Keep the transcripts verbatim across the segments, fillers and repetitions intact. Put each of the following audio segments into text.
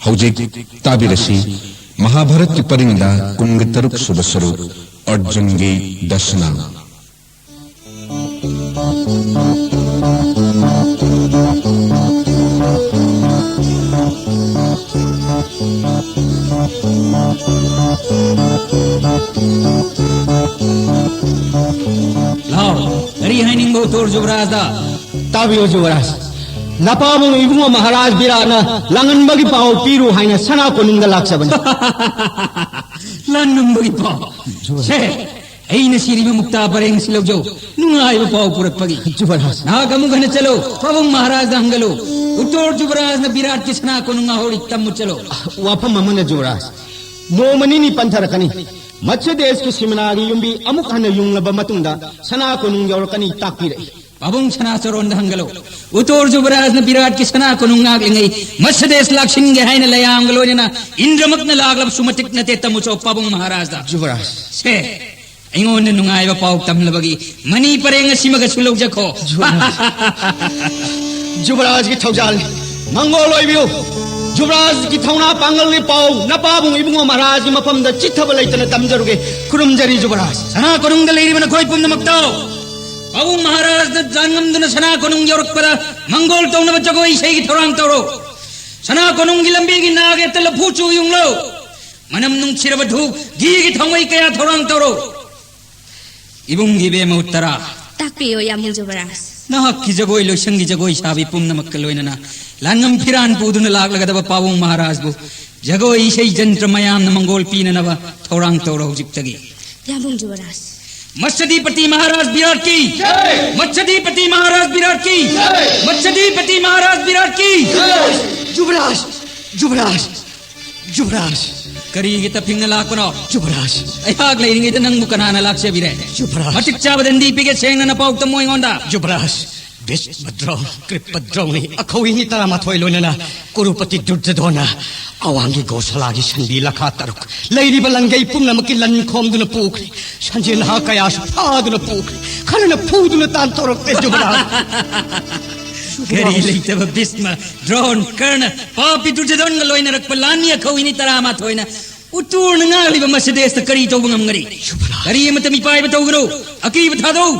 ꯍꯧꯖꯤꯛ ꯇꯥꯕꯤꯔꯁꯤ, ꯃꯍꯥꯚꯥꯔꯠꯀꯤ ꯄꯔꯤꯡꯗ ꯀꯨꯟꯒ ꯇꯔꯨꯛ ꯁꯨꯕ ꯁꯔꯨꯛ, ꯑꯔꯖꯨꯟꯒꯤ ꯗꯁꯅꯥ꯫ ꯂꯥꯎ, ꯀꯔꯤ ꯍꯥꯏꯅꯤꯡꯕ ꯎꯇꯣꯔ ꯖꯨꯕꯔꯥꯖꯗ? ꯇꯥꯕꯤꯌꯨ ꯖꯨꯕꯔꯥꯖ, ꯅꯄꯥꯕꯨꯡ ꯏꯕꯨꯡꯉꯣ ꯃꯍꯥꯔꯥꯖ ꯕꯤꯔꯥꯠꯅ ꯂꯥꯡꯉꯟꯕꯒꯤ ꯄꯥꯎ ꯄꯤꯔꯨ ꯍꯥꯏꯅ ꯁꯅꯥ ꯀꯣꯅꯨꯡꯗ ꯂꯥꯛꯆꯕꯅꯤ꯫ ꯂꯥꯟꯉꯝꯕꯒꯤ ꯄꯥꯎ? ꯁꯦ, ꯑꯩꯅ ꯁꯤꯔꯤꯕ ꯃꯨꯛꯇꯥ ꯄꯔꯦꯡ ꯑꯁꯤ ꯂꯧꯖꯧ꯫ ꯅꯨꯡꯉꯥꯏꯕ ꯄꯥꯎ ꯄꯨꯔꯛꯄꯒꯤ꯫ ꯖꯨꯕꯔꯥꯖ꯫ ꯅꯍꯥꯛ ꯑꯃꯨꯛ ꯍꯟꯅ ꯆꯠꯂꯨ, ꯄꯥꯕꯨꯡ ꯃꯍꯥꯔꯥꯖꯗ ꯍꯪꯒꯠꯂꯨ꯫ ꯎꯇꯣꯔ ꯖꯨꯕꯔꯥꯖꯅ ꯕꯤꯔꯥꯠꯀꯤ ꯁꯅꯥ ꯀꯣꯅꯨꯡ ꯉꯥꯍꯧꯔꯤ ꯇꯝꯃꯨ ꯆꯠꯂꯨ꯫ ꯋꯥꯐꯝ ꯑꯃꯅ ꯖꯨꯕꯔꯥꯖ, ꯅꯣꯡꯃ ꯅꯤꯅꯤ ꯄꯟꯊꯔꯛꯀꯅꯤ꯫ ꯃꯠꯁ ꯗꯦꯁꯀꯤ ꯁꯤꯃꯅꯥꯒꯤ ꯌꯨꯝꯕꯤ ꯑꯃꯨꯛ ꯍꯟꯅ ꯌꯨꯡꯂꯕ ꯃꯇꯨꯡꯗ ꯁꯅꯥ ꯀꯣꯅꯨꯡ ꯌꯧꯔꯛꯀꯅꯤ ꯇꯥꯛꯄꯤꯔꯛꯏ꯫ ꯄꯥꯕꯨꯡ ꯁꯅꯥꯆꯔꯣꯟꯗ ꯍꯪꯒꯠꯂꯨ꯫ ꯎꯇꯣꯔ ꯖꯨꯕꯔꯥꯖꯅ ꯕꯤꯔꯥꯠꯀꯤ ꯁꯅꯥ ꯀꯣꯅꯨꯡ ꯉꯥꯛꯂꯤꯉꯩ ꯃꯠꯁ ꯗꯦꯁ ꯂꯥꯛꯁꯤꯟꯒꯦ ꯍꯥꯏꯅ ꯂꯌꯥꯝꯒ ꯂꯣꯏꯅꯅ ꯏꯟꯗ꯭ꯔꯃꯛꯅ ꯂꯥꯛꯂꯕꯁꯨ ꯃꯇꯤꯛ ꯅꯠꯇꯦ ꯇꯝꯃꯨ ꯆꯣ ꯄꯥꯕꯨꯡ ꯃꯍꯥꯔꯥꯖꯗ꯫ ꯖꯨꯕꯔꯥꯖ꯫ ꯁꯦ, ꯑꯩꯉꯣꯟꯗ ꯅꯨꯡꯉꯥꯏꯕ ꯄꯥꯎ ꯇꯝꯂꯕꯒꯤ ꯃꯅꯤ ꯄꯔꯦꯡ ꯑꯁꯤꯃꯒꯁꯨ ꯂꯧꯖꯈꯣ꯫ ꯖꯨꯕꯔꯥꯖ꯫ ꯖꯨꯕꯔꯥꯖꯒꯤ ꯊꯧꯖꯥꯜꯅꯤ꯫ ꯃꯪꯒꯣꯜ ꯑꯣꯏꯕꯤꯌꯨ꯫ ꯖꯨꯕꯔꯥꯖꯒꯤ ꯊꯧꯅꯥ ꯄꯥꯡꯒꯜꯒꯤ ꯄꯥꯎ ꯅꯄꯥꯕꯨꯡ ꯏꯕꯨꯡꯉꯣ ꯃꯍꯥꯔꯥꯖꯒꯤ ꯃꯐꯝꯗ ꯆꯤꯠꯊꯕ ꯂꯩꯇꯅ ꯇꯝꯖꯔꯨꯒꯦ꯫ ꯈꯨꯔꯨꯝꯖꯔꯤ ꯖꯨꯕꯔꯥꯖ꯫ ꯁꯅꯥ ꯀꯣꯅꯨꯡꯗ ꯂꯩꯔꯤꯕ ꯅꯈꯣꯏ ꯄꯨꯝꯅꯃꯛꯇꯣ ꯄꯥꯕꯨꯡ ꯃꯍꯥꯔꯥꯖꯅ ꯂꯥꯟꯉꯝꯗꯨꯅ ꯁꯅꯥ ꯀꯣꯅꯨꯡ ꯌꯧꯔꯛꯄꯗ ꯃꯪꯒꯣꯜ ꯇꯧꯅꯕ ꯖꯒꯣꯏ ꯏꯁꯩꯒꯤ ꯊꯧꯔꯥꯡ ꯇꯧꯔꯣ꯫ ꯁꯅꯥ ꯀꯣꯅꯨꯡꯒꯤ ꯂꯝꯕꯤꯒꯤ ꯅꯥꯒꯦꯠꯇ ꯂꯐꯨ ꯆꯨ ꯌꯨꯡꯂꯣ꯫ ꯃꯅꯝ ꯅꯨꯡꯁꯤꯔꯕ ꯙꯨꯞ ꯘꯤꯒꯤ ꯊꯥꯎꯃꯩ ꯀꯌꯥ ꯊꯧꯔꯥꯡ ꯇꯧꯔꯣ꯫ ꯏꯕꯨꯡꯒꯤ ꯏꯕꯦꯝꯃ ꯎꯠꯇꯔꯥ꯫ ꯇꯥꯛꯄꯤꯌꯨ ꯌꯥꯝꯕꯨꯡ ꯖꯨꯕꯔꯥꯖ꯫ ꯅꯍꯥꯛꯀꯤ ꯖꯒꯣꯏ ꯂꯣꯏꯁꯪꯒꯤ ꯖꯒꯣꯏ ꯁꯥꯕꯤ ꯄꯨꯝꯅꯃꯛꯀ ꯂꯣꯏꯅꯅ ꯂꯥꯟꯉꯝ ꯐꯤꯔꯥꯟ ꯄꯨꯗꯨꯅ ꯂꯥꯛꯂꯒꯗꯕ ꯄꯥꯕꯨꯡ ꯃꯍꯥꯔꯥꯖꯕꯨ ꯖꯒꯣꯏ ꯏꯁꯩ ꯖꯟꯇ꯭ꯔ ꯃꯌꯥꯝꯅ ꯃꯪꯒꯣꯜ ꯄꯤꯅꯅꯕ ꯊꯧꯔꯥꯡ ꯇꯧꯔꯣ ꯍꯧꯖꯤꯛꯇꯒꯤ꯫ ꯌꯥꯝꯕꯨꯡ ꯖꯨꯕꯔꯥꯖ꯫ ꯃꯠꯁꯗꯤꯄꯇꯤ ꯃꯍꯥꯔꯥꯖ ꯕꯤꯔꯥꯠ ꯀꯤ꯫ ꯖꯩ! ꯃꯠꯁꯗꯤꯄꯇꯤ ꯃꯍꯥꯔꯥꯖ ꯕꯤꯔꯥꯠ ꯀꯤ꯫ ꯖꯩ! ꯃꯠꯁꯗꯤꯄꯇꯤ ꯃꯍꯥꯔꯥꯖ ꯕꯤꯔꯥꯠ ꯀꯤ꯫ ꯖꯩ! ꯖꯨꯕꯔꯥꯖ! ꯖꯨꯕꯔꯥꯖ! ꯖꯨꯕꯔꯥꯖ! ꯀꯔꯤꯒꯤ ꯇꯞꯐꯤꯡꯅ ꯂꯥꯛꯄꯅꯣ? ꯖꯨꯕꯔꯥꯖ! ꯑꯩꯍꯥꯛ ꯂꯩꯔꯤꯉꯩꯗ ꯅꯪꯕꯨ ꯀꯅꯥꯅ ꯂꯥꯛꯆꯕꯤꯔꯦ? ꯖꯨꯕꯔꯥꯖ! ꯃꯇꯤꯛ ꯆꯥꯕ ꯗꯟꯗꯤ ꯄꯤꯒꯦ, ꯁꯦꯡꯅ ꯅꯄꯥꯎ ꯇꯝꯃꯨ ꯑꯩꯉꯣꯟꯗ꯫ ꯖꯨꯕꯔꯥꯖ! ꯚꯤꯁꯃꯗ꯭ꯔꯣ, ꯀ꯭ꯔꯤꯄꯗ꯭ꯔꯣꯅꯤ, ꯑꯈꯧꯏꯅꯤ ꯇꯔꯥꯃꯥꯊꯣꯏ ꯂꯣꯏꯅꯅ ꯀꯨꯔꯨꯄꯇꯤ ꯗꯨꯔꯖꯗꯣꯟꯅ ꯑꯋꯥꯡꯒꯤ ꯒꯣꯁꯥꯂꯥꯒꯤ ꯁꯟꯕꯤ ꯂꯈꯥ ꯇꯔꯨꯛ ꯂꯩꯔꯤꯕ ꯂꯪꯒꯩ ꯄꯨꯝꯅꯃꯛꯀꯤ ꯂꯟ ꯈꯣꯝꯗꯨꯅ ꯄꯨꯈ꯭ꯔꯦ꯫ ꯁꯟꯖꯦꯟ ꯅꯍꯥ ꯀꯌꯥꯁꯨ ꯐꯥꯗꯨꯅ ꯄꯨꯈ꯭ꯔꯦ꯫ ꯈꯔꯅ ꯐꯨꯗꯨꯅ ꯇꯥꯟꯊꯣꯔꯛꯂꯦ ꯖꯨꯕꯔꯥꯖ꯫ ꯀꯔꯤ ꯂꯩꯇꯕ ꯚꯤꯁꯃ, ꯗ꯭ꯔꯣꯟ, ꯀꯔꯅ, ꯄꯥꯄꯤ ꯗꯨꯔꯖꯣꯙꯟꯒ ꯂꯣꯏꯅꯔꯛꯄ ꯂꯥꯟꯃꯤ ꯑꯈꯧ ꯏꯅꯤ ꯇꯔꯥꯃꯥꯊꯣꯏꯅ ꯎꯇꯣꯔꯅ ꯉꯥꯛꯂꯤꯕ ꯃꯁꯗꯦꯁꯇ ꯀꯔꯤ ꯇꯧꯕ ꯉꯝꯒꯅꯤ? ꯌꯨꯕꯔꯥꯖ꯫ ꯀꯔꯤ ꯑꯃꯠꯇ ꯃꯤꯄꯥꯏꯕ ꯇꯧꯒꯅꯨ꯫ ꯑꯀꯤꯕ ꯊꯥꯗꯧ꯫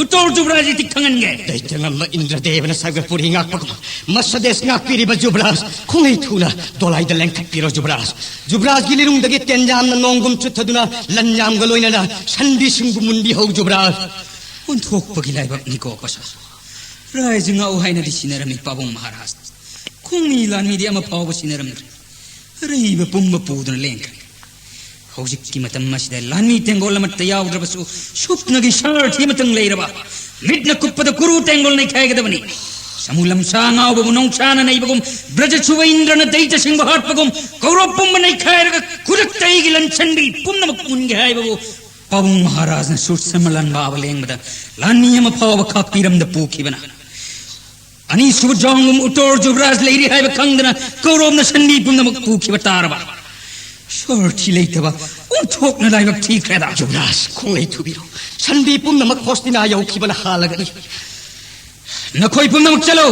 ꯎꯇꯣꯔ ꯌꯨꯕꯔꯥꯖ ꯏꯊꯤꯛ ꯈꯪꯍꯟꯒꯦ꯫ ꯂꯩꯇꯉꯝꯕ ꯏꯟꯗ꯭ꯔꯗꯦꯕꯅ ꯁꯥꯒꯔꯄꯨꯔꯤ ꯉꯥꯛꯄꯒꯨꯝ ꯃꯁꯗꯦꯁ ꯉꯥꯛꯄꯤꯔꯤꯕ ꯌꯨꯕꯔꯥꯖ, ꯈꯣꯡꯉꯩ ꯊꯨꯅ ꯗꯣꯂꯥꯏꯗ ꯂꯦꯡꯊꯠꯄꯤꯔꯣ ꯌꯨꯕꯔꯥꯖ꯫ ꯌꯨꯕꯔꯥꯖꯒꯤ ꯂꯤꯔꯨꯡꯗꯒꯤ ꯇꯦꯟꯖꯥꯝꯅ ꯅꯣꯡꯒꯨꯝ ꯆꯨꯊꯗꯨꯅ ꯂꯟꯌꯥꯝꯒ ꯂꯣꯏꯅꯅ ꯁꯟꯕꯤꯁꯤꯡꯕꯨ ꯃꯨꯟꯕꯤꯍꯧ ꯌꯨꯕꯔꯥꯖ꯫ ꯑꯣꯟꯊꯣꯛꯄꯒꯤ ꯂꯥꯏꯕꯛꯅꯤꯀꯣ ꯄꯁꯥ꯫ ꯔꯥꯏꯖ ꯉꯥꯛꯎ ꯍꯥꯏꯅꯗꯤ ꯁꯤꯟꯅꯔꯝꯃꯤ ꯄꯥꯕꯨꯡ ꯃꯍꯥꯔꯥꯖ꯫ ꯈꯣꯡꯃꯤ ꯂꯥꯟꯃꯤꯗꯤ ꯑꯃ ꯐꯥꯎꯕ ꯁꯤꯟꯅꯔꯝꯗ꯭ꯔꯦ꯫ ꯑꯔꯩꯕ ꯄꯨꯝꯕ ꯄꯨꯗꯨꯅ ꯂꯦꯡꯈ꯭ꯔꯦ꯫ ꯍꯧꯖꯤꯛꯀꯤ ꯃꯇꯝ ꯑꯁꯤꯗ ꯂꯥꯟꯃꯤ ꯇꯦꯡꯒꯣꯜ ꯑꯃꯠꯇ ꯌꯥꯎꯗ꯭ꯔꯕꯁꯨ ꯁꯨꯞꯅꯒꯤ ꯁꯥꯔꯊꯤ ꯑꯃꯇꯪ ꯂꯩꯔꯕ ꯃꯤꯠꯅ ꯀꯨꯞꯄꯗ ꯀꯨꯔꯨ ꯇꯦꯡꯒꯣꯜ ꯅꯩꯈꯥꯏꯒꯗꯕꯅꯤ꯫ ꯁꯃꯨ ꯂꯝꯁꯥ ꯉꯥꯎꯕꯕꯨ ꯅꯣꯡꯁꯥꯅ ꯅꯩꯕꯒꯨꯝ, ꯕ꯭ꯔꯖꯁꯨꯕ ꯏꯟꯗ꯭ꯔꯅ ꯗꯩꯇꯁꯤꯡꯕ ꯍꯥꯠꯄꯒꯨꯝ, ꯀꯧꯔꯣꯞ ꯄꯨꯝꯕ ꯅꯩꯈꯥꯏꯔꯒ ꯈꯨꯗꯛꯇ ꯑꯩꯒꯤ ꯂꯟꯁꯟꯕꯤ ꯄꯨꯝꯅꯃꯛ ꯃꯨꯟꯒꯦ ꯍꯥꯏꯕꯕꯨ ꯄꯥꯕꯨꯡ ꯃꯍꯥꯔꯥꯖꯅ ꯁꯨꯔꯁꯃ ꯂꯥꯟꯕꯥꯕ ꯂꯦꯡꯕꯗ ꯂꯥꯟꯃꯤ ꯑꯃ ꯐꯥꯎꯕ ꯈꯥꯛꯄꯤꯔꯝꯗ ꯄꯨꯈꯤꯕꯅ ꯑꯅꯤꯁꯨꯕ ꯖꯣꯡꯒꯨꯝ ꯎꯇꯣꯔ ꯖꯨꯕ꯭ꯔꯥꯖ ꯂꯩꯔꯤ ꯍꯥꯏꯕ ꯈꯪꯗꯅ ꯀꯧꯔꯣꯝꯅ ꯁꯟꯕꯤ ꯄꯨꯝꯅꯃꯛ ꯄꯨꯈꯤꯕ ꯇꯥꯔꯕ? ꯁꯣꯔꯊꯤ ꯂꯩꯇꯕ ꯑꯣꯟꯊꯣꯛꯅ ꯂꯥꯏꯕꯛ ꯊꯤꯈ꯭ꯔꯦꯗ꯫ ꯖꯨꯕ꯭ꯔꯥꯖ ꯈꯣꯡꯂꯩ ꯊꯨꯕꯤꯔꯣ꯫ ꯁꯟꯕꯤ ꯄꯨꯝꯅꯃꯛ ꯍꯣꯁꯇꯤꯅꯥ ꯌꯧꯈꯤꯕꯅ ꯍꯥꯜꯂꯒꯅꯤ꯫ ꯅꯈꯣꯏ ꯄꯨꯝꯅꯃꯛ ꯆꯠꯂꯣ꯫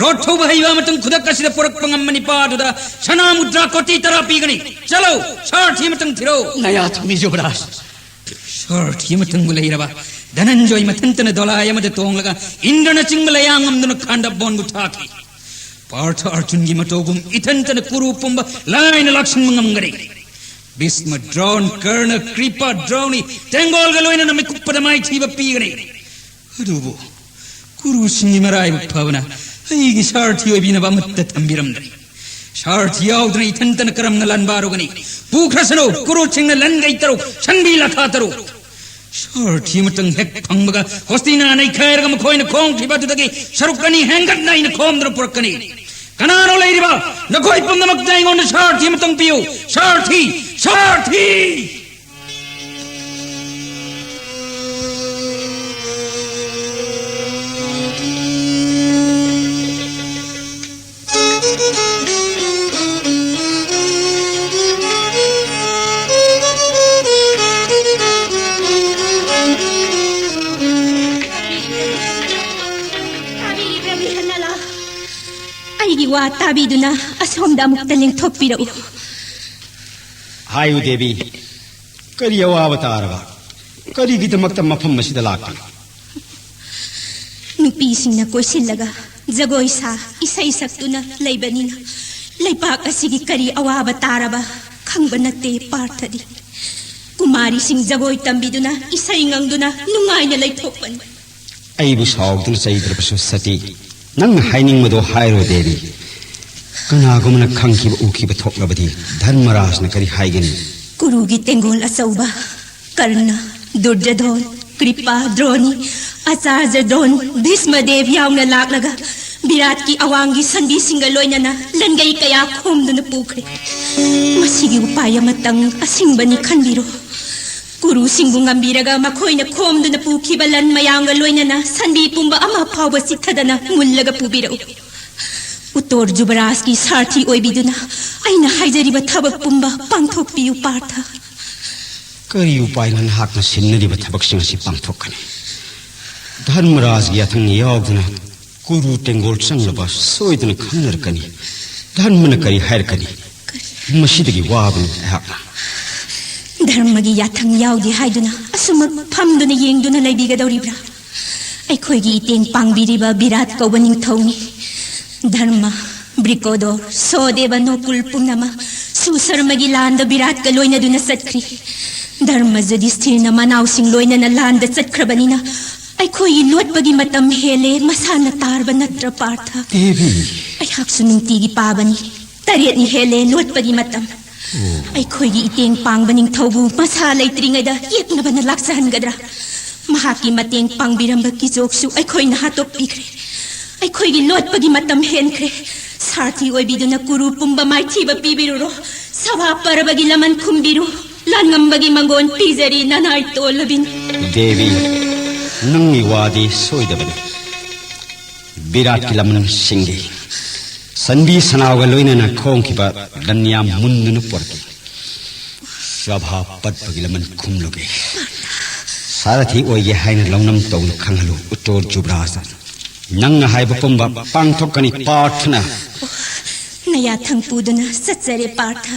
ꯔꯣꯠ ꯊꯧꯕ ꯍꯩꯕ ꯑꯃꯇꯪ ꯈꯨꯗꯛ ꯑꯁꯤꯗ ꯄꯨꯔꯛꯄ ꯉꯝꯕ ꯅꯤꯄꯥ ꯑꯗꯨꯗ ꯁꯅꯥ ꯃꯨꯗ꯭ꯔꯥ ꯀꯣꯇꯤ ꯇꯔꯥ ꯄꯤꯒꯅꯤ꯫ ꯆꯠꯂꯣ, ꯁꯥꯔꯊꯤ ꯑꯃꯇꯪ ꯊꯤꯔꯣ꯫ ꯅꯌꯥ ꯊꯨꯝꯃꯤ ꯖꯨꯕ꯭ꯔꯥꯖ꯫ ꯁꯥꯔꯊꯤ ꯑꯃꯇꯪꯕꯨ ꯂꯩꯔꯕ ꯙꯅꯟꯖꯣꯏ ꯃꯊꯟꯇꯅ ꯗꯣꯂꯥꯏ ꯑꯃꯗ ꯇꯣꯡꯂꯒ ꯏꯟꯗ꯭ꯔꯅꯆꯤꯡꯕ ꯂꯩꯌꯥꯡ ꯉꯝꯗꯨꯅ ꯈꯥꯟꯗꯕꯣꯟꯕꯨ ꯊꯥꯈꯤ꯫ ꯄꯥꯔꯊ ꯑꯔꯖꯨꯟꯒꯤ ꯃꯇꯧꯒꯨꯝ ꯏꯊꯟꯇꯅ ꯀꯨꯔꯨ ꯄꯨꯝꯕ ꯂꯥꯏꯅ ꯂꯥꯛꯁꯤꯟꯕ ꯉꯝꯒꯅꯤ꯫ ꯚꯤꯁꯃ, ꯗ꯭ꯔꯣꯟ, ꯀꯔꯅ, ꯀ꯭ꯔꯤꯄ, ꯗ꯭ꯔꯣꯅꯤ, ꯇꯦꯡꯒꯣꯜꯒ ꯂꯣꯏꯅꯅ ꯃꯤꯀꯨꯞꯄꯗ ꯃꯥꯏꯊꯤꯕ ꯄꯤꯒꯅꯤ꯫ ꯑꯗꯨꯕꯨ ꯀꯨꯔꯨꯁꯤꯡꯒꯤ ꯃꯔꯥꯏꯕꯛ ꯐꯕꯅ ꯑꯩꯒꯤ ꯁꯥꯔꯊꯤ ꯑꯣꯏꯕꯤꯅꯕ ꯑꯃꯠꯇ ꯊꯝꯕꯤꯔꯝꯗ꯭ꯔꯦ꯫ ꯁꯥꯔꯊꯤ ꯌꯥꯎꯗꯅ ꯏꯊꯟꯇꯅ ꯀꯔꯝꯅ ꯂꯥꯟꯕꯥꯔꯨꯒꯅꯤ? ꯄꯨꯈ꯭ꯔꯁꯅꯨ, ꯀꯨꯔꯨꯁꯤꯡꯅ ꯂꯟꯒꯩ ꯇꯔꯨꯛ, ꯁꯟꯕꯤ ꯂꯥꯈꯥ ꯇꯔꯨꯛ꯫ ꯁꯥꯔꯊꯤ ꯑꯃꯇꯪ ꯍꯦꯛ ꯐꯪꯕꯒ ꯍꯣꯁꯇꯤꯅꯥ ꯅꯩꯈꯥꯏꯔꯒ ꯃꯈꯣꯏꯅ ꯈꯣꯡꯈꯤꯕ ꯑꯗꯨꯗꯒꯤ ꯁꯔꯨꯛ ꯑꯅꯤ ꯍꯦꯟꯒꯠꯅ ꯑꯩꯅ ꯈꯣꯝꯗꯨꯅ ꯄꯨꯔꯛꯀꯅꯤ꯫ ꯀꯅꯥꯅꯣ ꯂꯩꯔꯤꯕ? ꯅꯈꯣꯏ ꯄꯨꯝꯅꯃꯛꯇ ꯑꯩꯉꯣꯟꯗ ꯁꯥꯔꯊꯤ ꯑꯃꯇꯪ ꯄꯤꯌꯨ꯫ ꯁꯥꯔꯊꯤ! ꯁꯥꯔꯊꯤ! ꯇꯥꯕꯤꯗꯨꯅ ꯑꯁꯣꯝꯗ ꯑꯃꯨꯛꯇ ꯂꯦꯡꯊꯣꯛꯄꯤꯔꯛꯎ꯫ ꯍꯥꯏꯌꯨ ꯗꯦꯕꯤ, ꯀꯔꯤ ꯑꯋꯥꯕ ꯇꯥꯔꯕ? ꯀꯔꯤꯒꯤꯗꯃꯛꯇ ꯃꯐꯝ ꯑꯁꯤꯗ ꯂꯥꯛꯄꯅꯣ? ꯅꯨꯄꯤꯁꯤꯡꯅ ꯀꯣꯏꯁꯤꯜꯂꯒ ꯖꯒꯣꯏ ꯁꯥ, ꯏꯁꯩ ꯁꯛꯇꯨꯅ ꯂꯩꯕꯅꯤꯅ ꯂꯩꯄꯥꯛ ꯑꯁꯤꯒꯤ ꯀꯔꯤ ꯑꯋꯥꯕ ꯇꯥꯔꯕ ꯈꯪꯕ ꯅꯠꯇꯦ ꯄꯥꯔꯊꯗꯤ꯫ ꯀꯨꯃꯥꯔꯤꯁꯤꯡ ꯖꯒꯣꯏ ꯇꯝꯕꯤꯗꯨꯅ, ꯏꯁꯩ ꯉꯪꯗꯨꯅ ꯅꯨꯡꯉꯥꯏꯅ ꯂꯩꯊꯣꯛꯄꯅꯤ꯫ ꯑꯩꯕꯨ ꯁꯥꯎꯗꯨꯅ ꯆꯩꯗ꯭ꯔꯕꯁꯨ ꯁꯇꯤ, ꯅꯪꯅ ꯍꯥꯏꯅꯤꯡꯕꯗꯣ ꯍꯥꯏꯔꯣ ꯗꯦꯕꯤ꯫ ꯀꯅꯥꯒꯨꯝꯕꯅ ꯈꯪꯈꯤꯕ ꯎꯈꯤꯕ ꯊꯣꯛꯂꯕꯗꯤ ꯙꯔꯃꯔꯥꯖꯅ ꯀꯔꯤ ꯍꯥꯏꯒꯅꯤ? ꯀꯨꯔꯨꯒꯤ ꯇꯦꯡꯒꯣꯜ ꯑꯆꯧꯕ ꯀꯔꯅ, ꯗꯨꯔꯖꯙꯣꯟ, ꯀ꯭ꯔꯤꯄꯥ, ꯗ꯭ꯔꯣꯅꯤ, ꯑꯆꯥꯔꯖ ꯗ꯭ꯔꯣꯟ, ꯚꯤꯁꯃꯗꯦꯕ ꯌꯥꯎꯅ ꯂꯥꯛꯂꯒ ꯕꯤꯔꯥꯠꯀꯤ ꯑꯋꯥꯡꯒꯤ ꯁꯟꯕꯤꯁꯤꯡꯒ ꯂꯣꯏꯅꯅ ꯂꯟꯒꯩ ꯀꯌꯥ ꯈꯣꯝꯗꯨꯅ ꯄꯨꯈ꯭ꯔꯦ꯫ ꯃꯁꯤꯒꯤ ꯎꯄꯥꯏ ꯑꯃꯇꯪ ꯑꯁꯤꯡꯕꯅꯤ ꯈꯟꯕꯤꯔꯣ꯫ ꯀꯨꯔꯨꯁꯤꯡꯕꯨ ꯉꯝꯕꯤꯔꯒ ꯃꯈꯣꯏꯅ ꯈꯣꯝꯗꯨꯅ ꯄꯨꯈꯤꯕ ꯂꯟ ꯃꯌꯥꯝꯒ ꯂꯣꯏꯅꯅ ꯁꯟꯕꯤ ꯄꯨꯝꯕ ꯑꯃ ꯐꯥꯎꯕ ꯆꯤꯠꯊꯗꯅ ꯃꯨꯜꯂꯒ ꯄꯨꯕꯤꯔꯛꯎ꯫ ꯎꯇꯣꯔ ꯖꯨꯕꯔꯥꯖꯀꯤ ꯁꯥꯔꯊꯤ ꯑꯣꯏꯕꯤꯗꯨꯅ ꯑꯩꯅ ꯍꯥꯏꯖꯔꯤꯕ ꯊꯕꯛ ꯄꯨꯝꯕ ꯄꯥꯡꯊꯣꯛꯄꯤꯌꯨ ꯄꯥꯔꯊ꯫ ꯀꯔꯤ ꯎꯄꯥꯏꯅ ꯅꯍꯥꯛꯅ ꯁꯤꯟꯅꯔꯤꯕ ꯊꯕꯛꯁꯤꯡ ꯑꯁꯤ ꯄꯥꯡꯊꯣꯛꯀꯅꯤ? ꯙꯔꯃꯔꯥꯖꯒꯤ ꯌꯥꯊꯪ ꯌꯥꯎꯗꯅ ꯀꯨꯔꯨ ꯇꯦꯡꯒꯣꯜ ꯆꯪꯂꯕ ꯁꯣꯏꯗꯅ ꯈꯪꯅꯔꯛꯀꯅꯤ꯫ ꯙꯔꯃꯅ ꯀꯔꯤ ꯍꯥꯏꯔꯛꯀꯅꯤ? ꯃꯁꯤꯗꯒꯤ ꯋꯥꯕꯅꯤ ꯑꯩꯍꯥꯛꯅ꯫ ꯙꯔꯃꯒꯤ ꯌꯥꯊꯪ ꯌꯥꯎꯗꯦ ꯍꯥꯏꯗꯨꯅ ꯑꯁꯨꯃꯛ ꯐꯝꯗꯨꯅ ꯌꯦꯡꯗꯨꯅ ꯂꯩꯕꯤꯒꯗꯧꯔꯤꯕ꯭ꯔꯥ? ꯑꯩꯈꯣꯏꯒꯤ ꯏꯇꯦꯡ ꯄꯥꯡꯕꯤꯔꯤꯕ ꯕꯤꯔꯥꯠ ꯀꯧꯕ ꯅꯤꯡꯊꯧꯅꯤ꯫ ꯙꯔꯃ, ꯕ꯭ꯔꯤꯀꯣꯗꯣꯔ, ꯁꯣꯗꯦꯕ, ꯅꯣꯀꯨꯜ ꯄꯨꯝꯅꯃꯛ ꯁꯨꯁꯔꯃꯒꯤ ꯂꯥꯟꯗ ꯕꯤꯔꯥꯠꯀ ꯂꯣꯏꯅꯗꯨꯅ ꯆꯠꯈ꯭ꯔꯤ꯫ ꯙꯔꯃ ꯖꯨꯗꯤꯁꯊꯤꯔꯅ ꯃꯅꯥꯎꯁꯤꯡ ꯂꯣꯏꯅꯅ ꯂꯥꯟꯗ ꯆꯠꯈ꯭ꯔꯕꯅꯤꯅ ꯑꯩꯈꯣꯏꯒꯤ ꯂꯣꯠꯄꯒꯤ ꯃꯇꯝ ꯍꯦꯜꯂꯦ, ꯃꯁꯥꯅ ꯇꯥꯔꯕ ꯅꯠꯇ꯭ꯔ ꯄꯥꯔꯊ? ꯗꯦꯕꯤ! ꯑꯩꯍꯥꯛꯁꯨ ꯅꯨꯡꯇꯤꯒꯤ ꯄꯥꯕꯅꯤ꯫ ꯇꯔꯦꯠꯅꯤ ꯍꯦꯜꯂꯦ ꯂꯣꯠꯄꯒꯤ ꯃꯇꯝ꯫ ꯑꯩꯈꯣꯏꯒꯤ ꯏꯇꯦꯡ ꯄꯥꯡꯕ ꯅꯤꯡꯊꯧꯕꯨ ꯃꯁꯥ ꯂꯩꯇ꯭ꯔꯤꯉꯩꯗ ꯌꯦꯛꯅꯕꯅ ꯂꯥꯛꯆꯍꯟꯒꯗ꯭ꯔꯥ? ꯃꯍꯥꯛꯀꯤ ꯃꯇꯦꯡ ꯄꯥꯡꯕꯤꯔꯝꯕ ꯀꯤꯆꯣꯛꯁꯨ ꯑꯩꯈꯣꯏꯅ ꯍꯥꯠꯇꯣꯛꯄꯤꯈ꯭ꯔꯦ꯫ ꯑꯩꯈꯣꯏꯒꯤ ꯂꯣꯠꯄꯒꯤ ꯃꯇꯝ ꯍꯦꯟꯈ꯭ꯔꯦ꯫ ꯁꯥꯔꯊꯤ ꯑꯣꯏꯕꯤꯗꯨꯅ ꯀꯨꯔꯨ ꯄꯨꯝꯕ ꯃꯥꯏꯊꯤꯕ ꯄꯤꯕꯤꯔꯨꯔꯣ꯫ ꯁꯚꯥ ꯄꯔꯕꯒꯤ ꯂꯃꯟ ꯈꯨꯝꯕꯤꯔꯨ꯫ ꯂꯥꯟꯉꯝꯕꯒꯤ ꯃꯪꯒꯣꯟ ꯄꯤꯖꯔꯤ ꯅꯅꯥꯏ ꯇꯣꯜꯂꯕꯤꯅꯤ꯫ ꯗꯦꯕꯤ, ꯅꯪꯒꯤ ꯋꯥꯗꯤ ꯁꯣꯏꯗꯕꯅꯤ꯫ ꯕꯤꯔꯥꯠꯀꯤ ꯂꯃꯟꯁꯤꯡꯒꯤ ꯁꯟꯕꯤ ꯁꯅꯥꯎꯒ ꯂꯣꯏꯅꯅ ꯈꯣꯡꯈꯤꯕ ꯂꯟꯌꯥꯝ ꯃꯨꯟꯗꯨꯅ ꯄꯨꯔꯛꯏ꯫ ꯁꯚꯥ ꯄꯠꯄꯒꯤ ꯂꯃꯟ ꯈꯨꯝꯂꯨꯒꯦ꯫ ꯁꯥꯔꯊꯤ ꯑꯣꯏꯒꯦ ꯍꯥꯏꯅ ꯂꯧꯅꯝ ꯇꯧꯅ ꯈꯪꯍꯜꯂꯨ, ꯎꯇꯣꯔ ꯖꯨꯕ꯭ꯔꯥꯖ꯫ ꯅꯪꯅ ꯍꯥꯏꯕ ꯄꯨꯝꯕ ꯄꯥꯡꯊꯣꯛꯀꯅꯤ, ꯄꯥꯔꯊꯅ꯫ ꯅꯌꯥꯊꯪ ꯄꯨꯗꯨꯅ ꯆꯠꯆꯔꯦ ꯄꯥꯔꯊ꯫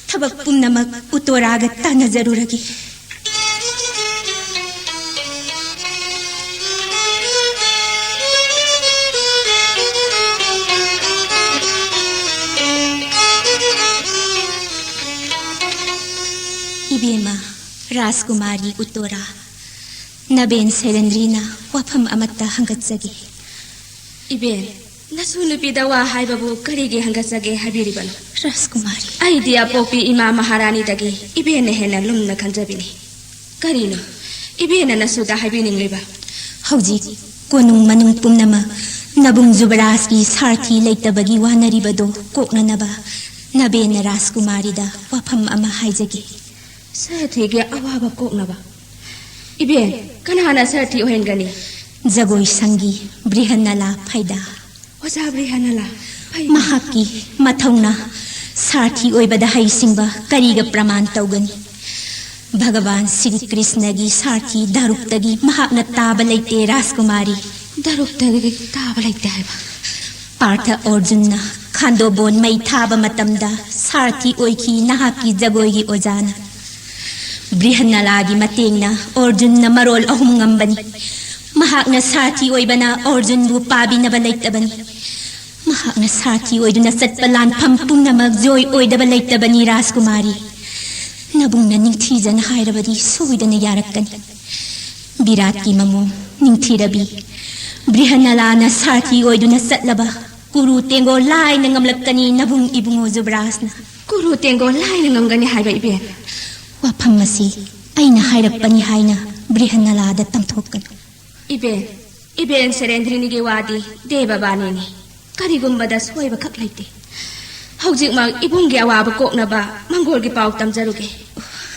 ꯊꯕꯛ ꯄꯨꯝꯅꯃꯛ ꯎꯠꯇꯣꯔꯥꯒ ꯇꯥꯟꯅꯖꯔꯨꯔꯒꯦ꯫ ꯏꯕꯦꯝꯃ ꯔꯥꯖꯀꯨꯃꯥꯔꯤ ꯎꯠꯇꯣꯔꯥ, ꯅꯕꯦꯟ ꯁꯦꯔꯦꯟꯗ꯭ꯔꯤꯅ ꯋꯥꯐꯝ ꯑꯃꯠꯇ ꯍꯪꯒꯠꯆꯒꯦ꯫ ꯏꯕꯦꯟ, ꯅꯁꯨ ꯅꯨꯄꯤꯗ ꯋꯥ ꯍꯥꯏꯕꯕꯨ ꯀꯔꯤꯒꯤ ꯍꯪꯒꯠꯆꯒꯦ ꯍꯥꯏꯕꯤꯔꯤꯕꯅꯣ? ꯔꯥꯖꯀꯨꯃꯥꯔꯤ꯫ ꯑꯩꯗꯤ ꯑꯄꯣꯛꯄꯤ ꯏꯃꯥ ꯃꯍꯥꯔꯥꯅꯤꯗꯒꯤ ꯏꯕꯦꯟꯅ ꯍꯦꯟꯅ ꯂꯨꯝꯅ ꯈꯟꯖꯕꯤꯅꯤ꯫ ꯀꯔꯤꯅꯣ ꯏꯕꯦꯟꯅ ꯅꯁꯨꯗ ꯍꯥꯏꯕꯤꯅꯤꯡꯂꯤꯕ? ꯍꯧꯖꯤꯛ ꯀꯣꯅꯨꯡ ꯃꯅꯨꯡ ꯄꯨꯝꯅꯃꯛ ꯅꯕꯨꯡ ꯖꯨꯕꯔꯥꯖꯀꯤ ꯁꯥꯔꯊꯤ ꯂꯩꯇꯕꯒꯤ ꯋꯥꯅꯔꯤꯕꯗꯣ ꯀꯣꯛꯅꯅꯕ ꯅꯕꯦꯟꯅ ꯔꯥꯖꯀꯨꯃꯥꯔꯤꯗ ꯋꯥꯐꯝ ꯑꯃ ꯍꯥꯏꯖꯒꯦ꯫ ꯁꯥꯔꯊꯤꯒꯤ ꯑꯋꯥꯕ ꯀꯣꯛꯅꯕ? ꯏꯕꯦꯟ, ꯀꯅꯥꯅ ꯁꯥꯔꯊꯤ ꯑꯣꯏꯍꯟꯒꯅꯤ? ꯖꯒꯣꯏ ꯁꯪꯒꯤ ꯕ꯭ꯔꯤꯍꯟꯅꯂꯥ ꯐꯩꯗꯥ꯫ ꯑꯣꯖꯥ ꯕ꯭ꯔꯤꯍꯟꯅꯂꯥ ꯐꯩꯗꯥ꯫ ꯃꯍꯥꯛꯀꯤ ꯃꯊꯧꯅꯥ ꯁꯥꯔꯊꯤ ꯑꯣꯏꯕꯗ ꯍꯩꯁꯤꯡꯕ ꯀꯔꯤꯒ ꯄ꯭ꯔꯃꯥꯟ ꯇꯧꯒꯅꯤ? ꯚꯒꯕꯥꯟ ꯁ꯭ꯔꯤ ꯀ꯭ꯔꯤꯁꯅꯒꯤ ꯁꯥꯔꯊꯤ ꯗꯥꯔꯨꯛꯇꯒꯤ ꯃꯍꯥꯛꯅ ꯇꯥꯕ ꯂꯩꯇꯦ ꯔꯥꯖꯀꯨꯃꯥꯔꯤ꯫ ꯗꯥꯔꯨꯛꯇꯒꯤ ꯇꯥꯕ ꯂꯩꯇꯦ ꯍꯥꯏꯕ? ꯄꯥꯔꯊ ꯑꯣꯔꯖꯨꯟꯅ ꯈꯥꯟꯗꯣꯕꯣꯟ ꯃꯩ ꯊꯥꯕ ꯃꯇꯝꯗ ꯁꯥꯔꯊꯤ ꯑꯣꯏꯈꯤ ꯅꯍꯥꯛꯀꯤ ꯖꯒꯣꯏꯒꯤ ꯑꯣꯖꯥꯅ꯫ ꯕ꯭ꯔꯤꯍꯟꯅꯂꯥꯒꯤ ꯃꯇꯦꯡꯅ ꯑꯣꯔꯖꯨꯟꯅ ꯃꯔꯣꯜ ꯑꯍꯨꯝ ꯉꯝꯕꯅꯤ꯫ ꯃꯍꯥꯛꯅ ꯁꯥꯔꯊꯤ ꯑꯣꯏꯕꯅ ꯑꯣꯔꯖꯨꯟꯕꯨ ꯄꯥꯕꯤꯅꯕ ꯂꯩꯇꯕꯅꯤ꯫ ꯃꯍꯥꯛꯅ ꯁꯥꯔꯊꯤ ꯑꯣꯏꯗꯨꯅ ꯆꯠꯄ ꯂꯥꯟꯐꯝ ꯄꯨꯝꯅꯃꯛ ꯖꯣꯏ ꯑꯣꯏꯗꯕ ꯂꯩꯇꯕꯅꯤ ꯔꯥꯖꯀꯨꯃꯥꯔꯤ꯫ ꯅꯕꯨꯡꯅ ꯅꯤꯡꯊꯤꯖꯅ ꯍꯥꯏꯔꯕꯗꯤ ꯁꯣꯏꯗꯅ ꯌꯥꯔꯛꯀꯅꯤ꯫ ꯕꯤꯔꯥꯠꯀꯤ ꯃꯃꯣꯝ ꯅꯤꯡꯊꯤꯔꯕꯤ ꯕ꯭ꯔꯤꯍꯟꯅꯂꯥꯅ ꯁꯥꯔꯊꯤ ꯑꯣꯏꯗꯨꯅ ꯆꯠꯂꯕ ꯀꯨꯔꯨ ꯇꯦꯡꯒꯣ ꯂꯥꯏꯅ ꯉꯝꯂꯛꯀꯅꯤ ꯅꯕꯨꯡ ꯏꯕꯨꯡꯉꯣ ꯖꯨꯕꯔꯥꯖꯅ꯫ ꯀꯨꯔꯨ ꯇꯦꯡꯒꯣ ꯂꯥꯏꯅ ꯉꯝꯒꯅꯤ ꯍꯥꯏꯕ ꯏꯕꯦꯟ? ꯋꯥꯐꯝ ꯑꯁꯤ ꯑꯩꯅ ꯍꯥꯏꯔꯛꯄꯅꯤ ꯍꯥꯏꯅ ꯕ꯭ꯔꯤꯍꯟꯅꯂꯥꯗ ꯇꯝꯊꯣꯛꯀꯅꯨ꯫ ꯏꯕꯦꯟ, ꯏꯕꯦꯟ ꯁꯦꯔꯦꯟꯗ꯭ꯔꯤꯅꯤꯒꯤ ꯋꯥꯗꯤ ꯗꯦꯕꯕꯥꯅꯤꯅꯤ꯫ ꯀꯔꯤꯒꯨꯝꯕꯗ ꯁꯣꯏꯕꯈꯛ ꯂꯩꯇꯦ꯫ ꯍꯧꯖꯤꯛꯃꯛ ꯏꯕꯨꯡꯒꯤ ꯑꯋꯥꯕ ꯀꯣꯛꯅꯕ ꯃꯪꯒꯣꯜꯒꯤ ꯄꯥꯎ ꯇꯝꯖꯔꯨꯒꯦ꯫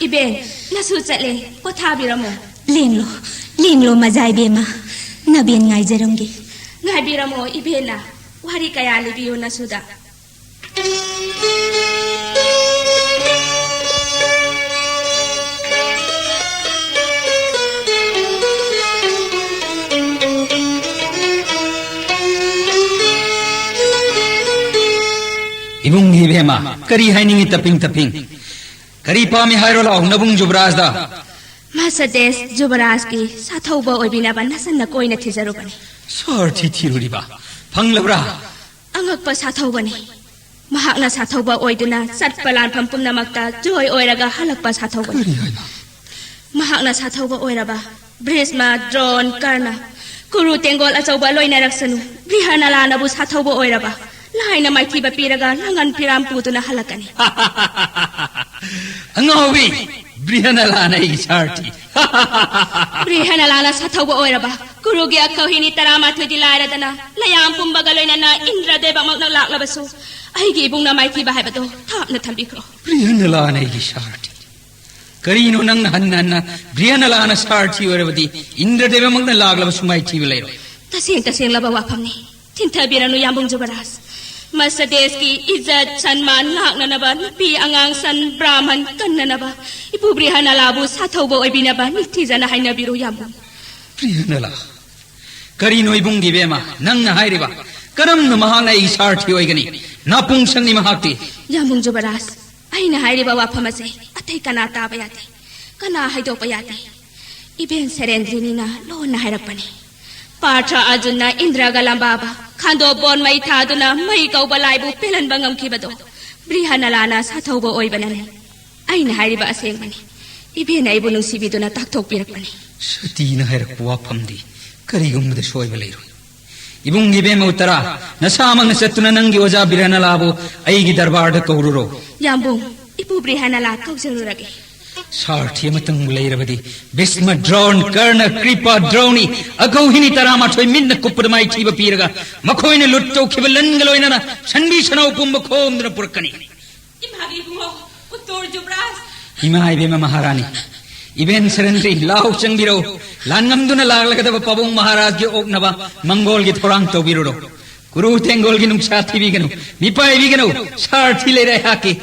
ꯏꯕꯦꯟ, ꯅꯁꯨ ꯆꯠꯂꯦ, ꯄꯣꯊꯥꯕꯤꯔꯝꯃꯣ꯫ ꯂꯦꯡꯂꯣ, ꯂꯦꯡꯂꯣ ꯃꯖꯥ ꯏꯕꯦꯝꯃ, ꯅꯕꯦꯟ ꯉꯥꯏꯖꯔꯝꯒꯦ꯫ ꯉꯥꯏꯕꯤꯔꯝꯃꯣ ꯏꯕꯦꯟꯅ, ꯋꯥꯔꯤ ꯀꯌꯥ ꯂꯤꯕꯤꯌꯨ ꯅꯁꯨꯗ꯫ ꯏꯕꯨꯡ ꯏꯕꯦꯝꯃ, ꯀꯔꯤ ꯍꯥꯏꯅꯤꯡꯉꯤ ꯇꯞꯄꯤꯡ ꯇꯞꯄꯤꯡ? ꯀꯔꯤ ꯄꯥꯝꯃꯤ ꯍꯥꯏꯔꯣ ꯂꯥꯛꯑꯣ ꯅꯕꯨꯡ ꯖꯨꯕꯔꯥꯖꯗ꯫ ꯃꯁꯗꯦꯁ ꯖꯨꯕꯔꯥꯖꯀꯤ ꯁꯥꯊꯧꯕ ꯑꯣꯏꯕꯤꯅꯕ ꯅꯁꯟꯅ ꯀꯣꯏꯅ ꯊꯤꯖꯔꯨꯕꯅꯤ꯫ ꯁꯥꯔꯊꯤ ꯊꯤꯔꯨꯔꯤꯕ ꯐꯪꯂꯕ꯭ꯔꯥ? ꯑꯉꯛꯄ ꯁꯥꯊꯧꯕꯅꯤ꯫ ꯃꯍꯥꯛꯅ ꯁꯥꯊꯧꯕ ꯑꯣꯏꯗꯨꯅ ꯆꯠꯄ ꯂꯥꯟꯐꯝ ꯄꯨꯝꯅꯃꯛꯇ ꯖꯣꯏ ꯑꯣꯏꯔꯒ ꯍꯜꯂꯛꯄ ꯁꯥꯊꯧꯕꯅꯤ꯫ ꯀꯔꯤ ꯍꯥꯏꯅ? ꯃꯍꯥꯛꯅ ꯁꯥꯊꯧꯕ ꯑꯣꯏꯔꯕ ꯕ꯭ꯔꯤꯁꯃ, ꯗ꯭ꯔꯣꯟ, ꯀꯔꯅ, ꯀꯨꯔꯨ ꯇꯦꯡꯒꯣꯜ ꯑꯆꯧꯕ ꯂꯣꯏꯅꯔꯛꯁꯅꯨ, ꯕ꯭ꯔꯤꯍꯅꯂꯥꯅꯕꯨ ꯁꯥꯊꯧꯕ ꯑꯣꯏꯔꯕ ꯂꯥꯏꯅ ꯃꯥꯏꯊꯤꯕ ꯄꯤꯔꯒ ꯂꯥꯡꯉꯟ ꯐꯤꯔꯥꯝ ꯄꯨꯗꯨꯅ ꯍꯜꯂꯛꯀꯅꯤ꯫ ꯑꯉꯥꯎꯕꯤ! ꯕ꯭ꯔꯤꯍꯅꯂꯥꯅ ꯑꯩꯒꯤ ꯁꯥꯔꯊꯤ꯫ ꯕ꯭ꯔꯤꯍꯅꯂꯥꯅ ꯁꯥꯊꯧꯕ ꯑꯣꯏꯔꯕ ꯀꯨꯔꯨꯒꯤ ꯑꯈꯧꯍꯤꯅꯤ ꯇꯔꯥꯃꯥꯊꯣꯏꯗꯤ ꯂꯥꯏꯔꯗꯅ ꯂꯌꯥꯝ ꯄꯨꯝꯕꯒ ꯂꯣꯏꯅꯅ ꯏꯟꯗ꯭ꯔꯗꯦꯕꯃꯛꯅ ꯂꯥꯛꯂꯕꯁꯨ ꯑꯩꯒꯤ ꯏꯕꯨꯡꯅ ꯃꯥꯏꯊꯤꯕ ꯍꯥꯏꯕꯗꯣ ꯊꯥꯞꯅ ꯊꯝꯕꯤꯈ꯭ꯔꯣ꯫ ꯕ꯭ꯔꯤꯍꯅꯂꯥꯅ ꯑꯩꯒꯤ ꯁꯥꯔꯊꯤ꯫ ꯀꯔꯤꯅꯣ ꯅꯪꯅ ꯍꯟꯅ ꯍꯟꯅ ꯕ꯭ꯔꯤꯍꯅꯂꯥꯅ ꯁꯥꯔꯊꯤ ꯑꯣꯏꯔꯕꯗꯤ ꯏꯟꯗ꯭ꯔꯗꯦꯕꯃꯛꯅ ꯂꯥꯛꯂꯕꯁꯨ ꯃꯥꯏꯊꯤꯕ ꯂꯩꯔꯣꯏ? ꯇꯁꯦꯡ ꯇꯁꯦꯡꯂꯕ ꯋꯥꯐꯝꯅꯤ꯫ ꯊꯤꯟꯊꯕꯤꯔꯅꯨ ꯌꯥꯝꯕꯨꯡ ꯖꯨꯕꯔꯥꯖ꯫ ꯃꯁꯗꯦꯁꯀꯤ ꯏꯖꯠ ꯁꯟꯃꯥꯟ ꯉꯥꯛꯅꯅꯕ, ꯅꯨꯄꯤ ꯑꯉꯥꯡ ꯁꯟ ꯕ꯭ꯔꯥꯍꯃꯟ ꯀꯟꯅꯅꯕ, ꯏꯄꯨ ꯕ꯭ꯔꯤꯍꯅꯂꯥꯕꯨ ꯁꯥꯊꯧꯕ ꯑꯣꯏꯕꯤꯅꯕ ꯅꯤꯡꯊꯤꯖꯅ ꯍꯥꯏꯅꯕꯤꯔꯨ ꯌꯥꯝꯕꯨꯡ꯫ ꯕ꯭ꯔꯤꯍꯅꯂꯥ, ꯀꯔꯤꯅꯣ ꯏꯕꯨꯡꯒꯤ ꯏꯕꯦꯝꯃ ꯅꯪꯅ ꯍꯥꯏꯔꯤꯕ? ꯀꯔꯝꯅ ꯃꯍꯥꯛꯅ ꯑꯩꯒꯤ ꯁꯥꯔꯊꯤ ꯑꯣꯏꯒꯅꯤ? ꯅꯥꯄꯨꯡꯁꯛꯅꯤ ꯃꯍꯥꯛꯇꯤ꯫ ꯌꯥꯝꯕꯨꯡ ꯖꯨꯕꯔꯥꯖ, ꯑꯩꯅ ꯍꯥꯏꯔꯤꯕ ꯋꯥꯐꯝ ꯑꯁꯦ ꯑꯇꯩ ꯀꯅꯥ ꯇꯥꯕ ꯌꯥꯗꯦ꯫ ꯀꯅꯥ ꯍꯥꯏꯗꯣꯛꯄ ꯌꯥꯗꯦ꯫ ꯏꯕꯦꯟ ꯁꯦꯔꯦꯟꯗ꯭ꯔꯤꯅꯤꯅ ꯂꯣꯟꯅ ꯍꯥꯏꯔꯛꯄꯅꯤ꯫ ꯄꯥꯔꯊ ꯑꯔꯖꯨꯟꯅ ꯏꯟꯗ꯭ꯔꯒ ꯂꯝꯕꯥꯕ ꯈꯥꯟꯗꯣꯛ ꯕꯣꯟ ꯃꯩ ꯊꯥꯗꯨꯅ ꯃꯩ ꯀꯧꯕ ꯂꯥꯏꯕꯨ ꯄꯦꯜꯍꯟꯕ ꯉꯝꯈꯤꯕꯗꯣ ꯕ꯭ꯔꯤꯍꯅꯂꯥꯅ ꯁꯥꯊꯧꯕ ꯑꯣꯏꯕꯅꯅꯤ꯫ ꯑꯩꯅ ꯍꯥꯏꯔꯤꯕ ꯑꯁꯦꯡꯕꯅꯤ꯫ ꯏꯕꯦꯟ ꯑꯩꯕꯨ ꯅꯨꯡꯁꯤꯕꯤꯗꯨꯅ ꯇꯥꯛꯊꯣꯛꯄꯤꯔꯛꯄꯅꯤ꯫ ꯁꯇꯤꯅ ꯍꯥꯏꯔꯛꯄ ꯋꯥꯐꯝꯗꯤ ꯀꯔꯤꯒꯨꯝꯕꯗ ꯁꯣꯏꯕ ꯂꯩꯔꯣꯏ꯫ ꯏꯕꯨꯡ ꯏꯕꯦꯝꯃ ꯎꯠꯇꯔꯥ, ꯅꯁꯥꯃꯛꯅ ꯆꯠꯇꯨꯅ ꯅꯪꯒꯤ ꯑꯣꯖꯥ ꯕ꯭ꯔꯤꯍꯅꯂꯥꯕꯨ ꯑꯩꯒꯤ ꯗꯔꯕꯥꯔꯗ ꯀꯧꯔꯨꯔꯣ꯫ ꯌꯥꯝꯕꯨꯡ, ꯏꯄꯨ ꯕ꯭ꯔꯤꯍꯅꯂꯥ ꯀꯧꯖꯔꯨꯔꯒꯦ꯫ ꯁꯥꯔꯊꯤ ꯑꯃꯇꯪꯕꯨ ꯂꯩꯔꯕꯗꯤ ꯚꯤꯁꯃ, ꯗ꯭ꯔꯣꯟ, ꯀꯔꯅ, ꯀ꯭ꯔꯤꯄꯥ, ꯗ꯭ꯔꯧꯅꯤ, ꯑꯒꯧꯍꯤꯅꯤ ꯇꯔꯥꯃꯥꯊꯣꯏ ꯃꯤꯠꯅ ꯀꯨꯞꯄꯗ ꯃꯥꯏꯊꯤꯕ ꯄꯤꯔꯒ ꯃꯈꯣꯏꯅ ꯂꯨꯠ ꯇꯧꯈꯤꯕ ꯂꯟꯒ ꯂꯣꯏꯅꯅ ꯁꯟꯕꯤ ꯁꯅꯥꯎ ꯄꯨꯝꯕ ꯈꯣꯝꯗꯨꯅ ꯄꯨꯔꯛꯀꯅꯤ꯫ ꯏꯃꯥꯒꯤ ꯏꯕꯨꯡꯉꯣ, ꯎꯠꯇꯣꯔ ꯖꯨꯕ꯭ꯔꯥꯖ꯫ ꯏꯃꯥ ꯏꯕꯦꯝꯃ ꯃꯍꯥꯔꯥꯅꯤ, ꯏꯕꯦꯟ ꯁꯔꯟꯗ꯭ꯔꯤ, ꯂꯥꯎ ꯆꯪꯕꯤꯔꯧ꯫ ꯂꯥꯟꯉꯝꯗꯨꯅ ꯂꯥꯛꯂꯒꯗꯕ ꯄꯥꯕꯨꯡ ꯃꯍꯥꯔꯥꯖꯒꯤ ꯑꯣꯛꯅꯕ ꯃꯪꯒꯣꯜꯒꯤ ꯊꯧꯔꯥꯡ ꯇꯧꯕꯤꯔꯨꯔꯣ꯫ ꯀꯨꯔꯨ ꯇꯦꯡꯒꯣꯜꯒꯤ ꯅꯨꯡꯁꯥ ꯊꯤꯕꯤꯒꯅꯨ, ꯃꯤꯄꯥꯏꯕꯤꯒꯅꯨ, ꯁꯥꯔꯊꯤ ꯂꯩꯔꯦ ꯑꯩꯍꯥꯛꯀꯤ꯫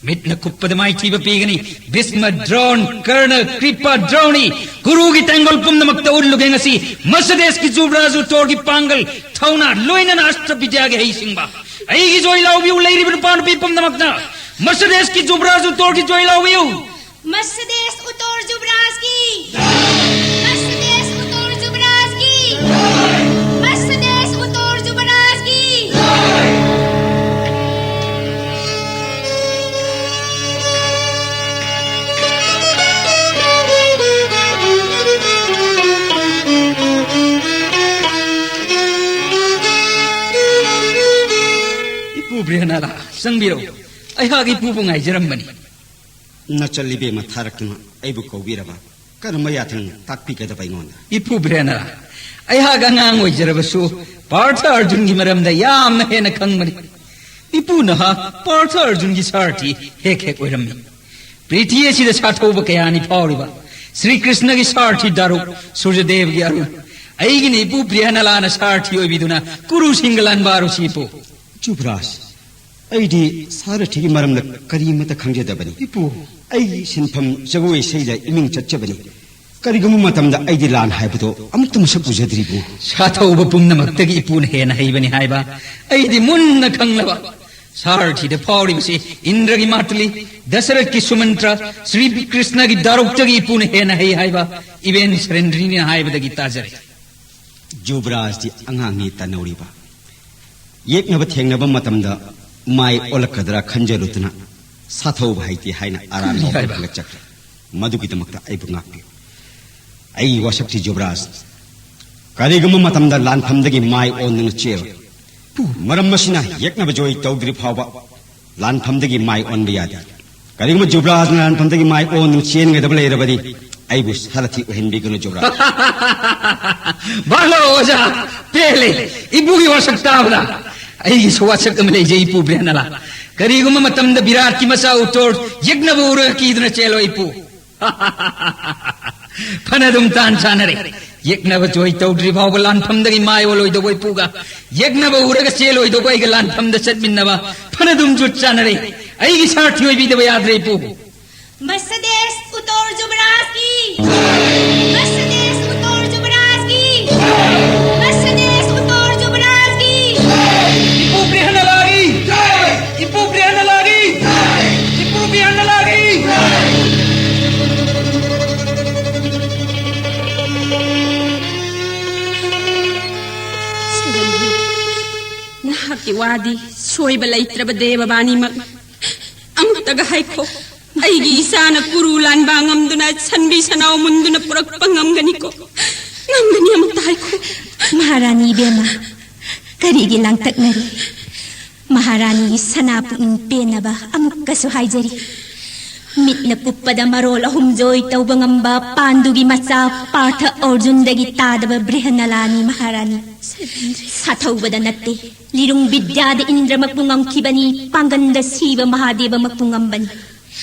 ꯃꯤꯠꯅ ꯀꯨꯞꯄꯗ ꯃꯥꯏꯊꯤꯕ ꯄꯤꯒꯅꯤ꯫ ꯚꯤꯁꯃ, ꯗ꯭ꯔꯣꯟ, ꯀꯔꯅ, ꯀ꯭ꯔꯤꯄꯥ, ꯗ꯭ꯔꯧꯅꯤ, ꯀꯨꯔꯨꯒꯤ ꯇꯦꯡꯒꯣꯜ ꯄꯨꯝꯅꯃꯛꯇ ꯎꯠꯂꯨꯒꯦ ꯉꯁꯤ꯫ ꯃꯁꯗꯦꯁꯀꯤ ꯖꯨꯕ꯭ꯔꯥꯖ ꯎꯠꯇꯣꯔꯒꯤ ꯄꯥꯡꯒꯜ, ꯊꯧꯅꯥ, ꯂꯣꯏꯅꯅ ꯑꯁꯇ꯭ꯔ ꯕꯤꯗ꯭ꯌꯥꯒꯤ ꯍꯩꯁꯤꯡꯕ꯫ ꯑꯩꯒꯤ ꯖꯣꯏ ꯂꯥꯎꯕꯤꯌꯨ, ꯂꯩꯔꯤꯕ ꯅꯨꯄꯥ ꯅꯨꯄꯤ ꯄꯨꯝꯅꯃꯛꯅ꯫ ꯃꯔꯁꯤꯗꯤꯁꯀꯤ ꯖꯨꯕ꯭ꯔꯥꯖ ꯎꯇꯣꯔꯒꯤ ꯖꯣꯏ ꯂꯥꯎꯕꯤꯌꯨ꯫ ꯃꯔꯁꯤꯗꯤꯁ ꯎꯇꯣꯔ ꯖꯨꯕ꯭ꯔꯥꯖꯀꯤ꯫ ꯃꯔꯁꯤꯗꯤꯁ ꯎꯇꯣꯔ ꯖꯨꯕ꯭ꯔꯥꯖꯀꯤ꯫ ꯃꯔꯁꯤꯗꯤꯁ ꯎꯇꯣꯔ ꯖꯨꯕ꯭ꯔꯥꯖꯀꯤ꯫ ꯏꯄꯨ ꯕ꯭ꯔꯤꯍꯅꯂꯥ, ꯆꯪꯕꯤꯔꯛꯎ꯫ ꯑꯩꯍꯥꯛ ꯏꯄꯨꯕꯨ ꯉꯥꯏꯖꯔꯝꯕꯅꯤ꯫ ꯅꯆꯜ ꯏꯕꯦꯝꯃ ꯊꯥꯔꯛꯇꯨꯅ ꯑꯩꯕꯨ ꯀꯧꯕꯤꯔꯕ? ꯀꯔꯝꯕ ꯌꯥꯊꯪ ꯇꯥꯛꯄꯤꯒꯗꯕ ꯑꯩꯉꯣꯟꯗ? ꯏꯄꯨ ꯕ꯭ꯔꯤꯍꯅꯂꯥ, ꯑꯩꯍꯥꯛ ꯑꯉꯥꯡ ꯑꯣꯏꯖꯔꯕꯁꯨ ꯄꯥꯔꯊ ꯑꯔꯖꯨꯟꯒꯤ ꯃꯔꯝꯗ ꯌꯥꯝꯅ ꯍꯦꯟꯅ ꯈꯪꯕꯅꯤ꯫ ꯏꯄꯨ ꯅꯍꯥꯛ ꯄꯥꯔꯊ ꯑꯔꯖꯨꯟꯒꯤ ꯁꯥꯔꯊꯤ ꯍꯦꯛ ꯍꯦꯛ ꯑꯣꯏꯔꯝꯃꯤ꯫ ꯄ꯭ꯔꯤꯊꯤ ꯑꯁꯤꯗ ꯁꯥꯊꯧꯕ ꯀꯌꯥꯅꯤ ꯐꯥꯎꯔꯤꯕ ꯁ꯭ꯔꯤ ꯀ꯭ꯔꯤꯁꯅꯒꯤ ꯁꯥꯔꯊꯤ ꯗꯥꯔꯨꯛ ꯁꯨꯔꯖꯗꯦꯕꯒꯤ ꯑꯔꯨꯟ꯫ ꯑꯩꯒꯤꯅ ꯏꯄꯨ ꯕ꯭ꯔꯤꯍꯅꯂꯥꯅ ꯁꯥꯔꯊꯤ ꯑꯣꯏꯕꯤꯗꯨꯅ ꯀꯨꯔꯨ ꯁꯤꯡꯒ ꯂꯥꯟꯕꯥꯔꯨꯁꯤ ꯏꯄꯨ꯫ ꯖꯨꯕ꯭ꯔꯥꯖ, ꯑꯩꯗꯤ ꯁꯥꯔꯊꯤꯒꯤ ꯃꯔꯝꯗ ꯀꯔꯤꯃꯠꯇ ꯈꯪꯖꯗꯕꯅꯤ꯫ ꯏꯄꯨ, ꯑꯩꯒꯤ ꯁꯤꯟꯐꯝ ꯖꯒꯣꯏ ꯏꯁꯩꯗ ꯏꯃꯤꯡ ꯆꯠꯆꯕꯅꯤ꯫ ꯀꯔꯤꯒꯨꯝꯕ ꯃꯇꯝꯗ ꯑꯩꯗꯤ ꯂꯥꯟ ꯍꯥꯏꯕꯗꯣ ꯑꯃꯨꯛꯇ ꯃꯁꯛ ꯎꯖꯗ꯭ꯔꯤꯕꯨ꯫ ꯁꯥꯊꯧꯕ ꯄꯨꯝꯅꯃꯛꯇꯒꯤ ꯏꯄꯨꯅ ꯍꯦꯟꯅ ꯍꯩꯕꯅꯤ ꯍꯥꯏꯕ ꯑꯩꯗꯤ ꯃꯨꯟꯅ ꯈꯪꯂꯕ꯫ ꯁꯥꯔꯊꯤꯗ ꯐꯥꯎꯔꯤꯕꯁꯤ ꯏꯟꯗ꯭ꯔꯒꯤ ꯃꯥꯇꯂꯤ, ꯗꯁꯔꯊꯀꯤ ꯁꯨꯃꯟꯇ꯭ꯔ, ꯁ꯭ꯔꯤ ꯀ꯭ꯔꯤꯁꯅꯒꯤ ꯗꯥꯔꯨꯛꯇꯒꯤ ꯏꯄꯨꯅ ꯍꯦꯟꯅ ꯍꯩ ꯍꯥꯏꯕ ꯏꯕꯦꯟ ꯁꯔꯦꯟꯗ꯭ꯔꯤꯅꯤꯅ ꯍꯥꯏꯕꯗꯒꯤ ꯇꯥꯖꯔꯦ꯫ ꯖꯨꯕ꯭ꯔꯥꯖꯇꯤ ꯑꯉꯥꯡꯅꯤ ꯇꯟꯅꯧꯔꯤꯕ꯫ ꯌꯦꯛꯅꯕ ꯊꯦꯡꯅꯕ ꯃꯇꯝꯗ ꯃꯥꯏ ꯑꯣꯜꯂꯛꯀꯗ꯭ꯔꯥ ꯈꯟꯖꯔꯨꯗꯨꯅ ꯁꯥꯊꯧꯕ ꯍꯩꯇꯦ ꯍꯥꯏꯅ ꯑꯔꯥꯟꯕ ꯀꯔꯤ ꯍꯥꯏꯕ? ꯋꯥꯐꯝ ꯍꯦꯟꯒꯠꯆꯈ꯭ꯔꯦ꯫ ꯃꯗꯨꯒꯤꯗꯃꯛꯇ ꯑꯩꯕꯨ ꯉꯥꯛꯄꯤꯌꯨ꯫ ꯑꯩꯒꯤ ꯋꯥꯁꯛꯇꯤ ꯖꯨꯕ꯭ꯔꯥꯖ, ꯀꯔꯤꯒꯨꯝꯕ ꯃꯇꯝꯗ ꯂꯥꯟꯐꯝꯗꯒꯤ ꯃꯥꯏ ꯑꯣꯟꯗꯨꯅ ꯆꯦꯜꯂꯣꯏ꯫ ꯃꯔꯝ ꯑꯁꯤꯅ ꯌꯦꯛꯅꯕ ꯖꯣꯏ ꯇꯧꯗ꯭ꯔꯤ ꯐꯥꯎꯕ ꯂꯥꯟꯐꯝꯗꯒꯤ ꯃꯥꯏ ꯑꯣꯟꯕ ꯌꯥꯗꯦ꯫ ꯀꯔꯤꯒꯨꯝꯕ ꯖꯨꯕ꯭ꯔꯥꯖꯅ ꯂꯥꯟꯐꯝꯗꯒꯤ ꯃꯥꯏ ꯑꯣꯟꯗꯨꯅ ꯆꯦꯟꯒꯗꯕ ꯂꯩꯔꯕꯗꯤ ꯑꯩꯕꯨ ꯁꯥꯔꯊꯤ ꯑꯣꯏꯍꯟꯕꯤꯒꯅꯨ ꯖꯨꯕ꯭ꯔꯥꯖ꯫ ꯚꯥꯂꯣ ꯑꯣꯖꯥ, ꯄꯦꯜꯂꯦ꯫ ꯏꯕꯨꯒꯤ ꯋꯥꯁꯛ ꯇꯥꯕꯗ ꯑꯩꯒꯤꯁꯨ ꯋꯥꯁꯛ ꯑꯃ ꯂꯩꯖꯩ ꯏꯄꯨ ꯕ꯭ꯔꯤꯍꯅꯂꯥ꯫ ꯀꯔꯤꯒꯨꯝꯕ ꯃꯇꯝꯗ ꯕꯤꯔꯥꯠꯀꯤ ꯃꯆꯥ ꯎꯇꯣꯔ ꯌꯦꯛꯅꯕ ꯎꯔꯒ ꯀꯤꯗꯨꯅ ꯆꯦꯜꯂꯣ ꯏꯄꯨ꯫ ꯐꯅ ꯑꯗꯨꯝ ꯇꯥꯟ ꯆꯥꯅꯔꯦ꯫ ꯌꯦꯛꯅꯕ ꯖꯣꯏ ꯇꯧꯗ꯭ꯔꯤ ꯐꯥꯎꯕ ꯂꯥꯟꯐꯝꯗꯒꯤ ꯃꯥꯏ ꯑꯣꯜꯂꯣꯏꯗꯧꯕ ꯏꯄꯨꯒ ꯌꯦꯛꯅꯕ ꯎꯔꯒ ꯆꯦꯜꯂꯣꯏꯗꯧꯕ ꯑꯩꯒ ꯂꯥꯟꯐꯝꯗ ꯆꯠꯃꯤꯟꯅꯕ ꯐꯅ ꯑꯗꯨꯝ ꯖꯨꯠ ꯆꯥꯅꯔꯦ꯫ ꯑꯩꯒꯤ ꯁꯥꯔꯊꯤ ꯑꯣꯏꯕꯤꯗꯕ ꯌꯥꯗ꯭ꯔꯦ ꯏꯄꯨ꯫ ꯃꯔꯁꯤꯗꯤꯁ ꯎꯇꯣꯔ ꯖꯨꯕ꯭ꯔꯥꯖꯀꯤ꯫ ꯃꯔꯁꯤꯗꯤꯁ ꯎꯇꯣꯔ ꯖꯨꯕ꯭ꯔꯥꯖꯀꯤ꯫ ꯃꯔꯁꯤꯗꯤꯁ ꯎꯇꯣꯔ ꯖꯨꯕ꯭ꯔꯥꯖꯀꯤ꯫ ꯏꯄꯨ ꯕ꯭ꯔꯤꯍꯅꯂꯥ ꯃꯍꯥꯔꯥꯅꯤꯗꯤ ꯁꯣꯏꯕ ꯂꯩꯇ꯭ꯔꯕ ꯗꯦꯕꯕꯥꯅꯤꯃꯛ꯫ ꯑꯃꯨꯛꯇꯒ ꯍꯥꯏꯈꯣ, ꯑꯩꯒꯤ ꯏꯆꯥꯅ ꯀꯨꯔꯨ ꯂꯥꯟꯕ ꯉꯝꯗꯨꯅ, ꯁꯟꯕꯤ ꯁꯅꯥꯎ ꯃꯨꯟꯗꯨꯅ ꯄꯨꯔꯛꯄ ꯉꯝꯒꯅꯤꯀꯣ? ꯉꯝꯒꯅꯤ, ꯑꯃꯨꯛꯇ ꯍꯥꯏꯈꯣ꯫ ꯃꯍꯥꯔꯥꯅꯤ ꯏꯕꯦꯝꯃ, ꯀꯔꯤꯒꯤ ꯂꯥꯡꯇꯛꯅꯔꯤ? ꯃꯍꯥꯔꯥꯅꯤꯒꯤ ꯁꯅꯥ ꯄꯨꯛꯅꯤꯡ ꯄꯦꯟꯅꯕ ꯑꯃꯨꯛꯀꯁꯨ ꯍꯥꯏꯖꯔꯤ꯫ ꯃꯤꯠꯅ ꯀꯨꯞꯄꯗ ꯃꯔꯣꯜ ꯑꯍꯨꯝ ꯖꯣꯏ ꯇꯧꯕ ꯉꯝꯕ ꯄꯥꯟꯗꯨꯒꯤ ꯃꯆꯥ ꯄꯥꯔꯊ ꯑꯔꯖꯨꯟꯗꯒꯤ ꯇꯥꯗꯕ ꯕ꯭ꯔꯤꯍꯅꯂꯥꯅꯤ ꯃꯍꯥꯔꯥꯅꯤ꯫ ꯁꯥꯊꯧꯕꯗ ꯅꯠꯇꯦ, ꯂꯤꯔꯨꯡ ꯕꯤꯗ꯭ꯌꯥꯗ ꯏꯟꯗ꯭ꯔꯃꯛꯄꯨ ꯉꯝꯈꯤꯕꯅꯤ, ꯄꯥꯡꯒꯟꯗ ꯁꯤꯕ ꯃꯍꯥꯗꯦꯕꯃꯛꯄꯨ ꯉꯝꯕꯅꯤ꯫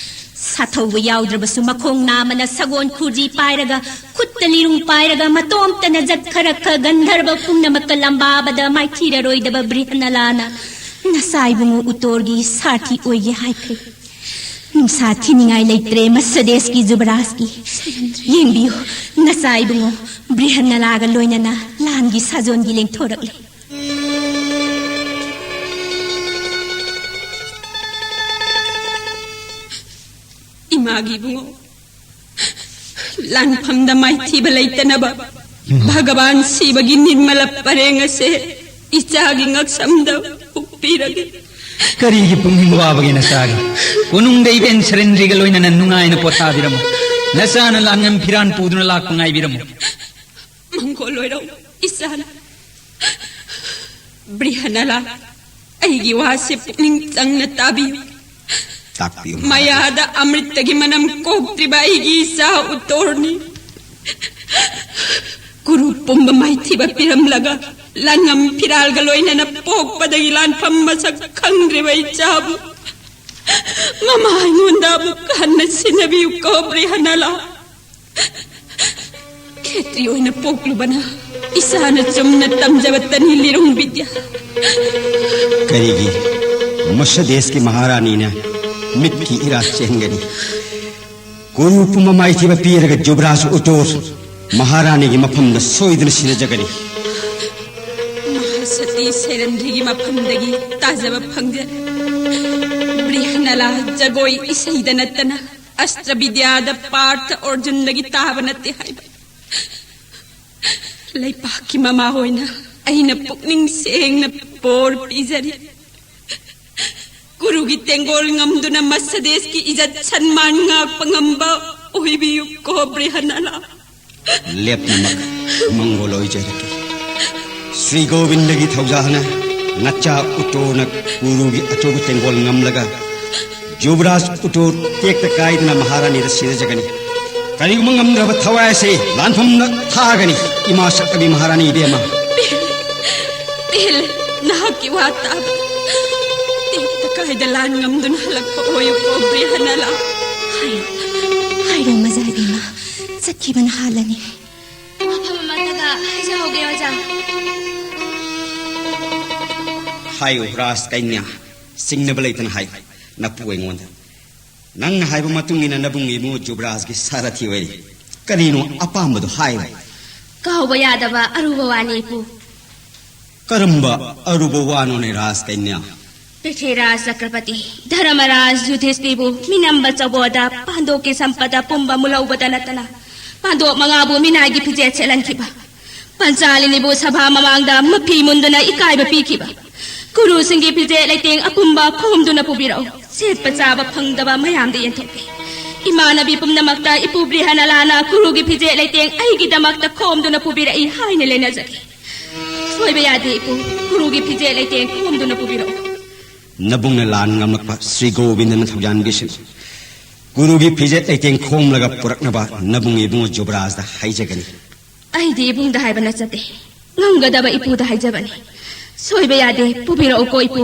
ꯁꯥꯊꯧꯕ ꯌꯥꯎꯗ꯭ꯔꯕꯁꯨ ꯃꯈꯣꯡ ꯅꯥꯝꯃꯅ ꯁꯒꯣꯜ ꯈꯨꯔꯖꯤ ꯄꯥꯏꯔꯒ, ꯈꯨꯠꯇ ꯂꯤꯔꯨꯡ ꯄꯥꯏꯔꯒ, ꯃꯇꯣꯝꯇꯅ ꯖꯠꯈꯔꯛꯈ ꯒꯟꯙꯔꯕ ꯄꯨꯝꯅꯃꯛꯀ ꯂꯝꯕꯥꯕꯗ ꯃꯥꯏꯊꯤꯔꯔꯣꯏꯗꯕ ꯕ꯭ꯔꯤꯍꯅꯂꯥꯅ ꯅꯆꯥ ꯏꯕꯨꯡꯉꯣ ꯎꯇꯣꯔꯒꯤ ꯁꯥꯔꯊꯤ ꯑꯣꯏꯒꯦ ꯍꯥꯏꯈ꯭ꯔꯦ꯫ ꯅꯨꯡꯁꯥ ꯊꯤꯅꯤꯡꯉꯥꯏ ꯂꯩꯇ꯭ꯔꯦ ꯃꯁꯗꯦꯁꯀꯤ ꯖꯨꯕꯔꯥꯖꯀꯤ꯫ ꯌꯦꯡꯕꯤꯌꯨ, ꯅꯆꯥ ꯏꯕꯨꯡꯉꯣ ꯕ꯭ꯔꯤꯍꯅꯂꯥꯒ ꯂꯣꯏꯅꯅ ꯂꯥꯟꯒꯤ ꯁꯥꯖꯣꯟꯒꯤ ꯂꯦꯡꯊꯣꯔꯛꯂꯦ꯫ ꯏꯃꯥꯒꯤ ꯏꯕꯨꯡꯉꯣ, ꯂꯥꯟꯐꯝꯗ ꯃꯥꯏꯊꯤꯕ ꯂꯩꯇꯅꯕ ꯏꯃꯥ꯫ ꯚꯒꯕꯥꯟ ꯁꯤꯕꯒꯤ ꯅꯤꯔꯃꯂ ꯄꯔꯦꯡ ꯑꯁꯦ ꯏꯆꯥꯒꯤ ꯉꯛꯁꯝꯗ ꯍꯨꯛꯄꯤꯔꯒꯦ꯫ ꯀꯔꯤꯒꯤ ꯄꯨꯛꯅꯤꯡ ꯋꯥꯕꯒꯦ ꯅꯆꯥꯒꯤ? ꯀꯣꯅꯨꯡꯗ ꯏꯕꯦꯟ ꯁꯔꯦꯟꯗ꯭ꯔꯤꯒ ꯂꯣꯏꯅꯅ ꯅꯨꯡꯉꯥꯏꯅ ꯄꯣꯊꯥꯕꯤꯔꯝꯃꯨ꯫ ꯅꯆꯥꯅ ꯂꯥꯟꯉꯝ ꯐꯤꯔꯥꯟ ꯄꯨꯗꯨꯅ ꯂꯥꯛꯄ ꯉꯥꯏꯕꯤꯔꯝꯃꯨ꯫ ꯃꯪꯒꯣꯜ ꯑꯣꯏꯔꯣ ꯏꯆꯥꯅ꯫ ꯕ꯭ꯔꯤꯍꯅꯂꯥ, ꯑꯩꯒꯤ ꯋꯥꯁꯦ ꯄꯨꯛꯅꯤꯡ ꯆꯪꯅ ꯇꯥꯕꯤꯌꯨ꯫ ꯇꯥꯛꯄꯤꯌꯨ, ꯃꯍꯥꯔꯥꯅꯤ꯫ ꯃꯌꯥꯗ ꯑꯃ꯭ꯔꯤꯠꯇꯒꯤ ꯃꯅꯝ ꯀꯣꯛꯇ꯭ꯔꯤꯕ ꯑꯩꯒꯤ ꯏꯆꯥ ꯎꯇꯣꯔꯅꯤ꯫ ꯀꯨꯔꯨ ꯄꯨꯝꯕ ꯃꯥꯏꯊꯤꯕ ꯄꯤꯔꯝꯂꯒ, ꯂꯥꯟꯉꯝ ꯐꯤꯔꯥꯜꯒ ꯂꯣꯏꯅꯅ ꯄꯣꯛꯄꯗꯒꯤ ꯂꯥꯟꯐꯝ ꯃꯁꯛ ꯈꯪꯗ꯭ꯔꯤꯕ ꯏꯆꯥꯕꯨ ꯃꯃꯥ ꯑꯩꯉꯣꯟꯗ ꯑꯃꯨꯛ ꯍꯟꯅ ꯁꯤꯟꯅꯕꯤꯌꯨꯀꯣ, ꯕ꯭ꯔꯤꯍꯅꯂꯥ꯫ ꯈꯦꯇ꯭ꯔꯤ ꯑꯣꯏꯅ ꯄꯣꯛꯂꯨꯕꯅ ꯏꯁꯥꯅ ꯆꯨꯝꯅ ꯇꯝꯖꯕꯇꯅꯤ, ꯂꯤꯔꯨꯡ ꯕꯤꯗ꯭ꯌꯥ꯫ ꯀꯔꯤꯒꯤ ꯃꯁꯗꯦꯁꯀꯤ ꯃꯍꯥꯔꯥꯅꯤꯅ ꯃꯤꯠꯀꯤ ꯏꯔꯥ ꯆꯦꯟꯒꯅꯤ? ꯀꯨꯔꯨ ꯄꯨꯝꯕ ꯃꯥꯏꯊꯤꯕ ꯄꯤꯔꯒ ꯖꯨꯕꯔꯥꯖ ꯎꯇꯣꯔ ꯃꯍꯥꯔꯥꯅꯤꯒꯤ ꯃꯐꯝꯗ ꯁꯣꯏꯗꯅ ꯁꯤꯟꯅꯖꯒꯅꯤ꯫ ꯃꯍꯥꯁꯇꯤ ꯁꯦꯔꯟꯗ꯭ꯔꯤꯒꯤ ꯃꯐꯝꯗꯒꯤ ꯇꯥꯖꯕ ꯐꯪꯖꯔꯦ꯫ ꯕ꯭ꯔꯤꯍꯅꯂꯥ ꯖꯒꯣꯏ ꯏꯁꯩꯗ ꯅꯠꯇꯅ ꯑꯁꯇ꯭ꯔ ꯕꯤꯗ꯭ꯌꯥꯗ ꯄꯥꯔꯊ ꯑꯔꯖꯨꯟꯗꯒꯤ ꯇꯥꯕ ꯅꯠꯇꯦ ꯍꯥꯏꯕ꯫ ꯂꯩꯄꯥꯛꯀꯤ ꯃꯃꯥ ꯑꯣꯏꯅ ꯑꯩꯅ ꯄꯨꯛꯅꯤꯡ ꯁꯦꯡꯅ ꯕꯣꯔ ꯄꯤꯖꯔꯤ꯫ ꯀꯨꯔꯨꯒꯤ ꯇꯦꯡꯒꯣꯜ ꯉꯝꯗꯨꯅ ꯃꯁꯗꯦꯁꯀꯤ ꯏꯖꯠ ꯁꯟꯃꯥꯟ ꯉꯥꯛꯄ ꯉꯝꯕ ꯑꯣꯏꯕꯤꯌꯨꯀꯣ ꯕ꯭ꯔꯤꯍꯅꯂꯥ꯫ ꯂꯦꯞꯅꯃꯛ ꯃꯪꯒꯣꯜ ꯑꯣꯏꯖꯔꯛꯀꯦ꯫ ꯁ꯭ꯔꯤ ꯒꯣꯕꯤꯟꯗꯒꯤ ꯊꯧꯖꯥꯜꯅ ꯅꯆꯥ ꯎꯇꯣꯔꯅ ꯀꯨꯔꯨꯒꯤ ꯑꯆꯧꯕ ꯇꯦꯡꯒꯣꯜ ꯉꯝꯂꯒ ꯖꯨꯕꯔꯥꯖ ꯎꯇꯣꯔ ꯇꯦꯛꯇ ꯀꯥꯏꯗꯅ ꯃꯍꯥꯔꯥꯅꯤꯗ ꯁꯤꯟꯅꯖꯒꯅꯤ꯫ ꯀꯔꯤꯒꯨꯝꯕ ꯉꯝꯗ꯭ꯔꯕ ꯊꯋꯥꯏ ꯑꯁꯤ ꯂꯥꯟꯐꯝꯗ ꯊꯥꯒꯅꯤ꯫ ꯏꯃꯥ ꯁꯛꯇꯕꯤ ꯃꯍꯥꯔꯥꯅꯤ ꯏꯕꯦꯝꯃ꯫ ꯄꯦꯜꯂꯦ, ꯄꯦꯜꯂꯦ꯫ ꯅꯍꯥꯛꯀꯤ ꯋꯥ ꯇꯥꯕ꯫ ꯇꯦꯛꯇ ꯀꯥꯏꯗ ꯂꯥꯟ ꯉꯝꯗꯨꯅ ꯍꯜꯂꯛꯄ ꯑꯣꯏꯌꯨꯀꯣ ꯕ꯭ꯔꯤꯍꯅꯂꯥ꯫ ꯍꯥꯏꯔꯣ, ꯍꯥꯏꯔꯣ ꯃꯖꯥ ꯏꯕꯦꯝꯃ꯫ ꯆꯠꯈꯤꯕꯅ ꯍꯥꯜꯂꯅꯤ꯫ ꯋꯥꯐꯝ ꯑꯃꯠꯇꯒ ꯍꯥꯏꯖꯍꯧꯒꯦ ꯑꯣꯖꯥ꯫ ꯍꯥꯏꯌꯨ ꯔꯥꯖ ꯀꯩꯅ꯭ꯌꯥ, ꯆꯤꯡꯅꯕ ꯂꯩꯇꯅ ꯍꯥꯏꯌꯨ꯫ ꯅꯄꯨ ꯑꯩꯉꯣꯟꯗ ꯅꯪꯅ ꯍꯥꯏꯕ ꯃꯇꯨꯡ ꯏꯟꯅ ꯅꯕꯨꯡ ꯏꯕꯨꯡꯉꯣ ꯖꯨꯕꯔꯥꯖꯀꯤ ꯁꯥꯔꯊꯤ ꯑꯣꯏꯔꯤ꯫ ꯀꯔꯤꯅꯣ ꯑꯄꯥꯝꯕꯗꯣ ꯍꯥꯏꯌꯨ꯫ ꯀꯥꯎꯕ ꯌꯥꯗꯕ ꯑꯔꯨꯕ ꯋꯥꯅꯤ ꯏꯄꯨ꯫ ꯀꯔꯝꯕ ꯑꯔꯨꯕ ꯋꯥꯅꯣꯅꯦ ꯔꯥꯖ ꯀꯩꯅ꯭ꯌꯥ? ꯄ꯭ꯔꯤꯊꯤꯔꯥꯖ ꯆꯀ꯭ꯔꯄꯇꯤ, ꯙꯔꯃꯔꯥꯖ ꯌꯨꯙꯤꯁꯇꯤꯕꯨ ꯃꯤꯅꯝꯕ ꯆꯧꯕꯣꯗ ꯄꯥꯟꯗꯣꯛꯀꯤ ꯁꯝꯄꯗ ꯄꯨꯝꯕ ꯃꯨꯜꯍꯧꯕꯗ ꯅꯠꯇꯅ ꯄꯥꯟꯗꯣꯛ ꯃꯉꯥꯕꯨ ꯃꯤꯅꯥꯏꯒꯤ ꯐꯤꯖꯦꯠ ꯁꯦꯠꯍꯟꯈꯤꯕ, ꯄꯟꯆꯥꯂꯤꯅꯤꯕꯨ ꯁꯚꯥ ꯃꯃꯥꯡꯗ ꯃꯐꯤ ꯃꯨꯟꯗꯨꯅ ꯏꯀꯥꯏꯕ ꯄꯤꯈꯤꯕ, ꯀꯨꯔꯨꯁꯤꯡꯒꯤ ꯐꯤꯖꯦꯠ ꯂꯩꯇꯦꯡ ꯑꯄꯨꯝꯕ ꯈꯣꯝꯗꯨꯅ ꯄꯨꯕꯤꯔꯛꯎ꯫ ꯁꯦꯠꯄ ꯆꯥꯕ ꯐꯪꯗꯕ ꯃꯌꯥꯝꯗ ꯌꯦꯟꯊꯣꯛꯄꯤ꯫ ꯏꯃꯥꯟꯅꯕꯤ ꯄꯨꯝꯅꯃꯛꯇ ꯏꯄꯨ ꯕ꯭ꯔꯤꯍꯅꯂꯥꯅ ꯀꯨꯔꯨꯒꯤ ꯐꯤꯖꯦꯠ ꯂꯩꯇꯦꯡ ꯑꯩꯒꯤꯗꯃꯛꯇ ꯈꯣꯝꯗꯨꯅ ꯄꯨꯕꯤꯔꯛꯏ ꯍꯥꯏꯅ ꯂꯦꯟꯅꯖꯒꯦ꯫ ꯁꯣꯏꯕ ꯌꯥꯗꯦ ꯏꯄꯨ, ꯀꯨꯔꯨꯒꯤ ꯐꯤꯖꯦꯠ ꯂꯩꯇꯦꯡ ꯈꯣꯝꯗꯨꯅ ꯄꯨꯕꯤꯔꯛꯎ꯫ ꯅꯕꯨꯡꯅ ꯂꯥꯟ ꯉꯝꯂꯛꯄ ꯁ꯭ꯔꯤ ꯒꯣꯕꯤꯟꯗꯅ ꯊꯧꯖꯥꯟꯕꯤꯁꯅꯨ꯫ ꯀꯨꯔꯨꯒꯤ ꯐꯤꯖꯦꯠ ꯂꯩꯇꯦꯡ ꯈꯣꯝꯂꯒ ꯄꯨꯔꯛꯅꯕ ꯅꯕꯨꯡ ꯏꯕꯨꯡꯉꯣ ꯖꯨꯕꯔꯥꯖꯗ ꯍꯥꯏꯖꯒꯅꯤ꯫ ꯑꯩꯗꯤ ꯏꯕꯨꯡꯗ ꯍꯥꯏꯕ ꯅꯠꯆꯗꯦ, ꯉꯝꯒꯗꯕ ꯏꯄꯨꯗ ꯍꯥꯏꯖꯕꯅꯤ꯫ ꯁꯣꯏꯕ ꯌꯥꯗꯦ, ꯄꯨꯕꯤꯔꯛꯎꯀꯣ ꯏꯄꯨ꯫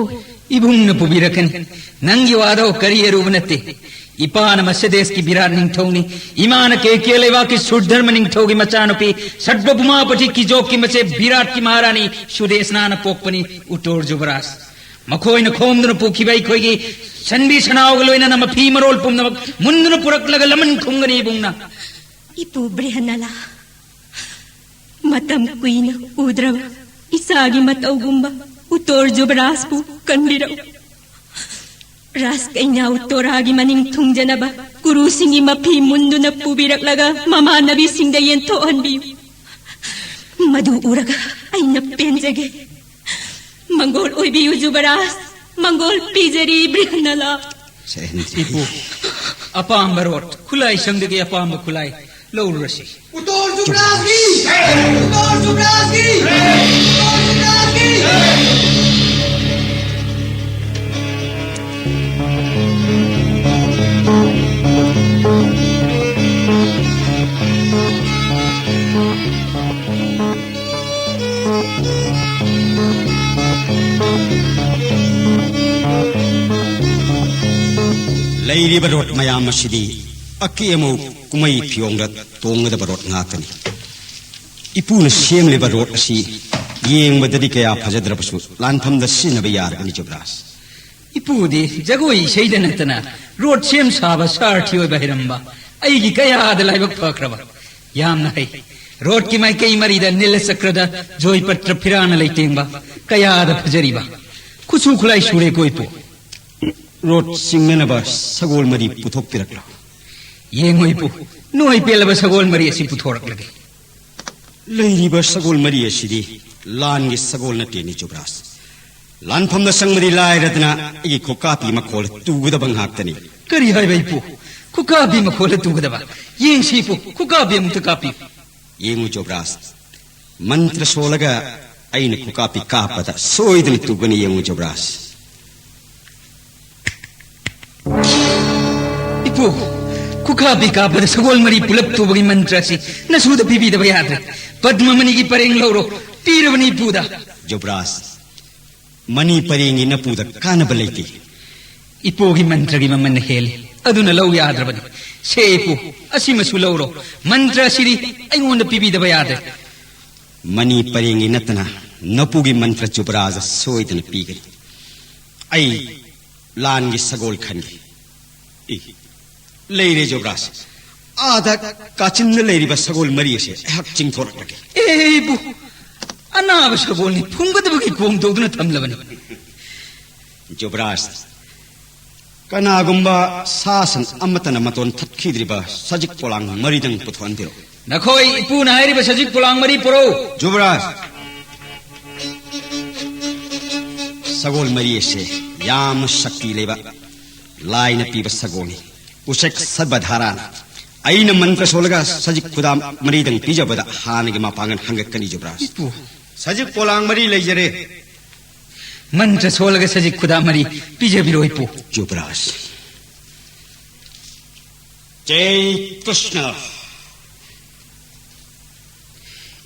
ꯏꯕꯨꯡꯅ ꯄꯨꯕꯤꯔꯛꯀꯅꯤ꯫ ꯅꯪꯒꯤ ꯋꯥꯗꯣ ꯀꯔꯤ ꯑꯔꯨꯕ ꯅꯠꯇꯦ꯫ ꯏꯄꯥꯅ ꯃꯁꯦꯗꯦꯁꯀꯤ ꯕꯤꯔꯥꯠ ꯅꯤꯡꯊꯧꯅꯤ꯫ ꯏꯃꯥꯅ ꯀꯦꯀꯦ ꯂꯩꯕꯥꯛꯀꯤ ꯁꯨꯔꯙꯔꯃ ꯅꯤꯡꯊꯧꯒꯤ ꯃꯆꯥꯅꯨꯄꯤ, ꯁꯠꯕꯕꯨꯃꯥꯄꯇꯤ ꯀꯤꯖꯣꯛꯀꯤ ꯃꯆꯦ ꯕꯤꯔꯥꯠꯀꯤ ꯃꯍꯥꯔꯥꯅꯤ ꯁꯨꯗꯦꯁꯅꯥꯅ ꯄꯣꯛꯄꯅꯤ ꯎꯇꯣꯔ ꯖꯨꯕꯔꯥꯖ꯫ ꯃꯈꯣꯏꯅ ꯈꯣꯝꯗꯨꯅ ꯄꯨꯈꯤꯕ ꯑꯩꯈꯣꯏꯒꯤ ꯁꯟꯕꯤ ꯁꯅꯥꯎꯒ ꯂꯣꯏꯅꯅ ꯃꯐꯤ ꯃꯔꯣꯜ ꯄꯨꯝꯅꯃꯛ ꯃꯨꯟꯗꯨꯅ ꯄꯨꯔꯛꯂꯒ ꯂꯃꯟ ꯈꯨꯝꯒꯅꯤ ꯏꯕꯨꯡꯅ꯫ ꯏꯄꯨ ꯕ꯭ꯔꯦꯍꯅꯂꯥ, ꯃꯇꯝ ꯀꯨꯏꯅ ꯎꯗ꯭ꯔꯕ ꯏꯆꯥꯒꯤ ꯃꯇꯧꯒꯨꯝꯕ ꯎꯇꯣꯔ ꯖꯨꯕꯔꯥꯖꯄꯨ ꯀꯟꯕꯤꯔꯛꯎ꯫ ꯔꯥꯖ ꯀꯩꯅꯥ ꯎꯇꯣꯔꯥꯒꯤ ꯃꯅꯤꯡ ꯊꯨꯡꯖꯅꯕ ꯀꯨꯔꯨꯁꯤꯡꯒꯤ ꯃꯐꯤ ꯃꯨꯟꯗꯨꯅ ꯄꯨꯕꯤꯔꯛꯂꯒ ꯃꯃꯥꯟꯅꯕꯤꯁꯤꯡꯗ ꯌꯦꯟꯊꯣꯛꯍꯟꯕꯤꯌꯨ꯫ ꯃꯗꯨ ꯎꯔꯒ ꯑꯩꯅ ꯄꯦꯟꯖꯒꯦ꯫ ꯃꯪꯒꯣꯜ ꯑꯣꯏꯕꯤꯌꯨ ꯖꯨꯕꯔꯥꯖ꯫ ꯃꯪꯒꯣꯜ ꯄꯤꯖꯔꯤ ꯕ꯭ꯔꯤꯍꯟꯅꯂꯥ꯫ ꯁꯍꯦꯟꯗ꯭ꯔꯤ꯫ ꯏꯄꯨ, ꯑꯄꯥꯝꯕ ꯔꯣꯠ, ꯈꯨꯠꯂꯥꯏ ꯁꯪꯗꯒꯤ ꯑꯄꯥꯝꯕ ꯈꯨꯠꯂꯥꯏ ꯂꯧꯔꯨꯔꯁꯤ꯫ ꯎꯇꯣꯔ ꯖꯨꯕ꯭ꯔꯥꯖꯀꯤ! ꯎꯇꯣꯔ ꯖꯨꯕ꯭ꯔꯥꯖꯀꯤ! ꯎꯇꯣꯔ ꯖꯨꯕ꯭ꯔꯥꯖꯀꯤ! ꯂꯩꯔꯤꯕ ꯔꯣꯠ ꯃꯌꯥꯝ ꯑꯁꯤꯗꯤ ꯑꯀꯦ ꯑꯃꯧ ꯀꯨꯝꯍꯩ ꯐꯤꯌꯣꯡꯗ ꯇꯣꯡꯒꯗꯕ ꯔꯣꯠ ꯉꯥꯛꯇꯅꯤ꯫ ꯏꯄꯨꯅ ꯁꯦꯝꯂꯤꯕ ꯔꯣꯠ ꯑꯁꯤ ꯌꯦꯡꯕꯗꯗꯤ ꯀꯌꯥ ꯐꯖꯗ꯭ꯔꯕꯁꯨ ꯂꯥꯟꯐꯝꯗ ꯁꯤꯖꯤꯟꯅꯕ ꯌꯥꯔꯒꯅꯤ ꯖꯨꯕ꯭ꯔꯥꯖ꯫ ꯏꯄꯨꯗꯤ ꯖꯒꯣꯏ ꯏꯁꯩꯗ ꯅꯠꯇꯅ ꯔꯣꯠ ꯁꯦꯝ ꯁꯥꯕ ꯁꯥꯔꯊꯤ ꯑꯣꯏꯕ ꯍꯩꯔꯝꯕ ꯑꯩꯒꯤ ꯀꯌꯥꯗ ꯂꯥꯏꯕꯛ ꯐꯈ꯭ꯔꯕ꯫ ꯌꯥꯝꯅ ꯍꯩ꯫ ꯔꯣꯠꯀꯤ ꯃꯥꯏꯀꯩ ꯃꯔꯤꯗ ꯅꯤꯂ ꯆꯀ꯭ꯔꯗ ꯖꯣꯏꯄꯇ꯭ꯔ ꯐꯤꯔꯥꯅ ꯂꯩꯇꯦꯡꯕ꯫ ꯀꯌꯥꯗ ꯐꯖꯔꯤꯕ꯫ ꯈꯨꯠꯁꯨ ꯈꯨꯠꯂꯥꯏ ꯁꯨꯔꯦꯀꯣ ꯏꯄꯨ꯫ ꯔꯣꯠ ꯆꯤꯡꯅꯅꯕ ꯁꯒꯣꯜ ꯃꯔꯤ ꯄꯨꯊꯣꯛꯄꯤꯔꯛꯂꯣ꯫ ꯌꯦꯡꯉꯣ ꯏꯄꯨ, ꯅꯣꯏ ꯄꯦꯜꯂꯕ ꯁꯒꯣꯜ ꯃꯔꯤ ꯑꯁꯤ ꯄꯨꯊꯣꯔꯛꯂꯒꯦ꯫ ꯂꯩꯔꯤꯕ ꯁꯒꯣꯜ ꯃꯔꯤ ꯑꯁꯤꯗꯤ ꯂꯥꯟꯒꯤ ꯁꯒꯣꯜ ꯅꯠꯇꯦꯅꯦ ꯖꯨꯕ꯭ꯔꯥꯖ꯫ ꯂꯥꯟꯐꯝꯗ ꯆꯪꯕꯗꯤ ꯂꯥꯏꯔꯗꯅ ꯑꯩꯒꯤ ꯈꯨꯀꯥꯄꯤ ꯃꯈꯣꯜ ꯇꯨꯒꯗꯕ ꯉꯥꯛꯇꯅꯤ꯫ ꯀꯔꯤ ꯍꯥꯏꯕ ꯏꯄꯨ? ꯈꯨꯀꯥꯄꯤ ꯃꯈꯣꯜ ꯇꯨꯒꯗꯕ? ꯌꯦꯡꯁꯤ ꯏꯄꯨ, ꯈꯨꯀꯥꯄꯤ ꯑꯃꯨꯛꯇ ꯀꯥꯞꯄꯤꯌꯨ꯫ ꯌꯦꯡꯉꯨ ꯖꯨꯕ꯭ꯔꯥꯖ, ꯃꯟꯇ꯭ꯔ ꯁꯣꯜꯂꯒ ꯑꯩꯅ ꯈꯨꯀꯥꯄꯤ ꯀꯥꯞꯄꯗ ꯁꯣꯏꯗꯅ ꯇꯨꯒꯅꯤ, ꯌꯦꯡꯉꯨ ꯖꯨꯕ꯭ꯔꯥꯖ꯫ ꯏꯄꯨ, ꯈꯨꯀꯥꯄꯤ ꯀꯥꯞꯄꯗ ꯁꯒꯣꯜ ꯃꯔꯤ ꯄꯨꯂꯞ ꯇꯨꯕꯒꯤ ꯃꯟꯇ꯭ꯔ ꯑꯁꯤ ꯅꯁꯨꯗ ꯄꯤꯕꯤꯗꯕ ꯌꯥꯗ꯭ꯔꯦ꯫ ꯄꯗꯃꯃꯅꯤꯒꯤ ꯄꯔꯦꯡ ꯂꯧꯔꯣ, ꯄꯤꯔꯕꯅꯤ ꯏꯄꯨꯗ꯫ ꯖꯨꯕ꯭ꯔꯥꯖ, ꯃꯅꯤ ꯄꯔꯦꯡꯒꯤ ꯅꯄꯨꯗ ꯀꯥꯟꯅꯕ ꯂꯩꯇꯦ꯫ ꯏꯄꯨꯒꯤ ꯃꯟꯇ꯭ꯔꯒꯤ ꯃꯃꯜꯅ ꯍꯦꯜꯂꯤ, ꯑꯗꯨꯅ ꯂꯧ ꯌꯥꯗ꯭ꯔꯕꯅꯤ꯫ ꯁꯦ ꯏꯄꯨ, ꯑꯁꯤꯃꯁꯨ ꯂꯧꯔꯣ, ꯃꯟꯇ꯭ꯔ ꯑꯁꯤꯗꯤ ꯑꯩꯉꯣꯟꯗ ꯄꯤꯕꯤꯗꯕ ꯌꯥꯗ꯭ꯔꯦ꯫ ꯃꯅꯤ ꯄꯔꯦꯡꯒꯤ ꯅꯠꯇꯅ ꯅꯄꯨꯒꯤ ꯃꯟꯇ꯭ꯔ ꯖꯨꯕ꯭ꯔꯥꯖ ꯁꯣꯏꯗꯅ ꯄꯤꯒꯅꯤ꯫ ꯑꯩ ꯂꯥꯟꯒꯤ ꯁꯒꯣꯜ ꯈꯟꯒꯦ꯫ ꯏ, ꯂꯩꯔꯦ ꯖꯨꯕ꯭ꯔꯥꯖ꯫ ꯑꯥꯗ ꯀꯥꯆꯤꯟꯗ ꯂꯩꯔꯤꯕ ꯁꯒꯣꯜ ꯃꯔꯤ ꯑꯁꯦ ꯑꯩꯍꯥꯛ ꯆꯤꯡꯊꯣꯔꯛꯂꯒꯦ꯫ ꯑꯦ ꯏꯄꯨ, ꯑꯅꯥꯕ ꯁꯒꯣꯜꯅꯤ, ꯐꯨꯝꯒꯗꯕꯒꯤ ꯀꯣꯝ ꯇꯧꯗꯨꯅ ꯊꯝꯂꯕꯅꯤ꯫ ꯖꯨꯕ꯭ꯔꯥꯖ, ꯀꯅꯥꯒꯨꯝꯕ ꯁꯥ ꯁꯟ ꯑꯃꯠꯇꯅ ꯃꯇꯣꯟ ꯊꯠꯈꯤꯗ꯭ꯔꯤꯕ ꯁꯖꯤꯛ ꯄꯣꯂꯥꯡ ꯃꯔꯤꯗꯪ ꯄꯨꯊꯣꯛꯍꯟꯕꯤꯔꯛꯎ꯫ ꯅꯈꯣꯏ ꯏꯄꯨꯅ ꯍꯥꯏꯔꯤꯕ ꯁꯖꯤꯛ ꯄꯣꯂꯥꯡ ꯃꯔꯤ ꯄꯨꯔꯛꯎ꯫ ꯖꯨꯕ꯭ꯔꯥꯖ, ꯁꯒꯣꯜ ꯃꯔꯤ ꯑꯁꯦ ꯌꯥꯝꯅ ꯁꯛꯇꯤ ꯂꯩꯕ ꯂꯥꯏꯅ ꯄꯤꯕ ꯁꯒꯣꯜꯅꯤ꯫ ꯎꯆꯦꯛ ꯁꯔꯕꯙꯥꯔꯥꯅ ꯑꯩꯅ ꯃꯟꯇ꯭ꯔ ꯁꯣꯜꯂꯒ ꯁꯖꯤꯛ ꯈꯨꯗꯥ ꯃꯔꯤꯗꯪ ꯄꯤꯖꯕꯗ ꯍꯥꯟꯅꯒꯤ ꯃꯄꯥꯡꯒꯜ ꯍꯪꯒꯠꯀꯅꯤ, ꯖꯨꯕ꯭ꯔꯥꯖ꯫ ꯏꯄꯨ꯫ ꯁꯖꯤꯛ ꯄꯣꯂꯥꯡ ꯃꯔꯤ ꯂꯩꯖꯔꯦ꯫ ꯃꯟꯇ꯭ꯔ ꯁꯣꯜꯂꯒ ꯁꯖꯤꯛ ꯈꯨꯗꯥ ꯃꯔꯤ ꯄꯤꯖꯕꯤꯔꯣ, ꯏꯄꯨ꯫ ꯖꯨꯕ꯭ꯔꯥꯖ꯫ ꯖꯩ ꯀ꯭ꯔꯤꯁꯅ꯫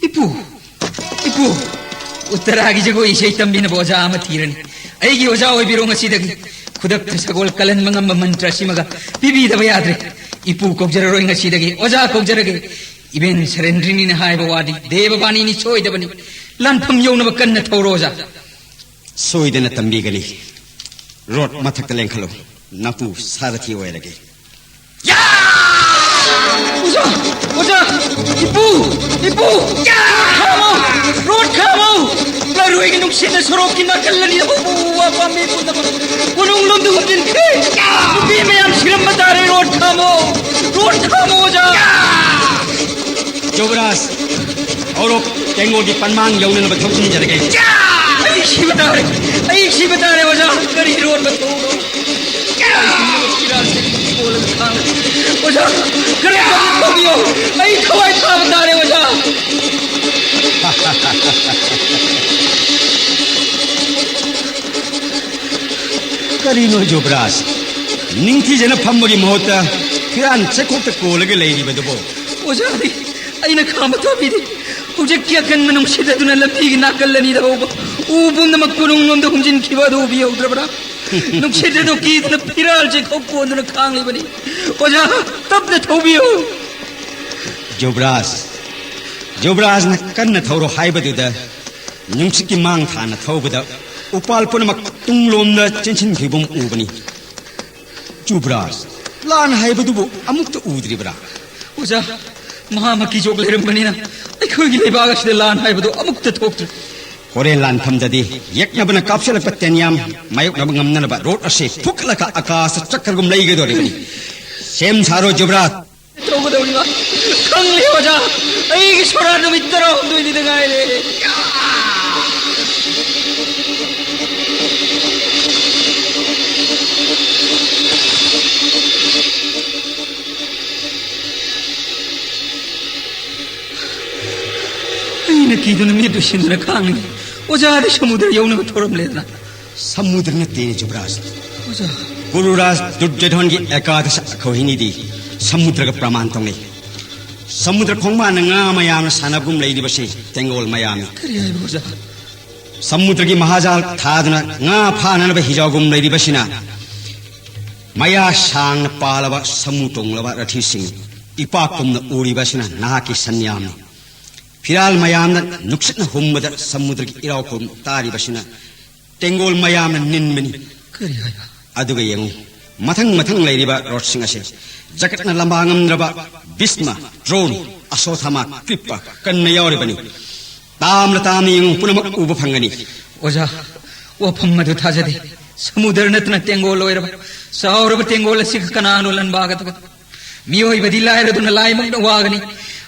ꯏꯄꯨ, ꯏꯄꯨ, ꯎꯠꯇꯔꯥꯒꯤ ꯖꯒꯣꯏ ꯏꯁꯩ ꯇꯝꯕꯤꯅꯕ ꯑꯣꯖꯥ ꯑꯃ ꯊꯤꯔꯅꯤ꯫ ꯑꯩꯒꯤ ꯑꯣꯖꯥ ꯑꯣꯏꯕꯤꯔꯣ ꯉꯁꯤꯗꯒꯤ꯫ ꯈꯨꯗꯛꯇ ꯁꯒꯣꯜ ꯀꯜꯍꯟꯕ ꯉꯝꯕ ꯃꯟꯇ꯭ꯔ ꯑꯁꯤꯃꯒ ꯄꯤꯕꯤꯗꯕ ꯌꯥꯗ꯭ꯔꯦ꯫ ꯏꯄꯨ ꯀꯧꯖꯔꯔꯣꯏ ꯉꯁꯤꯗꯒꯤ, ꯑꯣꯖꯥ ꯀꯧꯖꯔꯒꯦ꯫ ꯏꯕꯦꯟ ꯁꯔꯦꯟꯗ꯭ꯔꯤꯅꯤꯅ ꯍꯥꯏꯕ ꯋꯥꯗꯤ ꯗꯦꯕꯕꯥꯅꯤꯅꯤ ꯁꯣꯏꯗꯕꯅꯤ꯫ ꯂꯥꯟꯐꯝ ꯌꯧꯅꯕ ꯀꯟꯅ ꯊꯧꯔꯣ, ꯑꯣꯖꯥ꯫ ꯁꯣꯏꯗꯅ ꯇꯝꯕꯤꯒꯅꯤ꯫ ꯔꯣꯠ ꯃꯊꯛꯇ ꯂꯦꯡꯈꯠꯂꯨ꯫ ꯅꯄꯨ ꯁꯥꯔꯊꯤ ꯑꯣꯏꯔꯒꯦ꯫ ꯌꯥ! ꯑꯣꯖꯥ! ꯑꯣꯖꯥ! ꯏꯄꯨ! ꯏꯄꯨ! ꯌꯥ! ꯈꯥꯝꯃꯣ! ꯔꯣꯠ ꯈꯥꯝꯃꯣ! ꯂꯥꯏꯔꯣꯏꯒꯤ ꯅꯨꯡꯁꯤꯠꯅ ꯁꯣꯔꯣꯛꯀꯤ ꯅꯥꯀꯜ ꯑꯅꯤꯗ ꯍꯧꯕ ꯎ ꯋꯥ ꯄꯥꯝꯕꯤ ꯄꯨꯝꯅꯃꯛ ꯀꯣꯅꯨꯡꯂꯣꯝꯗ ꯍꯨꯝꯖꯤꯟꯈ꯭ꯔꯦ! ꯅꯨꯄꯤ ꯃꯌꯥꯝ ꯁꯤꯔꯝꯕ ꯇꯥꯔꯦ! ꯔꯣꯠ ꯈꯥꯝꯃꯣ! ꯔꯣꯠ ꯈꯥꯝꯃꯣ, ꯑꯣꯖꯥ! ꯌꯨꯕꯔꯥꯖ, ꯍꯧꯔꯣ, ꯇꯦꯡꯒꯣꯜꯒꯤ ꯄꯟꯃꯥꯡ ꯌꯧꯅꯅꯕ ꯊꯧꯖꯤꯟꯖꯔꯒꯦ꯫ ꯑꯩ ꯁꯤꯕ ꯇꯥꯔꯦ! ꯑꯩ ꯁꯤꯕ ꯇꯥꯔꯦ, ꯑꯣꯖꯥ! ꯀꯔꯤ ꯔꯣꯠ ꯃꯊꯧꯅꯣ? ꯑꯣꯖꯥ, ꯈꯔ ꯀꯟꯅ ꯊꯧꯕꯤꯌꯣ꯫ ꯑꯩ ꯊꯋꯥꯏ ꯊꯥꯕ ꯇꯥꯔꯦ, ꯑꯣꯖꯥ꯫ ꯀꯔꯤꯅꯣ ꯖꯨꯕ꯭ꯔꯥꯖ? ꯅꯤꯡꯊꯤꯖꯅ ꯐꯝꯕꯒꯤ ꯃꯍꯨꯠꯇ ꯐꯤꯔꯥꯟ ꯆꯩꯈꯣꯛꯇ ꯀꯣꯜꯂꯒ ꯂꯩꯔꯤꯕꯗꯨꯕꯣ? ꯑꯣꯖꯥꯗꯤ ꯑꯩꯅ ꯈꯥꯝꯕ ꯊꯥꯕꯤꯔꯤ꯫ ꯍꯧꯖꯤꯛꯀꯤ ꯑꯀꯟꯕ ꯅꯨꯡꯁꯤꯠ ꯑꯗꯨꯅ ꯂꯝꯕꯤꯒꯤ ꯅꯥꯀꯜ ꯑꯅꯤꯗ ꯍꯧꯕ ꯎ ꯄꯨꯝꯅꯃꯛ ꯀꯣꯅꯨꯡꯂꯣꯝꯗ ꯍꯨꯝꯖꯤꯟꯈꯤꯕ ꯑꯗꯨ ꯎꯕꯤꯍꯧꯗ꯭ꯔꯕ꯭ꯔꯥ? ꯅꯨꯡꯁꯤꯠ ꯑꯗꯨ ꯀꯤꯗꯨꯅ ꯐꯤꯔꯥꯜ ꯆꯩꯈꯣꯛ ꯀꯣꯟꯗꯨꯅ ꯈꯥꯡꯂꯤꯕꯅꯤ꯫ ꯑꯣꯖꯥ, ꯇꯞꯅ ꯊꯧꯕꯤꯌꯨ꯫ ꯖꯨꯕ꯭ꯔꯥꯖ, ꯖꯨꯕ꯭ꯔꯥꯖꯅ ꯀꯟꯅ ꯊꯧꯔꯣ ꯍꯥꯏꯕꯗꯨꯗ ꯅꯨꯡꯁꯤꯠꯀꯤ ꯃꯥꯡ ꯊꯥꯅ ꯊꯧꯕꯗ ꯎꯄꯥꯜ ꯄꯨꯝꯅꯃꯛ ꯇꯨꯡꯂꯣꯝꯗ ꯆꯦꯟꯁꯤꯟꯈꯤꯕꯒꯨꯝ ꯎꯕꯅꯤ꯫ ꯖꯨꯕ꯭ꯔꯥꯖ, ꯂꯥꯟ ꯍꯥꯏꯕꯗꯨꯕꯨ ꯑꯃꯨꯛꯇ ꯎꯗ꯭ꯔꯤꯕ꯭ꯔꯥ? ꯑꯣꯖꯥ, ꯃꯍꯥꯛꯃꯛꯀꯤ ꯖꯣꯛ ꯂꯩꯔꯝꯕꯅꯤꯅ ꯑꯩꯈꯣꯏꯒꯤ ꯂꯩꯕꯥꯛ ꯑꯁꯤꯗ ꯂꯥꯟ ꯍꯥꯏꯕꯗꯨ ꯑꯃꯨꯛꯇ ꯊꯣꯛꯇ꯭ꯔꯤ꯫ ꯍꯣꯔꯦꯟ ꯂꯥꯟꯐꯝꯗꯗꯤ ꯌꯦꯛꯅꯕꯅ ꯀꯥꯞꯁꯤꯜꯂꯛꯄ ꯇꯦꯟꯌꯥꯝ ꯃꯥꯌꯣꯛꯅꯕ ꯉꯝꯅꯅꯕ ꯔꯣꯠ ꯑꯁꯤ ꯐꯨꯛꯂꯒ ꯑꯀꯥꯁꯇ ꯆꯠꯈ꯭ꯔꯒꯨꯝ ꯂꯩꯒꯗꯧꯔꯤꯕꯅꯤ꯫ ꯁꯦꯝ ꯁꯥꯔꯣ, ꯖꯨꯕ꯭ꯔꯥꯖ꯫ ꯇꯧꯒꯗꯧꯔꯤꯕ? ꯈꯪꯂꯦ, ꯑꯣꯖꯥ꯫ ꯑꯩꯒꯤ ꯁꯣꯔꯥ ꯅꯨꯃꯤꯠ ꯇꯔꯥꯍꯨꯝꯗꯣꯏꯅꯤꯗ ꯉꯥꯏꯔꯦ꯫ ꯀꯤꯗꯨꯅ ꯃꯤꯠ ꯎꯏꯁꯤꯟꯗꯨꯅ ꯈꯥꯡꯂꯤ꯫ ꯑꯣꯖꯥꯗꯤ ꯁꯃꯨꯗ꯭ꯔ ꯌꯧꯅꯕ ꯊꯧꯔꯝꯂꯦꯗꯅ꯫ ꯁꯃꯨꯗ꯭ꯔ ꯅꯠꯇꯦꯅꯦ ꯖꯨꯕꯔꯥꯖ꯫ ꯑꯣꯖꯥ꯫ ꯀꯨꯔꯨꯔꯥꯖ ꯗꯨꯔꯖꯣꯙꯟꯒꯤ ꯑꯦꯀꯥꯗꯁ ꯑꯈꯧꯍꯤꯅꯤꯗꯤ ꯁꯃꯨꯗ꯭ꯔꯒ ꯄ꯭ꯔꯃꯥꯟ ꯇꯧꯅꯩ꯫ ꯁꯃꯨꯗ꯭ꯔ ꯈꯣꯡꯕꯥꯟꯅ ꯉꯥ ꯃꯌꯥꯝꯅ ꯁꯥꯟꯅꯕꯒꯨꯝ ꯂꯩꯔꯤꯕꯁꯤ ꯇꯦꯡꯒꯣꯜ ꯃꯌꯥꯝꯅꯤ꯫ ꯀꯔꯤ ꯍꯥꯏꯕ ꯑꯣꯖꯥ? ꯁꯃꯨꯗ꯭ꯔꯒꯤ ꯃꯍꯥꯖꯥꯜ ꯊꯥꯗꯨꯅ ꯉꯥ ꯐꯥꯅꯅꯕ ꯍꯤꯖꯥꯎꯒꯨꯝ ꯂꯩꯔꯤꯕꯁꯤꯅ ꯃꯌꯥ ꯁꯥꯡꯅ ꯄꯥꯜꯂꯕ ꯁꯃꯨ ꯇꯣꯡꯂꯕ ꯔꯊꯤꯁꯤꯡ ꯏꯄꯥꯛꯀꯨꯝꯅ ꯎꯔꯤꯕꯁꯤꯅ ꯅꯍꯥꯛꯀꯤ ꯁꯟꯌꯥꯝꯅꯤ꯫ ꯐꯤꯔꯥꯜ ꯃꯌꯥꯝꯅ ꯅꯨꯡꯁꯤꯠꯅ ꯍꯨꯝꯕꯗ ꯁꯃꯨꯗ꯭ꯔꯒꯤ ꯏꯔꯥꯎꯈꯣꯜ ꯇꯥꯔꯤꯕꯁꯤꯅ ꯇꯦꯡꯒꯣꯜ ꯃꯌꯥꯝꯅ ꯅꯤꯟꯕꯅꯤ꯫ ꯀꯔꯤ ꯍꯥꯏꯕ? ꯑꯗꯨꯒ ꯌꯦꯡꯉꯨ, ꯃꯊꯪ ꯃꯊꯪ ꯂꯩꯔꯤꯕ ꯔꯣꯠꯁꯤꯡ ꯑꯁꯦ ꯖꯒꯠꯅ ꯂꯝꯕꯥ ꯉꯝꯗ꯭ꯔꯕ ꯚꯤꯁꯃ, ꯗ꯭ꯔꯣꯟ, ꯑꯁꯣꯊꯥꯃ, ꯀ꯭ꯔꯤꯞꯄ ꯀꯟꯅ ꯌꯥꯎꯔꯤꯕꯅꯤ꯫ ꯇꯥꯝꯅ ꯇꯥꯝꯅ ꯌꯦꯡꯉꯨ, ꯄꯨꯝꯅꯃꯛ ꯎꯕ ꯐꯪꯒꯅꯤ꯫ ꯑꯣꯖꯥ, ꯋꯥꯐꯝ ꯑꯗꯨ ꯊꯥꯖꯗꯦ꯫ ꯁꯃꯨꯗ꯭ꯔ ꯅꯠꯇꯅ ꯇꯦꯡꯒꯣꯜ ꯑꯣꯏꯔꯕ ꯆꯥꯎꯔꯕ ꯇꯦꯡꯒꯣꯜ ꯑꯁꯤꯒ ꯀꯅꯥꯅꯣ ꯂꯥꯟꯕꯥꯒꯗꯕ? ꯃꯤꯑꯣꯏꯕꯗꯤ ꯂꯥꯏꯔꯗꯨꯅ ꯂꯥꯏꯃꯛꯅ ꯋꯥꯒꯅꯤ꯫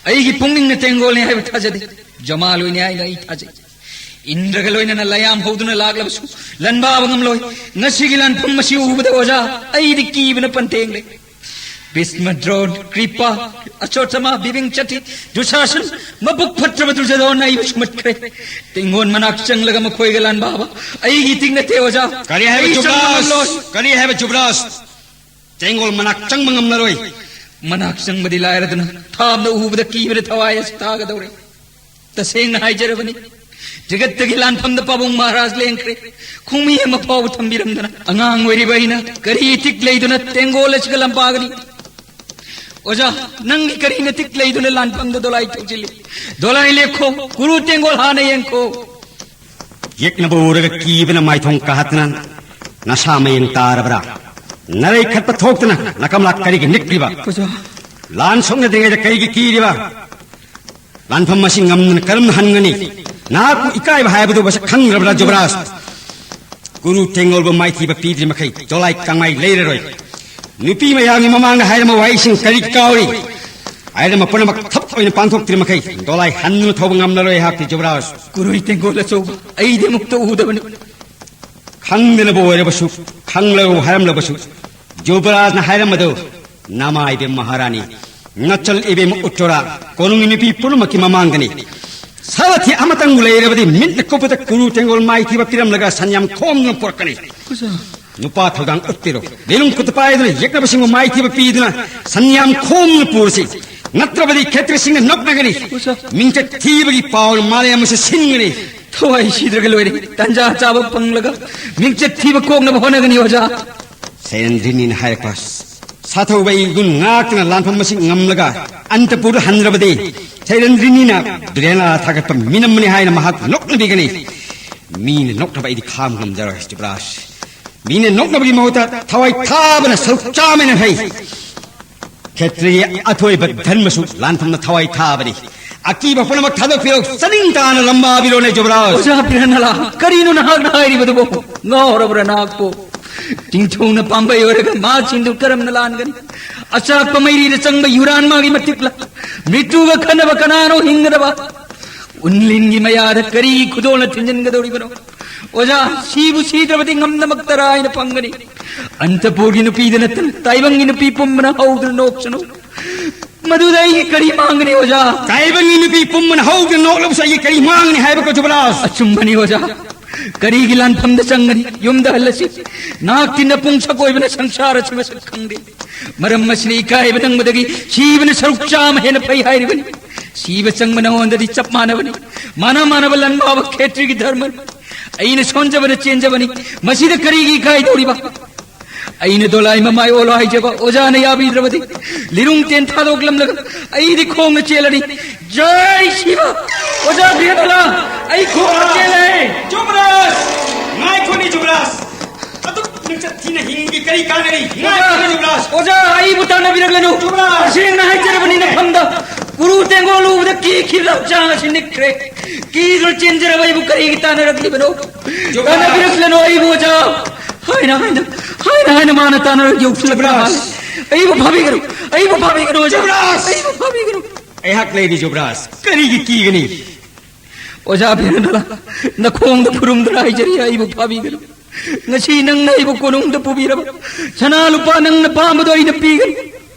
ꯑꯩꯒꯤ ꯄꯨꯛꯅꯤꯡꯅ ꯇꯦꯡꯒꯣꯜꯅꯤ ꯍꯥꯏꯕ ꯊꯥꯖꯗꯦ꯫ ꯖꯃꯥꯂꯣꯏꯅꯤ ꯍꯥꯏꯅ ꯑꯩ ꯊꯥꯖꯩ꯫ ꯏꯟꯗ꯭ꯔꯒ ꯂꯣꯏꯅꯅ ꯂꯌꯥꯝ ꯍꯧꯗꯨꯅ ꯂꯥꯛꯂꯕꯁꯨ ꯂꯥꯟꯕꯥꯕ ꯉꯝꯂꯣꯏ꯫ ꯉꯁꯤꯒꯤ ꯂꯥꯟꯐꯝ ꯑꯁꯤ ꯎꯕꯗ ꯑꯣꯖꯥ, ꯑꯩꯗꯤ ꯀꯤꯕꯅ ꯄꯟꯊꯦꯡꯂꯦ꯫ ꯚꯤꯁꯃ, ꯗ꯭ꯔꯣꯟ, ꯀ꯭ꯔꯤꯄꯥ, ꯑꯁꯣꯊꯃ, ꯕꯤꯕꯤꯡ ꯆꯇꯤ, ꯗꯨꯁꯥꯁꯟ, ꯃꯕꯨꯛ ꯐꯠꯇ꯭ꯔꯕ ꯗꯨꯔꯖꯣꯙꯟ ꯑꯩꯕꯨ ꯁꯨꯃꯠꯈ꯭ꯔꯦ꯫ ꯇꯦꯡꯒꯣꯟ ꯃꯅꯥꯛ ꯆꯪꯂꯒ ꯃꯈꯣꯏꯒ ꯂꯥꯟꯕꯥꯕ ꯑꯩꯒꯤ ꯏꯇꯤꯛ ꯅꯠꯇꯦ ꯑꯣꯖꯥ꯫ ꯀꯔꯤ ꯍꯥꯏꯕ ꯑꯩ ꯆꯪꯕ ꯖꯨꯕ꯭ꯔꯥꯖ? ꯉꯝꯂꯣꯏ꯫ ꯀꯔꯤ ꯍꯥꯏꯕ ꯖꯨꯕ꯭ꯔꯥꯖ? ꯇꯦꯡꯒꯣꯜ ꯃꯅꯥꯛ ꯆꯪꯕ ꯉꯝꯂꯔꯣꯏ꯫ ꯃꯅꯥꯛ ꯆꯪꯕꯗꯤ ꯂꯥꯏꯔꯗꯅ ꯊꯥꯞꯅ ꯎꯕꯗ ꯀꯤꯕꯅ ꯊꯋꯥꯏ ꯑꯁꯤ ꯇꯥꯒꯗꯧꯔꯦ꯫ ꯇꯁꯦꯡꯅ ꯍꯥꯏꯖꯔꯕꯅꯤ, ꯖꯒꯠꯇꯒꯤ ꯂꯥꯟꯐꯝꯗ ꯄꯥꯕꯨꯡ ꯃꯍꯥꯔꯥꯖ ꯂꯦꯡꯈ꯭ꯔꯦ꯫ ꯈꯣꯡꯃꯤ ꯑꯃ ꯐꯥꯎꯕ ꯊꯝꯕꯤꯔꯝꯗꯅ ꯑꯉꯥꯡ ꯑꯣꯏꯔꯤꯕ ꯑꯩꯅ ꯀꯔꯤ ꯏꯊꯤꯛ ꯂꯩꯗꯨꯅ ꯇꯦꯡꯒꯣꯜ ꯑꯁꯤꯒ ꯂꯝꯄꯥꯒꯅꯤ? ꯑꯣꯖꯥ, ꯅꯪꯒꯤ ꯀꯔꯤ ꯅꯇꯤꯛ ꯂꯩꯗꯨꯅ ꯂꯥꯟꯐꯝꯗ ꯗꯣꯂꯥꯏ ꯊꯧꯖꯤꯜꯂꯤ? ꯗꯣꯂꯥꯏ ꯂꯦꯞꯈꯣ, ꯀꯨꯔꯨ ꯇꯦꯡꯒꯣꯜ ꯍꯥꯟꯅ ꯌꯦꯡꯈꯣ꯫ ꯌꯦꯛꯅꯕ ꯎꯔꯒ ꯀꯤꯕꯅ ꯃꯥꯏꯊꯣꯡ ꯀꯥꯍꯠꯇꯅ ꯅꯁꯥ ꯃꯌꯦꯡ ꯇꯥꯔꯕ꯭ꯔꯥ? ꯅꯔꯩ ꯈꯠꯄ ꯊꯣꯛꯇꯅ ꯅꯀꯝꯂꯥ ꯀꯔꯤꯒꯤ ꯅꯤꯛꯂꯤꯕ? ꯑꯣꯖꯥ꯫ ꯂꯥꯟ ꯁꯣꯛꯅꯗ꯭ꯔꯤꯉꯩꯗ ꯀꯔꯤꯒꯤ ꯀꯤꯔꯤꯕ? ꯂꯥꯟꯐꯝ ꯑꯁꯤ ꯉꯝꯗꯅ ꯀꯔꯝꯅ ꯍꯟꯒꯅꯤ? ꯅꯍꯥꯛꯄꯨ ꯏꯀꯥꯏꯕ ꯍꯥꯏꯕꯗꯨ ꯃꯁꯛ ꯈꯪꯗ꯭ꯔꯕ꯭ꯔꯥ, ꯖꯨꯕꯔꯥꯖ? ꯀꯨꯔꯨ ꯇꯦꯡꯒꯣꯜꯕꯨ ꯃꯥꯏꯊꯤꯕ ꯄꯤꯗ꯭ꯔꯤ ꯃꯈꯩ ꯗꯣꯂꯥꯏ ꯀꯪꯃꯥꯏ ꯂꯩꯔꯔꯣꯏ꯫ ꯅꯨꯄꯤ ꯃꯌꯥꯝꯒꯤ ꯃꯃꯥꯡꯗ ꯍꯥꯏꯔꯝꯕ ꯋꯥꯍꯩꯁꯤꯡ ꯀꯔꯤ ꯀꯥꯎꯔꯤ? ꯍꯥꯏꯔꯝꯕ ꯄꯨꯝꯅꯃꯛ ꯊꯕꯛ ꯑꯣꯏꯅ ꯄꯥꯡꯊꯣꯛꯇ꯭ꯔꯤ ꯃꯈꯩ ꯗꯣꯂꯥꯏ ꯍꯟꯗꯨꯅ ꯊꯧꯕ ꯉꯝꯂꯔꯣꯏ ꯑꯩꯍꯥꯛꯇꯤ, ꯖꯨꯕꯔꯥꯖ꯫ ꯀꯨꯔꯨꯏ ꯇꯦꯡꯒꯣꯜ ꯑꯆꯧꯕ, ꯑꯩꯗꯤ ꯑꯃꯨꯛꯇ ꯎꯗꯕꯅꯤ꯫ ꯈꯪꯗꯅꯕꯨ ꯑꯣꯏꯔꯕꯁꯨ, ꯈꯪꯂꯒꯕꯨ ꯍꯥꯏꯔꯝꯂꯕꯁꯨ, ꯖꯨꯕꯔꯥꯖꯅ ꯍꯥꯏꯔꯝꯕꯗꯨ ꯅꯃꯥ ꯏꯕꯦꯝ ꯃꯍꯥꯔꯥꯅꯤ, ꯅꯆꯜ ꯏꯕꯦꯝ ꯎꯠꯇꯣꯔꯥ, ꯀꯣꯅꯨꯡꯒꯤ ꯅꯨꯄꯤ ꯄꯨꯝꯅꯃꯛꯀꯤ ꯃꯃꯥꯡꯗꯅꯤ꯫ ꯁꯥꯔꯊꯤ ꯑꯃꯇꯪꯕꯨ ꯂꯩꯔꯕꯗꯤ ꯃꯤꯠꯅ ꯀꯨꯞꯄꯗ ꯀꯨꯔꯨ ꯇꯦꯡꯒꯣꯜ ꯃꯥꯏꯊꯤꯕ ꯄꯤꯔꯝꯂꯒ ꯁꯟ ꯌꯥꯝ ꯈꯣꯝꯗꯨꯅ ꯄꯨꯔꯛꯀꯅꯤ꯫ ꯅꯨꯄꯥ ꯊꯧꯗꯥꯡ ꯎꯠꯄꯤꯔꯣ꯫ ꯂꯤꯂꯨꯡ ꯈꯨꯠꯇ ꯄꯥꯏꯗꯨꯅ ꯌꯦꯛꯅꯕꯁꯤꯡꯕꯨ ꯃꯥꯏꯊꯤꯕ ꯄꯤꯗꯨꯅ ꯁꯟ ꯌꯥꯝ ꯈꯣꯝꯗꯨꯅ ꯄꯨꯔꯁꯤ꯫ ꯅꯠꯇ꯭ꯔꯕꯗꯤ ꯈꯦꯇ꯭ꯔꯤꯁꯤꯡꯅ ꯅꯣꯛꯅꯒꯅꯤ꯫ ꯃꯤꯡꯆꯠ ꯊꯤꯕꯒꯤ ꯄꯥꯎꯅ ꯃꯥꯂꯦꯝ ꯑꯃꯁꯨ ꯁꯤꯟꯒꯅꯤ꯫ ꯊꯋꯥꯏ ꯁꯤꯗ꯭ꯔꯒ ꯂꯣꯏꯔꯦ꯫ ꯇꯟꯖꯥ ꯆꯥꯕ ꯐꯪꯂꯒ ꯃꯤꯡꯆꯠ ꯊꯤꯕ ꯀꯣꯛꯅꯕ ꯍꯣꯠꯅꯒꯅꯤ ꯑꯣꯖꯥ꯫ ꯁꯩꯔꯦꯟꯗ꯭ꯔꯤꯅꯤꯅ ꯍꯥꯏꯔꯛꯄ ꯁꯥꯊꯧꯕ ꯑꯩ ꯒꯨꯟ ꯉꯥꯛꯇꯅ ꯂꯥꯟꯐꯝ ꯑꯁꯤ ꯉꯝꯂꯒ ꯑꯟꯇꯄꯨꯔꯗ ꯍꯟꯗ꯭ꯔꯕꯗꯤ ꯁꯩꯔꯦꯟꯗ꯭ꯔꯤꯅꯤꯅ ꯕꯤꯔꯦꯟꯂꯥ ꯊꯥꯒꯠꯄ ꯃꯤꯅꯝꯕꯅꯤ ꯍꯥꯏꯅ ꯃꯍꯥꯛ ꯅꯣꯛꯅꯕꯤꯒꯅꯤ꯫ ꯃꯤꯅ ꯅꯣꯛꯅꯕ ꯑꯩꯗꯤ ꯈꯥꯝ ꯉꯝꯖꯔꯣꯏ ꯌꯨꯕꯔꯥꯖ꯫ ꯃꯤꯅ ꯅꯣꯛꯅꯕꯒꯤ ꯃꯍꯨꯠꯇ ꯊꯋꯥꯏ ꯊꯥꯕꯅ ꯁꯔꯨꯛ ꯆꯥꯝꯃꯅ ꯐꯩ꯫ ꯈꯦꯇ꯭ꯔꯤꯒꯤ ꯑꯊꯣꯏꯕ ꯙꯔꯃꯁꯨ ꯂꯥꯟꯐꯝꯅ ꯊꯋꯥꯏ ꯊꯥꯕꯅꯤ꯫ ꯑꯀꯤꯕ ꯄꯨꯝꯅꯃꯛ ꯊꯥꯗꯣꯛꯄꯤꯔꯣ, ꯆꯅꯤꯡ ꯇꯥꯅ ꯂꯝꯕꯥꯕꯤꯔꯣꯅꯦ ꯌꯨꯕꯔꯥꯖ꯫ ꯑꯣꯖꯥ ꯕꯤꯔꯦꯟꯂꯥ, ꯀꯔꯤꯅꯣ ꯅꯍꯥꯛꯅ ꯍꯥꯏꯔꯤꯕꯗꯨꯕꯣ? ꯉꯥꯎꯔꯕ꯭ꯔꯥ ꯅꯍꯥꯛꯄꯨ? ꯅꯤꯡꯊꯧꯅ ꯄꯥꯝꯕꯩ ꯑꯣꯏꯔꯒ ꯃꯥ ꯆꯤꯟꯗꯨ ꯀꯔꯝꯅ ꯂꯥꯟꯒꯅꯤ? ꯑꯆꯥꯛꯄ ꯃꯩꯔꯤꯗ ꯆꯪꯕ ꯌꯨꯔꯥꯟ ꯃꯥꯒꯤ ꯃꯇꯤꯛꯂ? ꯃ꯭ꯔꯤꯇꯨꯒ ꯈꯟꯅꯕ ꯀꯅꯥꯅꯣ ꯍꯤꯡꯒꯗꯕ? ꯎꯟꯂꯤꯟꯒꯤ ꯃꯌꯥꯗ ꯀꯔꯤ ꯈꯨꯗꯣꯜꯅ ꯊꯤꯟꯖꯤꯟꯒꯗꯧꯔꯤꯕꯅꯣ? ꯑꯣꯖꯥ, ꯁꯤꯕꯨ ꯁꯤꯗ꯭ꯔꯕꯗꯤ ꯉꯝꯅꯃꯛ ꯇꯔꯥ ꯍꯥꯏꯅ ꯐꯪꯒꯅꯤ꯫ ꯑꯟꯇꯄꯨꯔꯒꯤ ꯅꯨꯄꯤꯗ ꯅꯠꯇꯅ ꯇꯥꯏꯕꯪꯒꯤ ꯅꯨꯄꯤ ꯄꯨꯝꯕꯅ ꯍꯧꯗꯨꯅ ꯅꯣꯛꯁꯅꯨ꯫ ꯃꯗꯨꯗ ꯑꯩꯒꯤ ꯀꯔꯤ ꯃꯥꯡꯒꯅꯤ ꯑꯣꯖꯥ? ꯇꯥꯏꯕꯪꯒꯤ ꯅꯨꯄꯤ ꯄꯨꯝꯕꯅ ꯍꯧꯗꯨꯅ ꯅꯣꯛꯂꯕꯁꯨ ꯑꯩꯒꯤ ꯀꯔꯤ ꯃꯥꯡꯒꯅꯤ ꯍꯥꯏꯕ ꯀꯣ ꯌꯨꯕꯔꯥꯖ? ꯑꯆꯨꯝꯕꯅꯤ ꯑꯣꯖꯥ꯫ ꯀꯔꯤꯒꯤ ꯂꯥꯟꯐꯝꯗ ꯆꯪꯒꯅꯤ? ꯌꯨꯝꯗ ꯍꯜꯂꯁꯤ꯫ ꯅꯍꯥꯛꯇꯤ ꯅꯄꯨꯡꯁꯛ ꯑꯣꯏꯕꯅ ꯁꯪꯁꯥꯔ ꯑꯁꯤ ꯃꯁꯛ ꯈꯪꯗꯦ꯫ ꯃꯔꯝ ꯑꯁꯤꯅ ꯏꯀꯥꯏꯕ ꯅꯪꯕꯗꯒꯤ ꯁꯤꯕꯅ ꯁꯔꯨꯛ ꯆꯥꯝꯃ ꯍꯦꯟꯅ ꯐꯩ ꯍꯥꯏꯔꯤꯕꯅꯤ꯫ ꯁꯤꯕ ꯆꯪꯕ ꯅꯉꯣꯟꯗꯗꯤ ꯆꯞ ꯃꯥꯟꯅꯕꯅꯤ꯫ ꯃꯥꯅ ꯃꯥꯅꯕ ꯂꯟꯕꯥꯕ ꯈꯦꯇ꯭ꯔꯤꯒꯤ ꯙꯔꯃꯅꯤ꯫ ꯑꯩꯅ ꯁꯣꯟꯖꯕꯅ ꯆꯦꯟꯖꯕꯅꯤ꯫ ꯃꯁꯤꯗ ꯀꯔꯤꯒꯤ ꯏꯀꯥꯏꯗꯧꯔꯤꯕ? ꯑꯩꯅ ꯗꯣꯂꯥꯏ ꯃꯃꯥꯏ ꯑꯣꯜꯂꯣ ꯍꯥꯏꯖꯕ ꯑꯣꯖꯥꯅ ꯌꯥꯕꯤꯗ꯭ꯔꯕꯗꯤ ꯂꯤꯔꯨꯡ ꯇꯦꯟ ꯊꯥꯗꯣꯛꯂꯝꯂꯒ ꯑꯩꯗꯤ ꯈꯣꯡꯅ ꯆꯦꯜꯂꯅꯤ꯫ ꯖꯥꯏ ꯁꯤꯕ! ꯑꯣꯖꯥ ꯕꯤꯔꯕꯂꯥ, ꯑꯩ ꯈꯣꯡꯅ ꯆꯦꯜꯂꯦ! ꯌꯨꯕꯔꯥꯖ! ꯉꯥꯏꯈꯣꯅꯤ ꯌꯨꯕꯔꯥꯖ! ꯑꯗꯨꯛ ꯃꯤꯡꯆꯠ ꯊꯤꯅ ꯍꯤꯡꯕꯒꯤ ꯀꯔꯤ ꯀꯥꯟꯅꯔꯤ? ꯉꯥꯏꯈꯣꯅꯤ ꯌꯨꯕꯔꯥꯖ! ꯑꯣꯖꯥ, ꯑꯩꯕꯨ ꯇꯥꯟꯅꯕꯤꯔꯛꯂꯅꯨ! ꯌꯨꯕꯔꯥꯖ! ꯇꯁꯦꯡꯅ ꯍꯥꯏꯖꯔꯕꯅꯤ ꯅꯐꯝꯗ꯫ ꯀꯨꯔꯨ ꯇꯦꯡꯒꯣꯜ ꯎꯕꯗ ꯀꯤꯈꯤꯕ ꯍꯛꯆꯥꯡ ꯑꯁꯤ ꯅꯤꯛꯈ꯭ꯔꯦ꯫ ꯀꯤꯗꯨꯅ ꯆꯦꯟꯖꯔꯕ ꯑꯩꯕꯨ ꯀꯔꯤꯒꯤ ꯇꯥꯟꯅꯔꯛꯂꯤꯕꯅꯣ? ꯌꯨꯕꯔꯥꯖ! ꯇꯥꯟꯅꯕꯤꯔꯛꯂꯅꯨ ꯑꯩꯕꯨ ꯑꯣꯖꯥ! ꯍꯥꯏꯅ ꯍꯥꯏꯅ, ꯍꯥꯏꯅ ꯍꯥꯏꯅ ꯃꯥꯅ ꯇꯥꯟꯅꯔꯒ ꯌꯧꯁꯤꯜꯂꯛꯄ ꯌꯨꯕꯔꯥꯖ! ꯃꯥꯜꯂꯦ꯫ ꯑꯩꯕꯨ ꯐꯥꯕꯤꯒꯅꯨ! ꯑꯩꯕꯨ ꯐꯥꯕꯤꯒꯅꯨ ꯑꯣꯖꯥ! ꯌꯨꯕꯔꯥꯖ! ꯑꯩꯕꯨ ꯐꯥꯕꯤꯒꯅꯨ! ꯑꯩꯍꯥꯛ ꯂꯩꯔꯤ ꯌꯨꯕꯔꯥꯖ, ꯀꯔꯤꯒꯤ ꯀꯤꯒꯅꯤ? ꯑꯣꯖꯥ ꯕꯤꯔꯦꯟꯗꯂꯥ, ꯅꯈꯣꯡꯗ ꯈꯨꯔꯨꯝꯗꯨꯅ ꯍꯥꯏꯖꯔꯤ, ꯑꯩꯕꯨ ꯐꯥꯕꯤꯒꯅꯨ꯫ ꯉꯁꯤ ꯅꯪꯅ ꯑꯩꯕꯨ ꯀꯣꯅꯨꯡꯗ ꯄꯨꯕꯤꯔꯕ ꯁꯅꯥ ꯂꯨꯄꯥ ꯅꯪꯅ ꯄꯥꯝꯕꯗꯣ ꯑꯩꯅ ꯄꯤꯒꯅꯤ꯫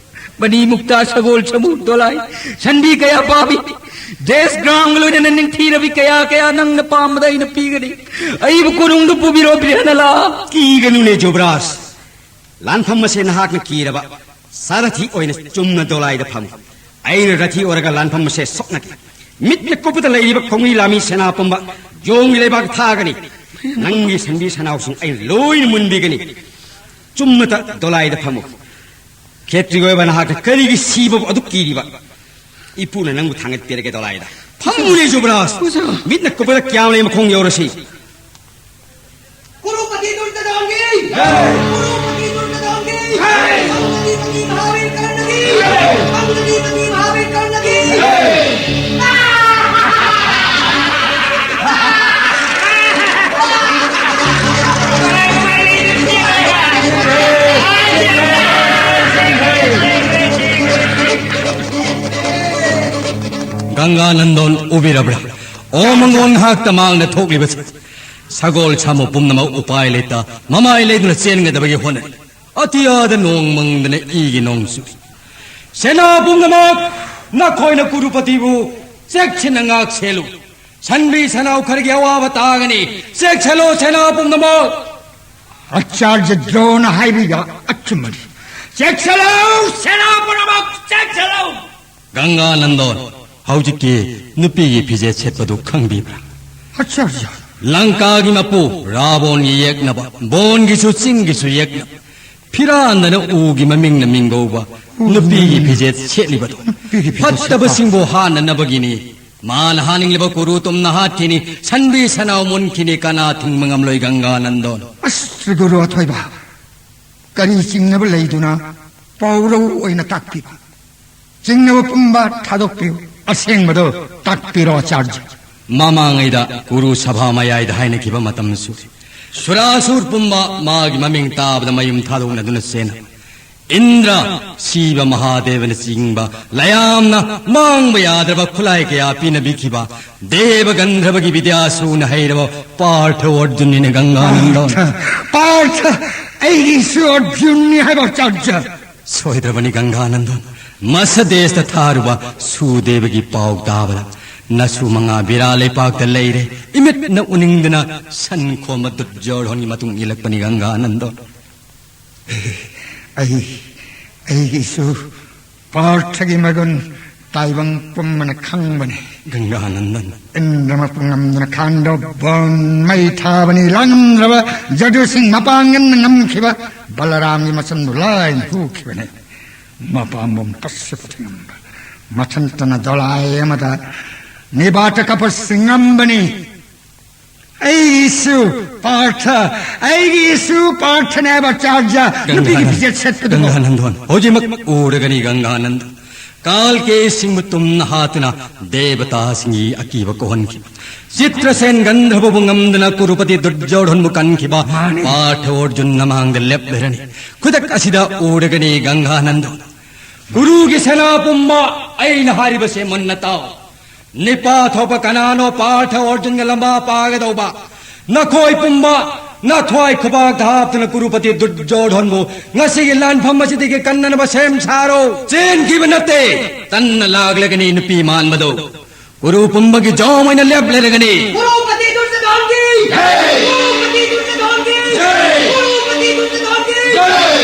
ꯃꯅꯤ ꯃꯨꯛꯇꯥ, ꯁꯒꯣꯜ, ꯁꯃꯨ, ꯗꯣꯂꯥꯏ, ꯁꯟꯕꯤ ꯀꯌꯥ ꯄꯥꯝꯃꯤ꯫ ꯇꯦꯁ ꯒ꯭ꯔꯥꯎꯟꯒ ꯂꯣꯏꯅꯅ ꯅꯤꯡꯊꯤꯔꯕꯤ ꯀꯌꯥ ꯀꯌꯥ ꯅꯪꯅ ꯄꯥꯝꯕꯗ ꯑꯩꯅ ꯄꯤꯒꯅꯤ꯫ ꯑꯩꯕꯨ ꯀꯣꯅꯨꯡꯗ ꯄꯨꯕꯤꯔꯣ, ꯕ꯭ꯔꯤꯍꯅꯂꯥ꯫ ꯀꯤꯒꯅꯨꯅꯦ ꯖꯨꯕꯔꯥꯖ꯫ ꯂꯥꯟꯐꯝ ꯑꯁꯦ ꯅꯍꯥꯛꯅ ꯀꯤꯔꯕ ꯁꯥꯔꯊꯤ ꯑꯣꯏꯅ ꯆꯨꯝꯅ ꯗꯣꯂꯥꯏꯗ ꯐꯝꯃꯨ꯫ ꯑꯩꯅ ꯔꯊꯤ ꯑꯣꯏꯔꯒ ꯂꯥꯟꯐꯝ ꯑꯁꯦ ꯁꯣꯛꯅꯒꯦ꯫ ꯃꯤꯠꯅ ꯀꯨꯞꯄꯗ ꯂꯩꯔꯤꯕ ꯈꯣꯡꯂꯤ ꯂꯥꯃꯤ ꯁꯦꯅꯥ ꯄꯨꯝꯕ ꯌꯣꯡꯒꯤ ꯂꯩꯕꯥꯛ ꯊꯥꯒꯅꯤ꯫ ꯅꯪꯒꯤ ꯁꯟꯕꯤ ꯁꯅꯥꯎꯁꯤꯡ ꯑꯩꯅ ꯂꯣꯏꯅ ꯃꯨꯟꯕꯤꯒꯅꯤ꯫ ꯆꯨꯝꯅꯇ ꯗꯣꯂꯥꯏꯗ ꯐꯝꯃꯨ꯫ ꯈꯦꯇ꯭ꯔꯤ ꯑꯣꯏꯕ ꯅꯍꯥꯛꯅ ꯀꯔꯤꯒꯤ ꯁꯤꯕꯕꯨ ꯑꯗꯨꯛ ꯀꯤꯔꯤꯕ? ꯏꯄꯨꯅ ꯅꯪꯕꯨ ꯊꯥꯡꯒꯠꯄꯤꯔꯒꯦ ꯗꯣꯂꯥꯏꯗ꯫ ꯐꯝꯃꯨꯅꯦ ꯖꯨꯕꯔꯥꯖ꯫ ꯃꯤꯠꯅ ꯀꯨꯞꯄꯗ ꯀꯌꯥꯝ ꯂꯩ ꯃꯈꯣꯡ ꯌꯧꯔꯁꯤ꯫ ꯀ꯭ꯔꯣꯔꯄꯇꯤ ꯗꯨꯔꯒꯥꯗꯥꯟꯒꯤ! ꯀ꯭ꯔꯣꯔꯄꯇꯤ ꯗꯨꯔꯒꯥꯗꯥꯟꯒꯤ! ꯄꯪꯒꯅꯤ ꯄꯪꯒꯤ ꯃꯍꯥꯕꯤꯔ ꯀꯔꯅꯒꯤ! ꯄꯪꯒꯅꯤ ꯄꯪꯒꯤ ꯃꯍꯥꯕꯤꯔ ꯀꯔꯅꯒꯤ! ꯒꯪꯒꯥ ꯅꯟꯗꯣꯟ ꯎꯕꯤꯔꯕ꯭ꯔꯥ? ꯑꯣ ꯃꯪꯒꯣꯟ ꯉꯥꯏꯍꯥꯛꯇ ꯃꯥꯡꯗ ꯊꯣꯛꯂꯤꯕꯁꯦ꯫ ꯁꯒꯣꯜ ꯁꯥꯃꯨ ꯄꯨꯝꯅꯃꯛ ꯎꯄꯥꯏ ꯂꯩꯇ ꯃꯃꯥꯏ ꯂꯩꯗꯨꯅ ꯆꯦꯟꯒꯗꯕꯒꯤ ꯍꯣꯠꯅꯔꯤ꯫ ꯑꯇꯤꯌꯥꯗ ꯅꯣꯡ ꯃꯪꯗꯅ ꯏꯒꯤ ꯅꯣꯡ ꯆꯨꯏ꯫ ꯁꯦꯅꯥ ꯄꯨꯝꯅꯃꯛ, ꯅꯈꯣꯏꯅ ꯀꯨꯔꯨꯄꯇꯤꯕꯨ ꯆꯦꯛꯁꯤꯟꯅ ꯉꯥꯛ ꯁꯦꯜꯂꯨ꯫ ꯁꯟꯕꯤ ꯁꯟꯅꯥꯎ ꯈꯔꯒꯤ ꯑꯋꯥꯕ ꯇꯥꯒꯅꯤ꯫ ꯆꯦꯛꯁꯤꯜꯂꯨ ꯁꯦꯅꯥ ꯄꯨꯝꯅꯃꯛ꯫ ꯑꯆꯥꯔꯌ ꯗ꯭ꯔꯣꯅ ꯍꯥꯏꯕꯤꯕ ꯑꯆꯨꯝꯕꯅꯤ꯫ ꯆꯦꯛꯁꯤꯜꯂꯨ ꯁꯦꯅꯥ ꯄꯨꯝꯅꯃꯛ, ꯆꯦꯛꯁꯤꯜꯂꯨ꯫ ꯒꯪꯒꯥ ꯅꯟꯗꯣꯟ, ꯍꯧꯖꯤꯛꯀꯤ ꯅꯨꯄꯤꯒꯤ ꯐꯤꯖꯦꯠ ꯁꯦꯠꯄꯗꯨ ꯈꯪꯕꯤꯕ꯭ꯔꯥ? ꯑꯆꯥꯔꯌ꯫ ꯂꯪꯀꯥꯒꯤ ꯃꯄꯨ ꯔꯥꯕꯣꯟꯒꯤ ꯌꯦꯛꯅꯕ, ꯕꯣꯟꯒꯤꯁꯨ ꯆꯤꯡꯒꯤꯁꯨ ꯌꯦꯛꯅꯕ, ꯐꯤꯔꯥꯟꯗꯅ ꯎꯒꯤ ꯃꯃꯤꯡꯅ ꯃꯤꯡꯒꯧꯕ ꯎꯒꯤ ꯅꯨꯄꯤꯒꯤ ꯃꯃꯤꯡ꯫ ꯐꯤꯖꯦꯠ ꯁꯦꯠꯂꯤꯕꯗꯨ ꯅꯨꯄꯤꯒꯤ ꯐꯤꯖꯦꯠ ꯐꯠꯇꯕꯁꯤꯡꯕꯨ ꯁꯦꯠꯄ꯫ ꯍꯥꯠꯅꯅꯕꯒꯤꯅꯤ꯫ ꯃꯥꯅ ꯍꯥꯠꯅꯤꯡꯂꯤꯕ ꯀꯨꯔꯨ ꯇꯨꯝꯅ ꯍꯥꯠꯈꯤꯅꯤ꯫ ꯁꯟꯕꯤ ꯁꯅꯥꯎ ꯃꯨꯟꯈꯤꯅꯤ꯫ ꯀꯅꯥ ꯊꯤꯡꯕ ꯉꯝꯂꯣꯏ ꯒꯪꯒꯥ ꯅꯟꯗꯣꯟ꯫ ꯑꯁ, ꯒꯨꯔꯨ ꯑꯊꯣꯏꯕ, ꯀꯔꯤ ꯆꯤꯡꯅꯕ ꯂꯩꯗꯨꯅ ꯄꯥꯎꯔꯧ ꯑꯣꯏꯅ ꯇꯥꯛꯄꯤꯕ? ꯆꯤꯡꯅꯕ ꯄꯨꯝꯕ ꯊꯥꯗꯣꯛꯄꯤꯌꯨ꯫ ꯑꯁꯦꯡꯕꯗꯣ ꯇꯥꯛꯄꯤꯔꯣ ꯑꯆꯥꯔꯌ꯫ ꯃꯃꯥꯡꯉꯩꯗ ꯀꯨꯔꯨ ꯁꯚꯥ ꯃꯌꯥꯏꯗ ꯍꯥꯏꯅꯈꯤꯕ ꯃꯇꯝꯁꯨ ꯁꯨꯔꯥꯁꯨꯔ ꯄꯨꯝꯕ ꯃꯥꯒꯤ ꯃꯃꯤꯡ ꯇꯥꯕꯗ ꯃꯌꯨꯝ ꯊꯥꯗꯣꯛꯅꯗꯨꯅ ꯆꯦꯟꯅ ꯏꯟꯗ꯭ꯔ, ꯁꯤꯕ ꯃꯍꯥꯗꯦꯕꯅ ꯆꯤꯡꯕ ꯂꯌꯥꯝꯅ ꯃꯥꯡꯕ ꯌꯥꯗ꯭ꯔꯕ ꯈꯨꯠꯂꯥꯏ ꯀꯌꯥ ꯄꯤꯅꯕꯤꯈꯤꯕ ꯗꯦꯕ ꯒꯟꯙꯔꯕꯒꯤ ꯕꯤꯗ꯭ꯌꯥꯁꯨꯅ ꯍꯩꯔꯕ ꯄꯥꯔꯊ ꯑꯔꯖꯨꯟꯅꯤꯅ ꯒꯪꯒꯥꯅꯟꯗꯣꯟ꯫ ꯄꯥꯔꯊ, ꯄꯥꯔꯊ, ꯑꯩꯒꯤꯁꯨ ꯑꯔꯖꯨꯟꯅꯤ ꯍꯥꯏꯕ ꯑꯆꯥꯔꯌ꯫ ꯁꯣꯏꯗ꯭ꯔꯕꯅꯤ ꯒꯪꯒꯥꯅꯟꯗꯣꯟ꯫ ꯃꯁ ꯗꯦꯁꯇ ꯊꯥꯔꯨꯕ ꯁꯨꯗꯦꯕꯒꯤ ꯄꯥꯎ ꯇꯥꯕꯗ ꯅꯁꯨ ꯃꯉꯥ ꯕꯤꯔꯥ ꯂꯩꯄꯥꯛꯇ ꯂꯩꯔꯦ꯫ ꯏꯃꯤꯠꯅ ꯎꯅꯤꯡꯗꯅ ꯁꯟ ꯈꯣꯝꯕ ꯗꯨꯔꯖꯣꯙꯣꯟꯒꯤ ꯃꯇꯨꯡ ꯏꯜꯂꯛꯄꯅꯤ, ꯒꯪꯒꯥꯅꯟꯗꯣ꯫ ꯑꯩ, ꯑꯩꯒꯤꯁꯨ ꯄꯥꯔꯊꯒꯤ ꯃꯒꯨꯟ ꯇꯥꯏꯕꯪ ꯄꯨꯝꯕꯅ ꯈꯪꯕꯅꯤ꯫ ꯒꯪꯒꯥꯅꯟꯗꯟ꯫ ꯏꯟꯗ꯭ꯔꯃꯛꯄꯨ ꯉꯝꯗꯅ ꯈꯥꯟꯗꯣ ꯕꯣꯟ ꯃꯩ ꯊꯥꯕꯅꯤ꯫ ꯂꯥꯡꯉꯝꯗ꯭ꯔꯕ ꯖꯗꯨꯁꯤꯡ ꯃꯄꯥꯡꯒꯜꯅ ꯉꯝꯈꯤꯕ ꯕꯂꯔꯥꯝꯒꯤ ꯃꯆꯟꯕꯨ ꯂꯥꯏꯅ ꯍꯨꯈꯤꯕꯅꯤ꯫ ꯃꯄꯥꯝꯕꯣꯝ ꯀꯁꯤꯄ ꯊꯤꯉꯝꯕ ꯃꯊꯟꯇꯅ ꯗꯣꯂꯥꯏ ꯑꯃꯗ ꯅꯤꯕꯥꯇ ꯀꯄ ꯁꯤꯡꯉꯝꯕꯅꯤ꯫ ꯑꯩꯒꯤꯁꯨ ꯄꯥꯔꯊ, ꯑꯩꯒꯤꯁꯨ ꯄꯥꯔꯊꯅꯦꯕ ꯆꯥꯔꯖ ꯅꯨꯄꯤꯒꯤ ꯐꯤꯖꯦꯠ ꯁꯦꯠꯄꯗꯨ꯫ ꯒꯪꯒꯥꯅꯟꯗꯣꯟ, ꯍꯧꯖꯤꯛꯃꯛ ꯎꯔꯒꯅꯤ ꯒꯪꯒꯥꯅꯟꯗ꯫ ꯀꯥꯜꯀꯦꯁꯤꯡꯕꯨ ꯇꯨꯝꯅ ꯍꯥꯠꯇꯨꯅ ꯗꯦꯕꯇꯥꯁꯤꯡꯒꯤ ꯑꯀꯤꯕ ꯀꯣꯛꯍꯟꯈꯤꯕ꯫ ꯆꯤꯇ꯭ꯔꯁꯦꯟ ꯒꯟꯙꯔꯕꯕꯨ ꯉꯝꯗꯅ ꯀꯨꯔꯨꯄꯇꯤ ꯗꯨꯔꯖꯣꯙꯟꯕꯨ ꯀꯟꯈꯤꯕ꯫ ꯃꯥꯅꯤ꯫ ꯄꯥꯔꯊ ꯑꯣꯔꯖꯨꯟ ꯅꯃꯥꯡꯗ ꯂꯦꯞꯂꯔꯅꯤ꯫ ꯈꯨꯗꯛ ꯑꯁꯤꯗ ꯎꯔꯒꯅꯤ ꯒꯪꯒꯥꯅꯟꯗꯣꯟ꯫ ꯀꯨꯔꯨꯒꯤ ꯁꯦꯅꯥ ꯄꯨꯝꯕ, ꯑꯩꯅ ꯍꯥꯏꯔꯤꯕꯁꯦ ꯃꯨꯟꯅ ꯇꯥꯎ꯫ ꯅꯤꯄꯥ ꯊꯣꯛꯄ ꯀꯅꯥꯅꯣ ꯄꯥꯔꯊ ꯑꯣꯔꯖꯨꯟꯒ ꯂꯝꯕꯥ ꯄꯥꯒꯗꯧꯕ? ꯅꯈꯣꯏ ꯄꯨꯝꯕ ꯅꯊ꯭ꯋꯥꯏ ꯈꯨꯕꯥꯛꯇ ꯍꯥꯞꯇꯨꯅ ꯀꯨꯔꯨꯄꯇꯤ ꯗꯨꯔꯖꯣꯙꯟꯕꯨ ꯉꯁꯤꯒꯤ ꯂꯥꯟꯐꯝ ꯑꯁꯤꯗꯒꯤ ꯀꯟꯅꯅꯕ ꯁꯦꯝ ꯁꯥꯔꯣ꯫ ꯆꯦꯟꯈꯤꯕ ꯅꯠꯇꯦ, ꯇꯟꯅ ꯂꯥꯛꯂꯒꯅꯤ ꯅꯨꯄꯤ ꯃꯥꯟꯕꯗꯣ꯫ ꯀꯨꯔꯨ ꯄꯨꯝꯕꯒꯤ ꯖꯣꯝ ꯑꯣꯏꯅ ꯂꯦꯞꯂꯔꯒꯅꯤ꯫ ꯀꯨꯔꯨꯄꯇꯤ ꯗꯨꯔꯖꯣꯙꯟꯒꯤ ꯖꯩ! ꯀꯨꯔꯨꯄꯇꯤ ꯗꯨꯔꯖꯣꯙꯟꯒꯤ ꯖꯩ! ꯀꯨꯔꯨꯄꯇꯤ ꯗꯨꯔꯖꯣꯙꯟꯒꯤ ꯖꯩ!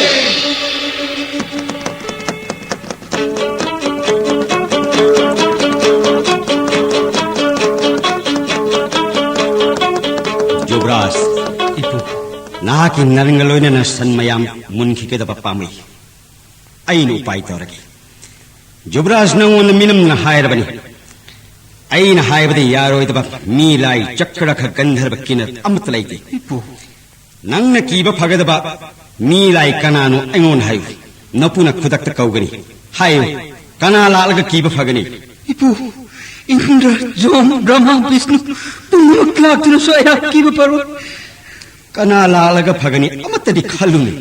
ꯖꯨꯕ꯭ꯔꯥꯖ, ꯏꯄꯨ꯫ ꯅꯍꯥꯛꯀꯤ ꯅꯔꯪꯒ ꯂꯣꯏꯅꯅ ꯁꯟ ꯃꯌꯥꯝ ꯃꯨꯟꯈꯤꯒꯗꯕ ꯄꯥꯝꯃꯤ꯫ ꯑꯩꯅ ꯎꯄꯥꯏ ꯇꯧꯔꯒꯦ꯫ ꯖꯨꯕ꯭ꯔꯥꯖ, ꯅꯉꯣꯟꯗ ꯃꯤꯅꯝꯅ ꯍꯥꯏꯔꯕꯅꯤ꯫ ꯑꯩꯅ ꯍꯥꯏꯕꯗ ꯌꯥꯔꯣꯏꯗꯕ ꯃꯤ ꯂꯥꯏ ꯆꯀ꯭ꯔꯈ ꯒꯟꯙꯔꯕ ꯀꯤꯟꯅ ꯑꯃꯠꯇ ꯂꯩꯇꯦ꯫ ꯏꯄꯨ꯫ ꯅꯪꯅ ꯀꯤꯕ ꯐꯒꯗꯕ ꯃꯤ ꯂꯥꯏ ꯀꯅꯥꯅꯣ ꯑꯩꯉꯣꯟꯗ ꯍꯥꯏꯌꯨ꯫ ꯅꯄꯨꯅ ꯈꯨꯗꯛꯇ ꯀꯧꯒꯅꯤ꯫ ꯍꯥꯏꯌꯨ, ꯀꯅꯥ ꯂꯥꯛꯂꯒ ꯀꯤꯕ ꯐꯒꯅꯤ? ꯏꯄꯨ, ꯏꯟꯗ꯭ꯔ, ꯖꯣꯝ, ꯕ꯭ꯔꯍ꯭ꯃ, ꯕꯤꯁꯅꯨ ꯄꯨꯝꯅꯃꯛ ꯂꯥꯛꯇꯨꯅꯁꯨ ꯑꯩꯍꯥꯛ ꯀꯤꯕ ꯐꯔꯣꯏ꯫ ꯀꯅꯥ ꯂꯥꯛꯂꯒ ꯐꯒꯅꯤ? ꯑꯃꯠꯇꯗꯤ ꯈꯜꯂꯨꯅꯦ꯫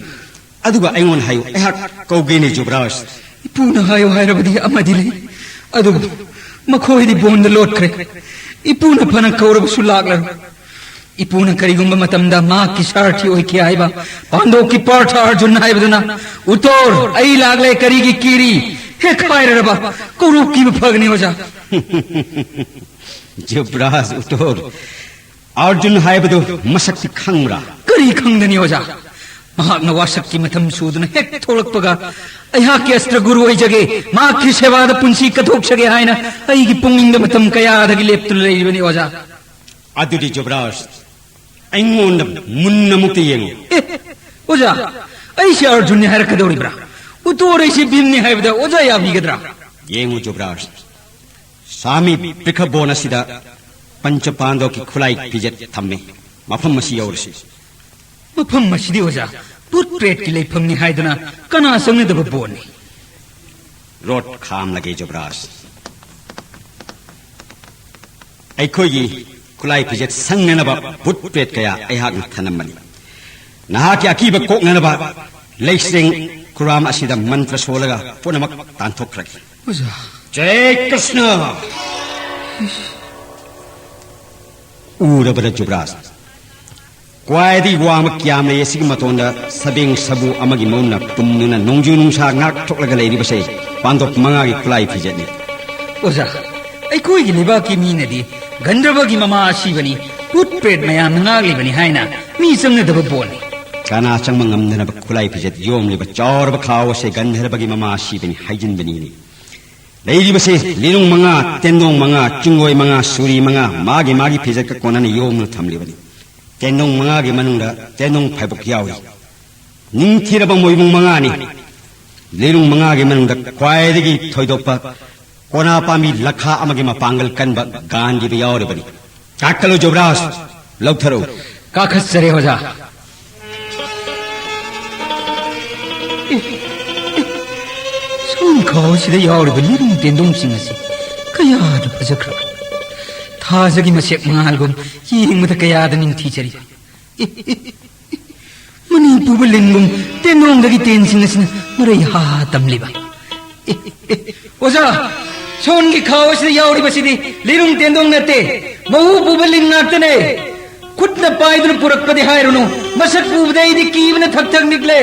ꯑꯗꯨꯒ ꯑꯩꯉꯣꯟꯗ ꯍꯥꯏꯌꯨ, ꯑꯩꯍꯥꯛ ꯀꯧꯒꯦꯅꯦ ꯖꯨꯕ꯭ꯔꯥꯖ꯫ ꯏꯄꯨꯅ ꯍꯥꯏꯌꯨ ꯍꯥꯏꯔꯕꯗꯤ ꯑꯃꯗꯤ ꯂꯩ, ꯑꯗꯨꯕꯨ ꯃꯈꯣꯏꯗꯤ ꯕꯣꯟꯗ ꯂꯣꯠꯈ꯭ꯔꯦ꯫ ꯏꯄꯨꯅ ꯐꯅ ꯀꯧꯔꯕꯁꯨ ꯂꯥꯛꯂꯔꯣꯏ꯫ ꯏꯄꯨꯅ ꯀꯔꯤꯒꯨꯝꯕ ꯃꯇꯝꯗ ꯃꯍꯥꯛꯀꯤ ꯁꯥꯔꯊꯤ ꯑꯣꯏꯈꯤ ꯍꯥꯏꯕ ꯄꯥꯟꯗꯣꯞꯀꯤ ꯄꯥꯔꯊ ꯑꯔꯖꯨꯟ ꯍꯥꯏꯕꯗꯨꯅ, "ꯎꯇꯣꯔ, ꯑꯩ ꯂꯥꯛꯂꯦ, ꯀꯔꯤꯒꯤ ꯀꯤꯔꯤ?" ꯍꯦꯛ ꯍꯥꯏꯔꯔꯕ ꯀꯧꯔꯨ ꯀꯤꯕ ꯐꯒꯅꯤ ꯑꯣꯖꯥ꯫ ꯖꯨꯕ꯭ꯔꯥꯖ ꯎꯇꯣꯔ, ꯑꯔꯖꯨꯟ ꯍꯥꯏꯕꯗꯨ ꯃꯁꯛꯇꯤ ꯈꯪꯕ꯭ꯔꯥ? ꯀꯔꯤ ꯈꯪꯗꯅꯤ ꯑꯣꯖꯥ? ꯃꯍꯥꯛꯅ ꯋꯥꯁꯛꯀꯤ ꯃꯇꯝ ꯁꯨꯗꯨꯅ ꯍꯦꯛ ꯊꯣꯛꯂꯛꯄꯒ, "ꯑꯩꯍꯥꯛꯀꯤ ꯑꯁꯇ꯭ꯔ ꯒꯨꯔꯨ ꯑꯣꯏꯖꯒꯦ, ꯃꯍꯥꯛꯀꯤ ꯁꯦꯕꯥꯗ ꯄꯨꯟꯁꯤ ꯀꯠꯊꯣꯛꯆꯒꯦ" ꯍꯥꯏꯅ ꯑꯩꯒꯤ ꯄꯨꯛꯅꯤꯡꯗ ꯃꯇꯝ ꯀꯌꯥꯗꯒꯤ ꯂꯦꯞꯇꯨꯅ ꯂꯩꯔꯤꯕꯅꯤ ꯑꯣꯖꯥ꯫ ꯑꯗꯨꯗꯤ ꯖꯨꯕ꯭ꯔꯥꯖ, ꯑꯩꯉꯣꯟꯗ ꯃꯨꯟꯅ ꯑꯃꯨꯛꯇ ꯌꯦꯡꯉꯨ꯫ ꯑꯦ, ꯑꯣꯖꯥ, ꯑꯩꯁꯦ ꯑꯔꯖꯨꯟꯅꯤ ꯍꯥꯏꯔꯛꯀꯗꯧꯔꯤꯕ꯭ꯔꯥ? ꯎꯇꯣꯔ ꯑꯩꯁꯦ ꯚꯤꯝꯅꯤ ꯍꯥꯏꯕꯗ ꯑꯣꯖꯥ ꯌꯥꯕꯤꯒꯗ꯭ꯔꯥ? ꯌꯦꯡꯉꯨ ꯖꯨꯕ꯭ꯔꯥꯖ, ꯁ꯭ꯋꯥꯃꯤ ꯕ꯭ꯔꯤꯈꯕꯣꯟ ꯑꯁꯤꯗ ꯄꯟꯆ ꯄꯥꯟꯗꯣꯛꯀꯤ ꯈꯨꯠꯂꯥꯏ ꯐꯤꯖꯦꯠ ꯊꯝꯃꯤ꯫ ꯃꯐꯝ ꯑꯁꯤ ꯌꯧꯔꯁꯤ꯫ ꯃꯐꯝ ꯑꯁꯤꯗꯤ ꯑꯣꯖꯥ, ꯚꯨꯠ ꯄ꯭ꯔꯦꯠꯀꯤ ꯂꯩꯐꯝꯅꯤ ꯍꯥꯏꯗꯨꯅ ꯀꯅꯥ ꯆꯪꯅꯗꯕ ꯕꯣꯟꯅꯤ? ꯔꯣꯠ ꯈꯥꯝꯂꯒꯦ ꯖꯨꯕ꯭ꯔꯥꯖ꯫ ꯑꯩꯈꯣꯏꯒꯤ ꯈꯨꯠꯂꯥꯏ ꯐꯤꯖꯦꯠ ꯁꯪꯅꯅꯕ ꯚꯨꯠ ꯄ꯭ꯔꯦꯠ ꯀꯌꯥ ꯑꯩꯍꯥꯛꯅ ꯊꯅꯝꯕꯅꯤ꯫ ꯅꯍꯥꯛꯀꯤ ꯑꯀꯤꯕ ꯀꯣꯛꯅꯅꯕ ꯂꯩꯁꯦꯡ ꯈꯨꯔꯥꯝ ꯑꯁꯤꯗ ꯃꯟꯇ꯭ꯔ ꯁꯣꯜꯂꯒ ꯄꯨꯝꯅꯃꯛ ꯇꯥꯟꯊꯣꯛꯈ꯭ꯔꯒꯦ꯫ ꯑꯣꯖꯥ꯫ ꯖꯩ ꯀ꯭ꯔꯤꯁꯅ! ꯎꯔꯕꯔ ꯖꯨꯕ꯭ꯔꯥꯖ? ꯈ꯭ꯋꯥꯏꯗꯒꯤ ꯋꯥꯡꯕ ꯀ꯭ꯌꯥꯝ ꯂꯩ ꯑꯁꯤꯒꯤ ꯃꯇꯣꯟꯗ ꯁꯕꯦꯡ ꯁꯕꯨ ꯑꯃꯒꯤ ꯃꯎꯟꯅ ꯄꯨꯝꯗꯨꯅ ꯅꯣꯡꯖꯨ ꯅꯨꯡꯁꯥ ꯉꯥꯛꯊꯣꯛꯂꯒ ꯂꯩꯔꯤꯕꯁꯦ ꯄꯥꯟꯗꯣꯞ ꯃꯉꯥꯒꯤ ꯈꯨꯠꯂꯥꯏ ꯐꯤꯖꯦꯠꯅꯤ꯫ ꯑꯣꯖꯥ, ꯑꯩꯈꯣꯏꯒꯤ ꯂꯩꯕꯥꯛꯀꯤ ꯃꯤꯅꯗꯤ ꯒꯟꯙꯔꯕꯒꯤ ꯃꯃꯥ ꯑꯁꯤꯕꯅꯤ, ꯚꯨꯠ ꯄ꯭ꯔꯦꯠ ꯃꯌꯥꯝꯅ ꯉꯥꯛꯂꯤꯕꯅꯤ ꯍꯥꯏꯅ ꯃꯤ ꯆꯪꯅꯗꯕ ꯕꯣꯟꯅꯤ꯫ ꯀꯅꯥ ꯆꯪꯕ ꯉꯝꯗꯅꯕ ꯈꯨꯠꯂꯥꯏ ꯐꯤꯖꯦꯠ ꯌꯣꯝꯂꯤꯕ ꯆꯥꯎꯔꯕ ꯈꯥꯎ ꯑꯁꯦ ꯒꯟꯙꯔꯕꯒꯤ ꯃꯃꯥ ꯑꯁꯤꯕꯅꯤ ꯍꯥꯏꯖꯤꯟꯕꯅꯤꯅꯦ꯫ ꯂꯩꯔꯤꯕꯁꯦ ꯂꯤꯂꯣꯡ ꯃꯉꯥ, ꯇꯦꯟꯗꯣꯡ ꯃꯉꯥ, ꯆꯤꯡꯂꯣꯏ ꯃꯉꯥ, ꯁꯨꯔꯤ ꯃꯉꯥ, ꯃꯥꯒꯤ ꯃꯥꯒꯤ ꯐꯤꯖꯦꯠꯀ ꯀꯣꯟꯅꯅ ꯌꯣꯝꯗꯨꯅ ꯊꯝꯂꯤꯕꯅꯤ꯫ ꯇꯦꯟꯗꯣꯡ ꯃꯉꯥꯒꯤ ꯃꯅꯨꯡꯗ ꯇꯦꯟꯗꯣꯡ ꯐꯥꯏꯕꯣꯛ ꯌꯥꯎꯔꯤ꯫ ꯅꯤꯡꯊꯤꯔꯕ ꯃꯣꯏꯕꯨꯡ ꯃꯉꯥꯅꯤ꯫ ꯂꯤꯂꯣꯡ ꯃꯉꯥꯒꯤ ꯃꯅꯨꯡꯗ ꯈ꯭ꯋꯥꯏꯗꯒꯤ ꯊꯣꯏꯗꯣꯛꯄ ꯀꯣꯅꯥ ꯄꯥꯝꯕꯤ ꯂꯈꯥ ꯑꯃꯒꯤ ꯃꯄꯥꯡꯒꯜ ꯀꯟꯕ ꯒꯥꯟꯙꯤꯕ ꯌꯥꯎꯔꯤꯕꯅꯤ꯫ ꯀꯥꯀꯜꯂꯨ ꯖꯨꯕ꯭ꯔꯥꯖ, ꯂꯧꯊꯔꯨ꯫ ꯀꯥꯈꯠꯆꯔꯦ ꯑꯣꯖꯥ꯫ ꯑꯦ, ꯑꯦ, ꯁꯣꯟ ꯈꯥꯎ ꯑꯁꯤꯗ ꯌꯥꯎꯔꯤꯕ ꯂꯤꯔꯨꯡ ꯇꯦꯟꯗꯣꯡꯁꯤꯡ ꯑꯁꯤ ꯀꯌꯥꯗ ꯐꯖꯈ꯭ꯔꯕ! ꯊꯥꯖꯒꯤ ꯃꯁꯦꯛ ꯃꯉꯥꯜꯒꯨꯝ ꯌꯦꯡꯕꯗ ꯀꯌꯥꯗ ꯅꯤꯡꯊꯤꯖꯔꯤ! ꯑꯦ, ꯑꯦ, ꯑꯦ, ꯃꯅꯤꯄꯨꯔꯕꯨ ꯂꯤꯟꯒꯨꯝ ꯇꯦꯟꯗꯣꯡꯗꯒꯤ ꯇꯦꯟꯁꯤꯡ ꯑꯁꯤꯅ ꯃꯔꯩ ꯍꯥ ꯍꯥ ꯇꯝꯂꯤꯕ! ꯑꯦ, ꯑꯦ, ꯑꯣꯖꯥ, ꯁꯣꯟꯒꯤ ꯈꯥꯎ ꯑꯁꯤꯗ ꯌꯥꯎꯔꯤꯕꯁꯤꯗꯤ ꯂꯤꯔꯨꯡ ꯇꯦꯟꯗꯣꯡ ꯅꯠꯇꯦ, ꯃꯍꯨ ꯄꯨꯕ ꯂꯤꯟ ꯉꯥꯛꯇꯅꯦ꯫ ꯈꯨꯠꯅ ꯄꯥꯏꯗꯨꯅ ꯄꯨꯔꯛꯄꯗꯤ ꯍꯥꯏꯔꯨꯅꯨ, ꯃꯁꯛ ꯎꯕꯗ ꯑꯩꯗꯤ ꯀꯤꯕꯅ ꯊꯛ ꯊꯛ ꯅꯤꯛꯂꯦ꯫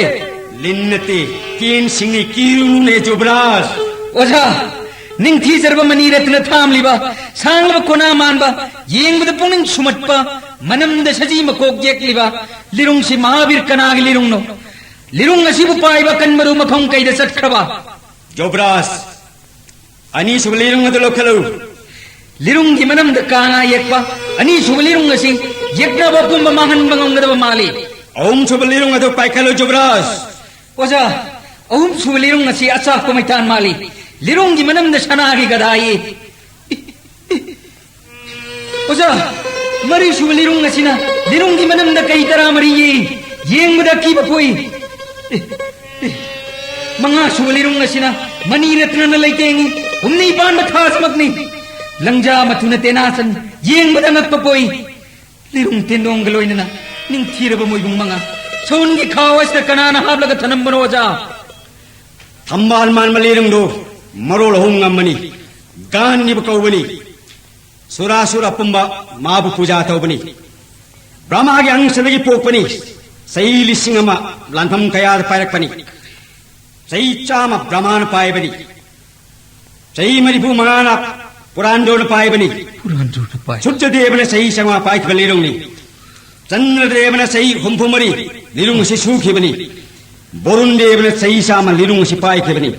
ꯂꯤꯟ ꯅꯠꯇꯦ, ꯇꯦꯟꯁꯤꯡꯅꯤ, ꯀꯤꯔꯨꯅꯨꯅꯦ ꯖꯨꯕ꯭ꯔꯥꯖ꯫ ꯑꯣꯖꯥ, ꯅꯤꯡꯊꯤꯖꯔꯕ ꯃꯅꯤ ꯔꯠꯅ ꯊꯥꯝꯂꯤꯕ, ꯁꯥꯡꯂꯕ ꯀꯣꯅꯥ ꯃꯥꯟꯕ, ꯌꯦꯡꯕꯗ ꯄꯨꯛꯅꯤꯡ ꯁꯨꯝꯍꯠꯄ, ꯃꯅꯝꯗ ꯁꯖꯤ ꯃꯀꯣꯛ ꯌꯦꯛꯂꯤꯕ ꯂꯤꯔꯨꯡꯁꯤ ꯃꯍꯥꯕꯤꯔ ꯀꯅꯥꯒꯤ ꯂꯤꯔꯨꯡꯅꯣ? ꯂꯤꯔꯨꯡ ꯑꯁꯤꯕꯨ ꯄꯥꯏꯕ ꯀꯟꯕꯗꯨ ꯃꯐꯝ ꯀꯩꯗ ꯆꯠꯈ꯭ꯔꯕ? ꯌꯨꯕꯔꯥꯖ, ꯑꯅꯤꯁꯨꯕ ꯂꯤꯔꯨꯡ ꯑꯗꯨ ꯂꯧꯈꯠꯂꯨ꯫ ꯂꯤꯔꯨꯡꯒꯤ ꯃꯅꯝꯗ ꯀꯥꯡꯉꯥ ꯌꯦꯛꯄ ꯑꯅꯤꯁꯨꯕ ꯂꯤꯔꯨꯡ ꯑꯁꯤ ꯌꯦꯛꯅꯕ ꯄꯨꯝꯕ ꯃꯥꯡꯍꯟꯕ ꯉꯝꯒꯗꯕ ꯃꯥꯜꯂꯤ꯫ ꯑꯍꯨꯝꯁꯨꯕ ꯂꯤꯔꯨꯡ ꯑꯗꯨ ꯄꯥꯏꯈꯠꯂꯨ, ꯌꯨꯕꯔꯥꯖ꯫ ꯑꯣꯖꯥ, ꯑꯍꯨꯝꯁꯨꯕ ꯂꯤꯔꯨꯡ ꯑꯁꯤ ꯑꯆꯥꯛꯄ ꯃꯩꯇꯥꯟ ꯃꯥꯜꯂꯤ꯫ ꯂꯤꯔꯨꯡꯒꯤ ꯃꯅꯝꯗ ꯁꯅꯥꯒꯤ ꯒꯗꯥ ꯌꯦ꯫ ꯑꯣꯖꯥ, ꯃꯔꯤꯁꯨꯕ ꯂꯤꯔꯨꯡ ꯑꯁꯤꯅ ꯂꯤꯔꯨꯡꯒꯤ ꯃꯅꯝꯗ ꯀꯩ ꯇꯔꯥꯃꯔꯤ ꯌꯦ꯫ ꯌꯦꯡꯕꯗ ꯑꯀꯤꯕ ꯄꯣꯛꯏ꯫ ꯃꯉꯥꯁꯨꯕ ꯂꯤꯔꯨꯡ ꯑꯁꯤꯅ ꯃꯅꯤ ꯔꯠꯅꯅ ꯂꯩꯇꯦꯡꯉꯤ꯫ ꯍꯨꯝꯅꯤ ꯄꯥꯟꯕ ꯊꯥꯖꯃꯛꯅꯤ꯫ ꯂꯪꯖꯥ ꯃꯇꯨꯅ ꯇꯦꯅꯥꯁꯟ ꯌꯦꯡꯕꯗ ꯉꯛꯄ ꯄꯣꯛꯏ꯫ ꯂꯤꯔꯨꯡ ꯇꯦꯟꯗꯣꯡꯒ ꯂꯣꯏꯅꯅ ꯅꯤꯡꯊꯤꯔꯕ ꯃꯣꯏꯕꯨꯡ ꯃꯉꯥ ꯁꯎꯟꯒꯤ ꯈꯥꯎ ꯑꯁꯤꯗ ꯀꯅꯥꯅ ꯍꯥꯞꯂꯒ ꯊꯅꯝꯕꯅꯣ, ꯑꯣꯖꯥ? ꯊꯝꯕꯥꯜ ꯃꯥꯟꯕ ꯂꯤꯔꯨꯡꯗꯨ ꯃꯔꯣꯜ ꯑꯍꯨꯝ ꯉꯝꯕꯅꯤ꯫ ꯒꯥꯟꯅꯤꯕ ꯀꯧꯕꯅꯤ꯫ ꯁꯨꯔꯥꯁꯨꯔ ꯑꯄꯨꯝꯕ ꯃꯥꯕꯨ ꯄꯨꯖꯥ ꯇꯧꯕꯅꯤ꯫ ꯕ꯭ꯔꯍ꯭ꯃꯥꯒꯤ ꯑꯪꯁꯗꯒꯤ ꯄꯣꯛꯄꯅꯤ꯫ ꯆꯍꯤ ꯂꯤꯁꯤꯡ ꯑꯃ ꯂꯥꯟꯐꯝ ꯀꯌꯥꯗ ꯄꯥꯏꯔꯛꯄꯅꯤ꯫ ꯆꯍꯤ ꯆꯥꯝꯃ ꯕ꯭ꯔꯍ꯭ꯃꯥꯅ ꯄꯥꯏꯕꯅꯤ꯫ ꯆꯍꯤ ꯃꯔꯤꯐꯨ ꯃꯉꯥꯅ ꯄꯨꯔꯥꯟꯗꯣꯅ ꯄꯥꯏꯕꯅꯤ꯫ ꯄꯨꯔꯥꯟꯗꯣꯅ ꯄꯥꯏ꯫ ꯁꯨꯔꯖꯗꯦꯕꯅ ꯆꯍꯤ ꯆꯥꯝꯃꯉꯥ ꯄꯥꯏꯈꯤꯕ ꯂꯤꯔꯨꯡꯅꯤ꯫ ꯆꯟꯗ꯭ꯔꯗꯦꯕꯅ ꯆꯍꯤ ꯍꯨꯝꯐꯨ ꯃꯔꯤ ꯂꯤꯔꯨꯡ ꯑꯁꯤ ꯁꯨꯈꯤꯕꯅꯤ꯫ ꯕꯣꯔꯨꯟ ꯗꯦꯕꯅ ꯆꯍꯤ ꯆꯥꯝꯃ ꯂꯤꯔꯨꯡ ꯑꯁꯤ ꯄꯥꯏꯈꯤꯕꯅꯤ꯫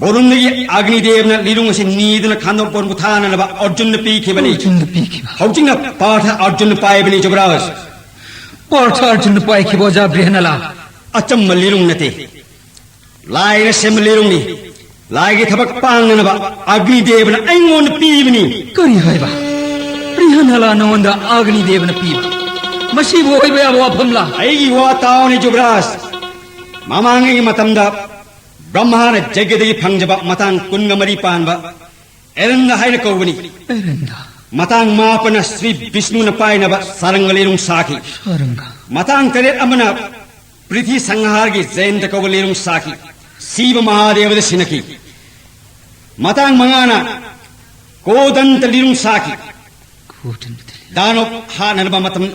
ꯕꯣꯔꯨꯟꯗꯒꯤ ꯑꯒꯅꯤ ꯗꯦꯕꯅ ꯂꯤꯔꯨꯡ ꯑꯁꯤ ꯅꯤꯗꯨꯅ ꯈꯥꯟꯗꯣꯛꯄꯕꯨ ꯊꯥꯅꯅꯕ ꯑꯔꯖꯨꯟꯗ ꯄꯤꯈꯤꯕꯅꯤ꯫ ꯑꯔꯖꯨꯟꯗ ꯄꯤꯈꯤꯕ꯫ ꯍꯧꯖꯤꯛꯅ ꯄꯥꯔꯊ ꯑꯔꯖꯨꯟ ꯄꯥꯏꯕꯅꯤ, ꯌꯨꯕꯔꯥꯖ꯫ ꯄꯥꯔꯊ ꯑꯔꯖꯨꯟ ꯄꯥꯏꯈꯤꯕ, ꯑꯣꯖꯥ ꯕ꯭ꯔꯤꯍꯟꯅꯂꯥ꯫ ꯑꯆꯝꯕ ꯂꯤꯔꯨꯡ ꯅꯠꯇꯦ꯫ ꯂꯥꯏꯅ ꯁꯦꯝꯕ ꯂꯤꯔꯨꯡꯅꯤ꯫ ꯂꯥꯏꯒꯤ ꯊꯕꯛ ꯄꯥꯡꯅꯅꯕ ꯑꯒꯅꯤ ꯗꯦꯕꯅ ꯑꯩꯉꯣꯟꯗ ꯄꯤꯕꯅꯤ꯫ ꯀꯔꯤ ꯍꯥꯏꯕ? ꯕ꯭ꯔꯤꯍꯟꯅꯂꯥ ꯅꯉꯣꯟꯗ ꯑꯒꯅꯤ ꯗꯦꯕꯅ ꯄꯤꯕ? ꯃꯁꯤꯕꯨ ꯑꯣꯏꯕ ꯌꯥꯕ ꯋꯥꯐꯝꯂꯥ? ꯑꯩꯒꯤ ꯋꯥ ꯇꯥꯎꯅꯦ, ꯌꯨꯕꯔꯥꯖ꯫ ꯃꯃꯥꯡꯉꯩꯒꯤ ꯃꯇꯝꯗ ꯕ꯭ꯔꯍ꯭ꯃꯥꯅ ꯌꯖ꯭ઞꯗꯒꯤ ꯐꯪꯖꯕ ꯃꯇꯥꯡ ꯀꯨꯟꯒ ꯃꯔꯤ ꯄꯥꯟꯕ ꯑꯦꯔꯟꯗ ꯍꯥꯏꯅ ꯀꯧꯕꯅꯤ꯫ ꯑꯦꯔꯟꯗ꯫ ꯃꯇꯥꯡ ꯃꯥꯄꯟꯅ ꯁ꯭ꯔꯤ ꯕꯤꯁꯅꯨꯅ ꯄꯥꯏꯅꯕ ꯁꯥꯔꯪꯒ ꯂꯤꯔꯨꯡ ꯁꯥꯈꯤ꯫ ꯁꯥꯔꯪꯒ꯫ ꯃꯇꯥꯡ ꯇꯔꯦꯠ ꯑꯃꯅ ꯄ꯭ꯔꯤꯊꯤ ꯁꯪꯍꯥꯔꯒꯤ ꯖꯌꯟꯇ ꯀꯧꯕ ꯂꯤꯔꯨꯡ ꯁꯥꯈꯤ꯫ ꯁꯤꯕ ꯃꯍꯥꯗꯦꯕꯗ ꯁꯤꯟꯅꯈꯤ꯫ ꯃꯇꯥꯡ ꯃꯉꯥꯅ ꯀꯣꯗꯟꯇ ꯂꯤꯔꯨꯡ ꯁꯥꯈꯤ꯫ ꯀꯣꯗꯟꯇ ꯂꯤꯔꯨꯡ꯫ ꯗꯥꯅꯣꯞ ꯍꯥꯠꯅꯅꯕ ꯃꯇꯝ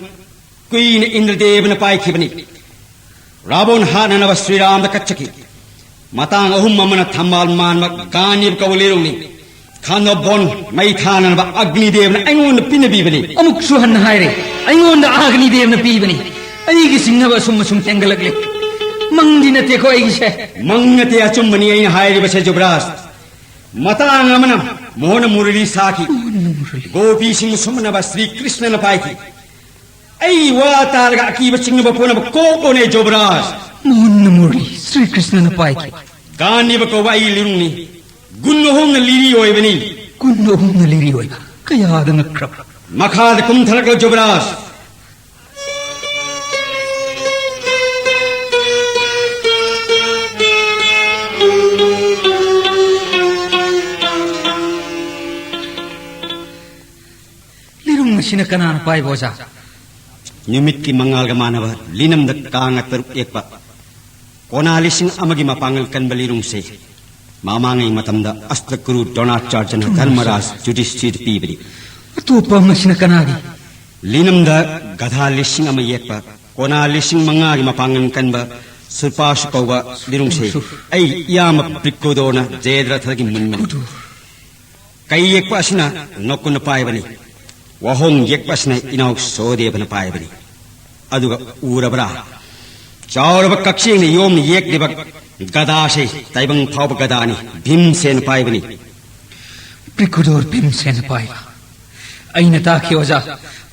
ꯀꯨꯏꯅ ꯏꯟꯗ꯭ꯔꯗꯦꯕꯅ ꯄꯥꯏꯈꯤꯕꯅꯤ꯫ ꯔꯥꯕꯣꯟ ꯍꯥꯠꯅꯅꯕ ꯁ꯭ꯔꯤꯔꯥꯝꯗ ꯀꯠꯆꯈꯤ꯫ ꯃꯇꯥꯡ ꯑꯍꯨꯝ ꯑꯃꯅ ꯊꯝꯕꯥꯜ ꯃꯥꯟꯕ ꯒꯥꯟꯙꯤꯕ ꯀꯧꯕ ꯂꯤꯔꯨꯡꯅꯤ꯫ ꯈꯥꯟꯗꯣ ꯕꯣꯟ ꯃꯩ ꯊꯥꯅꯅꯕ ꯑꯒꯅꯤꯗꯦꯕꯅ ꯑꯩꯉꯣꯟꯗ ꯄꯤꯅꯕꯤꯕꯅꯤ꯫ ꯑꯃꯨꯛꯁꯨ ꯍꯟꯅ ꯍꯥꯏꯔꯦ, ꯑꯩꯉꯣꯟꯗ ꯑꯒꯅꯤꯗꯦꯕꯅ ꯄꯤꯕꯅꯤ꯫ ꯑꯩꯒꯤ ꯆꯤꯡꯅꯕ ꯑꯁꯨꯝ ꯑꯁꯨꯝ ꯍꯦꯟꯒꯠꯂꯛꯂꯦ꯫ ꯃꯪꯗꯤ ꯅꯠꯇꯦꯀꯣ ꯑꯩꯒꯤꯁꯦ꯫ ꯃꯪ ꯅꯠꯇꯦ, ꯑꯆꯨꯝꯕꯅꯤ ꯑꯩꯅ ꯍꯥꯏꯔꯤꯕꯁꯦ ꯖꯨꯕꯔꯥꯖ꯫ ꯃꯇꯥꯡ ꯑꯃꯅ ꯃꯣꯍꯅ ꯃꯨꯔꯂꯤ ꯁꯥꯈꯤ꯫ ꯃꯣꯍꯅ ꯃꯨꯔꯂꯤ꯫ ꯒꯣꯄꯤꯁꯤꯡ ꯁꯨꯝꯅꯕ ꯁ꯭ꯔꯤ ꯀ꯭ꯔꯤꯁꯅꯅ ꯄꯥꯏꯈꯤ꯫ ꯑꯩ ꯋꯥ ꯇꯥꯔꯒ ꯑꯀꯤꯕ ꯆꯤꯡꯅꯕ ꯄꯣꯛꯅꯕ ꯀꯣꯛꯂꯣꯅꯦ ꯖꯣꯕꯔꯥꯖ꯫ ꯃꯣꯍꯟꯅ ꯃꯨꯔꯂꯤ ꯁ꯭ꯔꯤ ꯀ꯭ꯔꯤꯁꯅꯅ ꯄꯥꯏꯈꯤ꯫ ꯒꯥꯟꯙꯤꯕ ꯀꯧꯕ ꯑꯩꯒꯤ ꯂꯤꯔꯨꯡꯅꯤ꯫ ꯒꯨꯟ ꯑꯍꯨꯝꯅ ꯂꯤꯔꯤ ꯑꯣꯏꯕꯅꯤ꯫ ꯒꯨꯟ ꯑꯍꯨꯝꯅ ꯂꯤꯔꯤ ꯑꯣꯏꯕ ꯀꯌꯥꯗ ꯉꯛꯈ꯭ꯔꯕ꯫ ꯃꯈꯥꯗ ꯀꯨꯝꯊꯔꯛꯂꯣ ꯖꯣꯕꯔꯥꯖ꯫ ꯂꯤꯔꯨꯡ ꯑꯁꯤꯅ ꯀꯅꯥꯅ ꯄꯥꯏꯕ, ꯑꯣꯖꯥ? ꯅꯨꯃꯤꯠꯀꯤ ꯃꯉꯥꯜꯒ ꯃꯥꯟꯅꯕ ꯂꯤꯅꯝꯗ ꯀꯥꯡꯉ ꯇꯔꯨꯛ ꯌꯦꯛꯄ, ꯀꯣꯅꯥ ꯂꯤꯁꯤꯡ ꯑꯃꯒꯤ ꯃꯄꯥꯡꯒꯜ ꯀꯟꯕ ꯂꯤꯔꯨꯡꯁꯦ ꯃꯃꯥꯡꯉꯩ ꯃꯇꯝꯗ ꯑꯁꯇꯒꯨꯔꯨ ꯗ꯭ꯔꯣꯅꯥꯆꯥꯔꯖꯅ ꯙꯔꯃꯔꯥꯖ ꯌꯨꯙꯤꯁꯊꯤꯔ ꯄꯤꯕꯅꯤ꯫ ꯑꯇꯣꯞꯄ ꯑꯃꯁꯤꯅ ꯀꯅꯥꯒꯤ? ꯂꯤꯅꯝꯗ ꯒꯙꯥ ꯂꯤꯁꯤꯡ ꯑꯃ ꯌꯦꯛꯄ, ꯀꯣꯅꯥ ꯂꯤꯁꯤꯡ ꯃꯉꯥꯒꯤ ꯃꯄꯥꯡꯒꯜ ꯀꯟꯕ ꯁꯨꯔꯄꯥꯁꯨ ꯀꯧꯕ ꯂꯤꯔꯨꯡꯁꯦ ꯑꯩ ꯏꯌꯥꯝꯕ ꯕ꯭ꯔꯤꯀꯣꯗꯣꯔꯅ ꯖꯌꯗ꯭ꯔꯊꯒꯤ ꯃꯨꯟꯕꯅꯤ꯫ ꯀꯩ ꯌꯦꯛꯄ ꯑꯁꯤꯅ ꯅꯣꯀꯨꯟꯅ ꯄꯥꯏꯕꯅꯤ꯫ ꯋꯥꯍꯣꯡ ꯌꯦꯛꯄ ꯑꯁꯤꯅ ꯏꯅꯥꯎ ꯁꯣꯗꯦꯕꯅ ꯄꯥꯏꯕꯅꯤ꯫ ꯑꯗꯨꯒ ꯎꯔꯕ꯭ꯔꯥ? ꯆꯥꯎꯔꯕ ꯀꯛꯆꯦꯡꯅ ꯌꯣꯝꯅ ꯌꯦꯛꯂꯤꯕ ꯒꯗꯥꯁꯦ ꯇꯥꯏꯕꯪ ꯐꯥꯎꯕ ꯒꯗꯥꯅꯤ, ꯚꯤꯝꯁꯦꯟ ꯄꯥꯏꯕꯅꯤ꯫ ꯕ꯭ꯔꯤꯀꯨꯗꯣꯔ ꯚꯤꯝꯁꯦꯟ ꯄꯥꯏꯕ꯫ ꯑꯩꯅ ꯇꯥꯈꯤ, ꯑꯣꯖꯥ꯫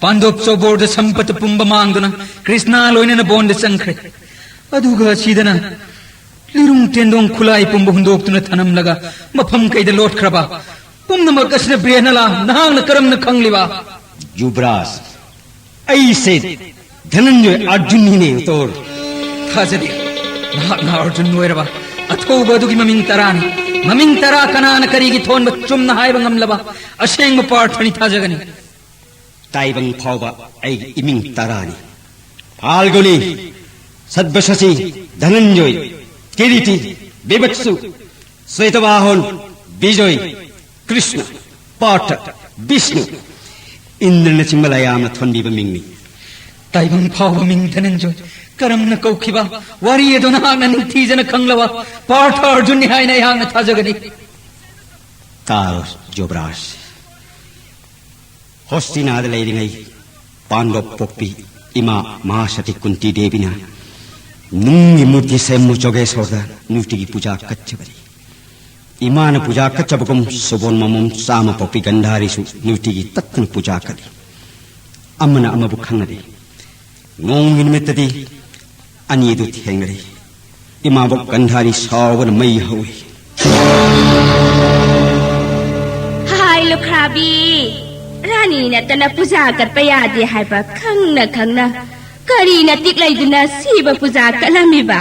ꯄꯥꯟꯗꯣꯞ ꯆꯧꯕꯣꯔꯗ ꯁꯝꯄꯠꯇ ꯄꯨꯝꯕ ꯃꯥꯡꯗꯨꯅ ꯀ꯭ꯔꯤꯁꯅ ꯂꯣꯏꯅꯅ ꯕꯣꯟꯗ ꯆꯪꯈ꯭ꯔꯦ꯫ ꯑꯗꯨꯒ ꯑꯁꯤꯗꯅ ꯂꯤꯔꯨꯡ ꯇꯦꯟꯗꯣꯡ ꯈꯨꯂꯥꯏ ꯄꯨꯝꯕ ꯍꯨꯟꯗꯣꯛꯇꯨꯅ ꯊꯅꯝꯂꯒ ꯃꯐꯝ ꯀꯩꯗ ꯂꯣꯠꯈ꯭ꯔꯕ? ꯄꯨꯝꯅꯃꯛ ꯑꯁꯤꯅ ꯕ꯭ꯔꯦꯍꯅꯂꯥ? ꯅꯍꯥꯛꯅ ꯀꯔꯝꯅ ꯈꯪꯂꯤꯕ? ꯌꯨꯕꯔꯥꯖ, ꯑꯩꯁꯦ ꯙꯅꯟꯖꯣꯏ ꯑꯔꯖꯨꯟꯅꯤꯅꯦ, ꯎꯇꯣꯔ꯫ ꯊꯥꯖꯗꯦ꯫ ꯅꯍꯥꯛꯅ ꯑꯔꯖꯨꯟ ꯑꯣꯏꯔꯕ ꯑꯊꯧꯕ ꯑꯗꯨꯒꯤ ꯃꯃꯤꯡ ꯇꯔꯥꯅꯤ꯫ ꯃꯃꯤꯡ ꯇꯔꯥ ꯀꯅꯥꯅ ꯀꯔꯤꯒꯤ ꯊꯣꯟꯕ ꯆꯨꯝꯅ ꯍꯥꯏꯕ ꯉꯝꯂꯕ ꯑꯁꯦꯡꯕ ꯄꯥꯔꯊꯅꯤ ꯊꯥꯖꯒꯅꯤ꯫ ꯇꯥꯏꯕꯪ ꯐꯥꯎꯕ ꯑꯩꯒꯤ ꯏꯃꯤꯡ ꯇꯔꯥꯅꯤ: ꯐꯥꯜꯒꯨꯅꯤ, ꯁꯠꯕꯁꯁꯤ, ꯙꯅꯟꯖꯣꯏ, ꯀꯤꯔꯤꯇꯤ, ꯕꯤꯚꯠꯁꯨ, ꯁ꯭ꯋꯦꯇꯕꯥꯍꯣꯟ, ꯕꯤꯖꯣꯏ, ꯀ꯭ꯔꯤꯁꯅ, ꯄꯥꯔꯊ, ꯕꯤꯁꯅꯨ, ꯏꯟꯗ꯭ꯔꯅꯆꯤꯡꯕ ꯂꯌꯥꯝꯅ ꯊꯣꯟꯕꯤꯕ ꯃꯤꯡꯅꯤ꯫ ꯇꯥꯏꯕꯪ ꯐꯥꯎꯕ ꯃꯤꯡ ꯙꯅꯟꯖꯣꯏ, ꯀꯔꯝꯅ ꯀꯧꯈꯤꯕ ꯋꯥꯔꯤ ꯑꯗꯨ ꯅꯍꯥꯛꯅ ꯅꯤꯡꯊꯤꯖꯅ ꯈꯪꯂꯕ ꯄꯥꯔꯊ ꯑꯔꯖꯨꯟꯅꯤ ꯍꯥꯏꯅ ꯑꯩꯍꯥꯛꯅ ꯊꯥꯖꯒꯅꯤ꯫ ꯇꯥꯔꯣ, ꯌꯨꯕꯔꯥꯖ꯫ ꯍꯣꯁꯇꯤꯅꯥꯗ ꯂꯩꯔꯤꯉꯩ ꯄꯥꯟꯗꯣꯞ ꯄꯣꯛꯄꯤ ꯏꯃꯥ ꯃꯍꯥꯁꯇꯤ ꯀꯨꯟꯇꯤ ꯗꯦꯕꯤꯅ ꯅꯨꯡꯒꯤ ꯃꯨꯔꯇꯤ ꯁꯦꯝꯃꯨ ꯖꯣꯒꯦꯁꯣꯔꯗ ꯅꯨꯡꯇꯤꯒꯤ ꯄꯨꯖꯥ ꯀꯠꯆꯕꯅꯤ꯫ ꯏꯃꯥꯅ ꯄꯨꯖꯥ ꯀꯠꯆꯕꯒꯨꯝ ꯁꯨꯕꯣꯟ ꯃꯃꯣꯝ ꯆꯥꯝꯃ ꯄꯣꯛꯄꯤ ꯒꯟꯙꯥꯔꯤꯁꯨ ꯅꯨꯡꯇꯤꯒꯤ ꯇꯠꯇꯅ ꯄꯨꯖꯥ ꯀꯠꯂꯤ꯫ ꯑꯃꯅ ꯑꯃꯕꯨ ꯈꯪꯅꯗꯦ꯫ ꯅꯣꯡꯃꯒꯤ ꯅꯨꯃꯤꯠꯇꯗꯤ ꯑꯅꯤꯗꯨ ꯊꯦꯡꯅꯔꯦ꯫ ꯏꯃꯥꯕꯣꯛ ꯒꯟꯙꯥꯔꯤ ꯁꯥꯎꯕꯅ ꯃꯩ ꯍꯧꯏ꯫ ꯍꯥꯏ ꯂꯨꯈ꯭ꯔꯥꯕꯤ, ꯔꯥꯅꯤ ꯅꯠꯇꯅ ꯄꯨꯖꯥ ꯀꯠꯄ ꯌꯥꯗꯦ ꯍꯥꯏꯕ ꯈꯪꯅ ꯈꯪꯅ ꯀꯔꯤ ꯅꯇꯤꯛ ꯂꯩꯗꯨꯅ ꯁꯤꯕ ꯄꯨꯖꯥ ꯀꯠꯂꯝꯃꯤꯕ?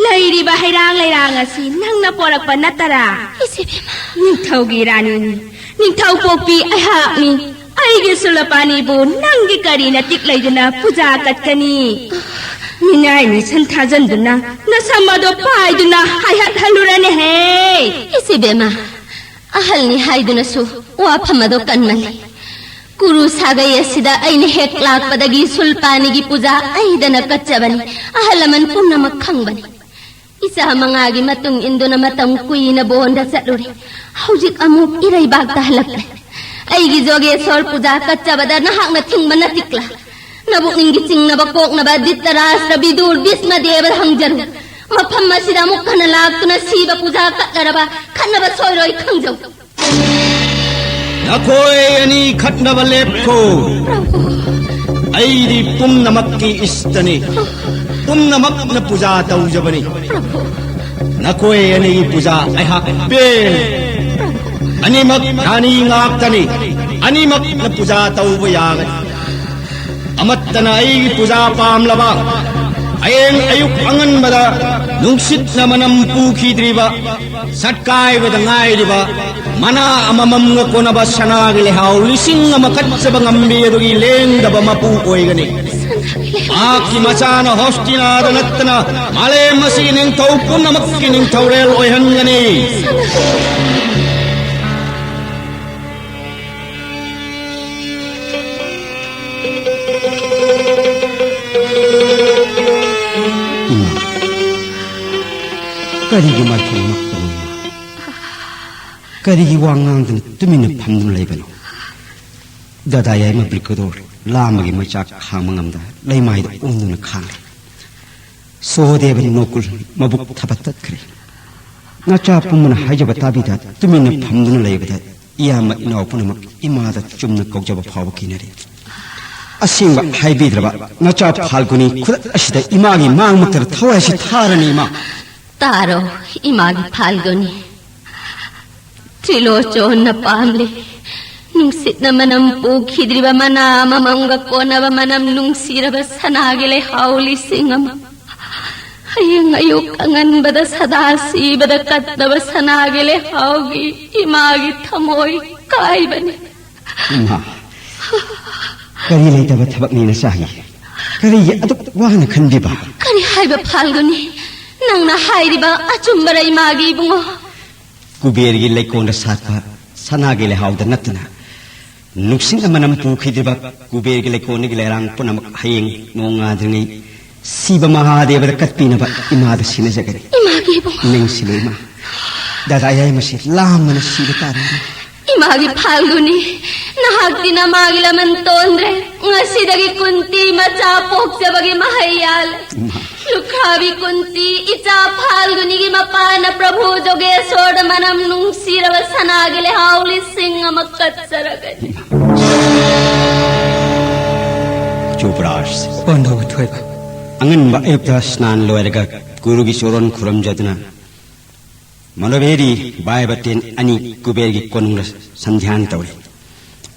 ꯂꯩꯔꯤꯕ ꯍꯩꯔꯥꯡ ꯂꯩꯔꯥꯡ ꯑꯁꯤ ꯅꯪꯅ ꯄꯣꯔꯛꯄ ꯅꯠꯇꯔꯥ? ꯏꯆꯦꯕꯦꯝꯃ꯫ ꯅꯤꯡꯊꯧꯒꯤ ꯔꯥꯅꯤꯅꯤ, ꯅꯤꯡꯊꯧ ꯄꯣꯛꯄꯤ ꯑꯩꯍꯥꯛꯅꯤ꯫ ꯑꯩꯒꯤ ꯁꯨꯂꯄꯥꯅꯤꯕꯨ ꯅꯪꯒꯤ ꯀꯔꯤ ꯅꯇꯤꯛ ꯂꯩꯗꯨꯅ ꯄꯨꯖꯥ ꯀꯠꯀꯅꯤ? ꯃꯤꯅꯥꯏ ꯃꯤꯁꯟ ꯊꯥꯖꯟꯗꯨꯅ ꯅꯁꯝ ꯑꯗꯣ ꯄꯥꯏꯗꯨꯅ ꯍꯥꯏꯍꯠꯍꯜꯂꯨꯔꯅꯦꯍꯦ꯫ ꯏꯆꯦꯕꯦꯝꯃ, ꯑꯍꯜꯅꯤ ꯍꯥꯏꯗꯨꯅꯁꯨ ꯋꯥꯐꯝ ꯑꯗꯣ ꯀꯟꯃꯜꯂꯤ꯫ ꯀꯨꯔꯨ ꯁꯥꯒꯩ ꯑꯁꯤꯗ ꯑꯩꯅ ꯍꯦꯛ ꯂꯥꯛꯄꯗꯒꯤ ꯁꯨꯜꯄꯥꯅꯤꯒꯤ ꯄꯨꯖꯥ ꯑꯩꯗꯅ ꯀꯠꯆꯕꯅꯤ꯫ ꯑꯍꯜ ꯂꯃꯟ ꯄꯨꯝꯅꯃꯛ ꯈꯪꯕꯅꯤ꯫ ꯏꯆꯥ ꯃꯉꯥꯒꯤ ꯃꯇꯨꯡ ꯏꯟꯗꯨꯅ ꯃꯇꯝ ꯀꯨꯏꯅ ꯕꯣꯟꯗ ꯆꯠꯂꯨꯔꯦ꯫ ꯍꯧꯖꯤꯛ ꯑꯃꯨꯛ ꯏꯔꯩꯕꯥꯛꯇ ꯍꯜꯂꯛꯂꯦ꯫ ꯑꯩꯒꯤ ꯖꯣꯒꯦꯁꯣꯔ ꯄꯨꯖꯥ ꯀꯠꯆꯕꯗ ꯅꯍꯥꯛꯅ ꯊꯤꯡꯕ ꯅꯠꯇꯤꯛꯂꯥ? ꯅꯕꯨꯛꯅꯤꯡꯒꯤ ꯆꯤꯡꯅꯕ ꯀꯣꯛꯅꯕ ꯙꯤꯇꯔꯥꯁꯇ꯭ꯔ, ꯕꯤꯗꯨꯔ, ꯚꯤꯁꯃ ꯗꯦꯕꯗ ꯍꯪꯖꯔꯨ꯫ ꯃꯐꯝ ꯑꯁꯤꯗ ꯑꯃꯨꯛ ꯍꯟꯅ ꯂꯥꯛꯇꯨꯅ ꯁꯤꯕ ꯄꯨꯖꯥ ꯀꯠꯂꯔꯕ ꯈꯠꯅꯕ ꯁꯣꯏꯔꯣꯏ ꯈꯪꯖꯧ꯫ ꯅꯈꯣꯏ ꯑꯅꯤ ꯈꯠꯅꯕ ꯂꯦꯞꯈꯣ꯫ ꯑꯩꯗꯤ ꯄꯨꯝꯅꯃꯛꯀꯤ ꯏꯁꯇꯅꯤ꯫ ꯄꯨꯝꯅꯃꯛꯅ ꯄꯨꯖꯥ ꯇꯧꯖꯕꯅꯤ꯫ ꯅꯈꯣꯏ ꯑꯅꯤꯒꯤ ꯄꯨꯖꯥ ꯑꯩꯍꯥꯛ ꯄꯦꯟ꯫ ꯑꯅꯤꯃꯛ ꯔꯥꯅꯤ ꯉꯥꯛꯇꯅꯤ꯫ ꯑꯅꯤꯃꯛꯅ ꯄꯨꯖꯥ ꯇꯧꯕ ꯌꯥꯒꯅꯤ꯫ ꯑꯃꯠꯇꯅ ꯑꯩꯒꯤ ꯄꯨꯖꯥ ꯄꯥꯝꯂꯕ, ꯍꯌꯦꯡ ꯑꯌꯨꯛ ꯑꯉꯟꯕꯗ ꯅꯨꯡꯁꯤꯠꯅ ꯃꯅꯝ ꯄꯨꯈꯤꯗ꯭ꯔꯤꯕ, ꯁꯠꯀꯥꯏꯕꯗ ꯉꯥꯏꯔꯤꯕ, ꯃꯅꯥ ꯑꯃꯃꯝꯒ ꯀꯣꯟꯅꯕ ꯁꯅꯥꯒꯤ ꯂꯩꯍꯥꯎ ꯂꯤꯁꯤꯡ ꯑꯃ ꯀꯠꯆꯕ ꯉꯝꯕꯤ ꯑꯗꯨꯒꯤ ꯂꯦꯡꯗꯕ ꯃꯄꯨ ꯑꯣꯏꯒꯅꯤ꯫ ꯃꯍꯥꯛꯀꯤ ꯃꯆꯥꯅ ꯍꯣꯁꯇꯤꯅꯥꯗ ꯅꯠꯇꯅ ꯃꯥꯂꯦꯝ ꯑꯁꯤꯒꯤ ꯅꯤꯡꯊꯧ ꯄꯨꯝꯅꯃꯛꯀꯤ ꯅꯤꯡꯊꯧꯔꯦꯜ ꯑꯣꯏꯍꯟꯒꯅꯤ꯫ ꯀꯔꯤꯒꯤ ꯃꯥꯏꯊꯣꯡ ꯃꯛꯄꯅꯣ ꯏꯃꯥ? ꯀꯔꯤꯒꯤ ꯋꯥ ꯉꯥꯡꯗꯅ ꯇꯨꯃꯤꯟꯅ ꯐꯝꯗꯨꯅ ꯂꯩꯕꯅꯣ? ꯗꯗꯥ ꯌꯥꯏꯃ ꯕ꯭ꯔꯤꯀꯗꯣꯔ ꯂꯥꯝꯕꯒꯤ ꯃꯩꯆꯥꯛ ꯈꯥꯡꯕ ꯉꯝꯗ ꯂꯩꯃꯥꯏꯗ ꯑꯣꯟꯗꯨꯅ ꯈꯥꯡꯂꯦ꯫ ꯁꯣꯍꯣꯗꯦꯕ ꯅꯣꯀꯨꯜ ꯃꯕꯨꯛ ꯊꯕꯛ ꯇꯠꯈ꯭ꯔꯦ꯫ ꯅꯆꯥ ꯄꯨꯝꯕꯅ ꯍꯥꯏꯖꯕ ꯇꯥꯕꯤꯗ ꯇꯨꯃꯤꯟꯅ ꯐꯝꯗꯨꯅ ꯂꯩꯕꯗ ꯏꯌꯥꯝꯕ ꯏꯅꯥꯎ ꯄꯨꯝꯅꯃꯛ ꯏꯃꯥꯗ ꯆꯨꯝꯅ ꯀꯧꯖꯕ ꯐꯥꯎꯕ ꯀꯤꯅꯔꯦ꯫ ꯑꯁꯦꯡꯕ ꯍꯥꯏꯕꯤꯗ꯭ꯔꯕ ꯅꯆꯥ ꯐꯥꯜꯒꯨꯅꯤ ꯈꯨꯗꯛ ꯑꯁꯤꯗ ꯏꯃꯥꯒꯤ ꯃꯥꯡꯃꯛꯇꯗ ꯊꯋꯥꯏꯁꯤ ꯊꯥꯔꯅꯤ ꯏꯃꯥ꯫ ꯇꯥꯔꯣ, ꯏꯃꯥꯒꯤ ꯐꯥꯜꯒꯨꯅꯤ꯫ ꯇ꯭ꯔꯤꯂꯣꯆꯣꯟꯅ ꯄꯥꯝꯂꯤ꯫ ꯅꯨꯡꯁꯤꯠꯅ ꯃꯅꯝ ꯄꯨꯈꯤꯗ꯭ꯔꯤꯕ ꯃꯅꯥ ꯑꯃꯃꯝꯒ ꯀꯣꯟꯅꯕ ꯃꯅꯝ ꯅꯨꯡꯁꯤꯔꯕ ꯁꯅꯥꯒꯤ ꯂꯩꯍꯥꯎ ꯂꯤꯁꯤꯡ ꯑꯃ꯫ ꯍꯌꯦꯡ ꯑꯌꯨꯛ ꯑꯉꯟꯕꯗ ꯁꯗꯥ ꯁꯤꯕꯗ ꯀꯠꯅꯕ ꯁꯅꯥꯒꯤ ꯂꯩꯍꯥꯎꯒꯤ ꯏꯃꯥꯒꯤ ꯊꯃꯣꯏ ꯀꯥꯏꯕꯅꯤ꯫ ꯏꯃꯥ, ꯀꯔꯤ ꯂꯩꯇꯕ ꯊꯕꯛꯅꯤ ꯅꯆꯥꯒꯤ? ꯀꯔꯤꯒꯤ ꯑꯗꯨꯛ ꯋꯥꯅ ꯈꯟꯕꯤꯕ? ꯀꯔꯤ ꯍꯥꯏꯕ ꯐꯥꯜꯒꯨꯅꯤ? ꯅꯪꯅ ꯍꯥꯏꯔꯤꯕ ꯑꯆꯨꯝꯕꯔ ꯏꯃꯥꯒꯤ ꯏꯕꯨꯡꯉꯣ? ꯀꯨꯕꯦꯔꯒꯤ ꯂꯩꯀꯣꯜꯗ ꯁꯥꯠꯄ ꯁꯅꯥꯒꯤ ꯂꯩꯍꯥꯎꯗ ꯅꯠꯇꯅ ꯅꯨꯡꯁꯤꯠꯅ ꯃꯅꯝ ꯄꯨꯈꯤꯗ꯭ꯔꯤꯕ ꯀꯨꯕꯦꯔꯒꯤ ꯂꯩꯀꯣꯜꯒꯤ ꯂꯩꯔꯥꯡ ꯄꯨꯝꯅꯃꯛ ꯍꯌꯦꯡ ꯅꯣꯡꯉꯥꯟꯗ꯭ꯔꯤꯉꯩ ꯁꯤꯕ ꯃꯍꯥꯗꯦꯕꯗ ꯀꯠꯄꯤꯅꯕ ꯏꯃꯥꯗ ꯁꯤꯟꯅꯖꯒꯅꯤ꯫ ꯏꯃꯥꯒꯤ ꯏꯕꯨꯡꯉꯣ꯫ ꯅꯤꯡꯁꯤꯜꯂꯨ ꯏꯃꯥ, ꯗꯗꯥ ꯌꯥꯏꯃꯁꯤ ꯂꯥꯝꯕꯅ ꯁꯤꯕ ꯇꯥꯔꯦ ꯏꯃꯥ꯫ ꯏꯃꯥꯒꯤ ꯐꯥꯜꯒꯨꯅꯤ, ꯅꯍꯥꯛꯇꯤ ꯅꯃꯥꯒꯤ ꯂꯃꯟ ꯇꯣꯟꯗ꯭ꯔꯦ꯫ ꯉꯁꯤꯗꯒꯤ ꯀꯨꯟꯇꯤ ꯃꯆꯥ ꯄꯣꯛꯆꯕꯒꯤ ꯃꯍꯩ ꯌꯥꯜꯂꯦ꯫ ꯏꯃꯥ꯫ ꯂꯨꯈ꯭ꯔꯥꯕꯤ ꯀꯨꯟꯇꯤ, ꯏꯆꯥ ꯐꯥꯜꯒꯨꯅꯤꯒꯤ ꯃꯄꯥꯅ ꯄ꯭ꯔꯚꯨ ꯖꯣꯒꯦꯁꯣꯔꯗ ꯃꯅꯝ ꯅꯨꯡꯁꯤꯔꯕ ꯁꯅꯥꯒꯤ ꯂꯩꯍꯥꯎ ꯂꯤꯁꯤꯡ ꯑꯃ ꯀꯠꯆꯔꯒꯅꯤ꯫ ꯖꯨꯕꯔꯥꯖ꯫ ꯄꯥꯟꯗꯧ ꯊꯣꯏꯕ꯫ ꯑꯉꯟꯕ ꯑꯌꯨꯛꯇ ꯁ꯭ꯅꯥꯟ ꯂꯣꯏꯔꯒ ꯒꯨꯔꯨꯒꯤ ꯆꯣꯔꯣꯟ ꯈꯨꯔꯨꯝꯖꯗꯨꯅ ꯃꯅꯣꯕꯦꯔꯤ ꯚꯥꯏꯕ ꯇꯦꯟ ꯑꯅꯤ ꯀꯨꯕꯦꯔꯒꯤ ꯀꯣꯅꯨꯡꯗ ꯁꯟꯙ꯭ꯌꯥꯟ ꯇꯧꯔꯤ꯫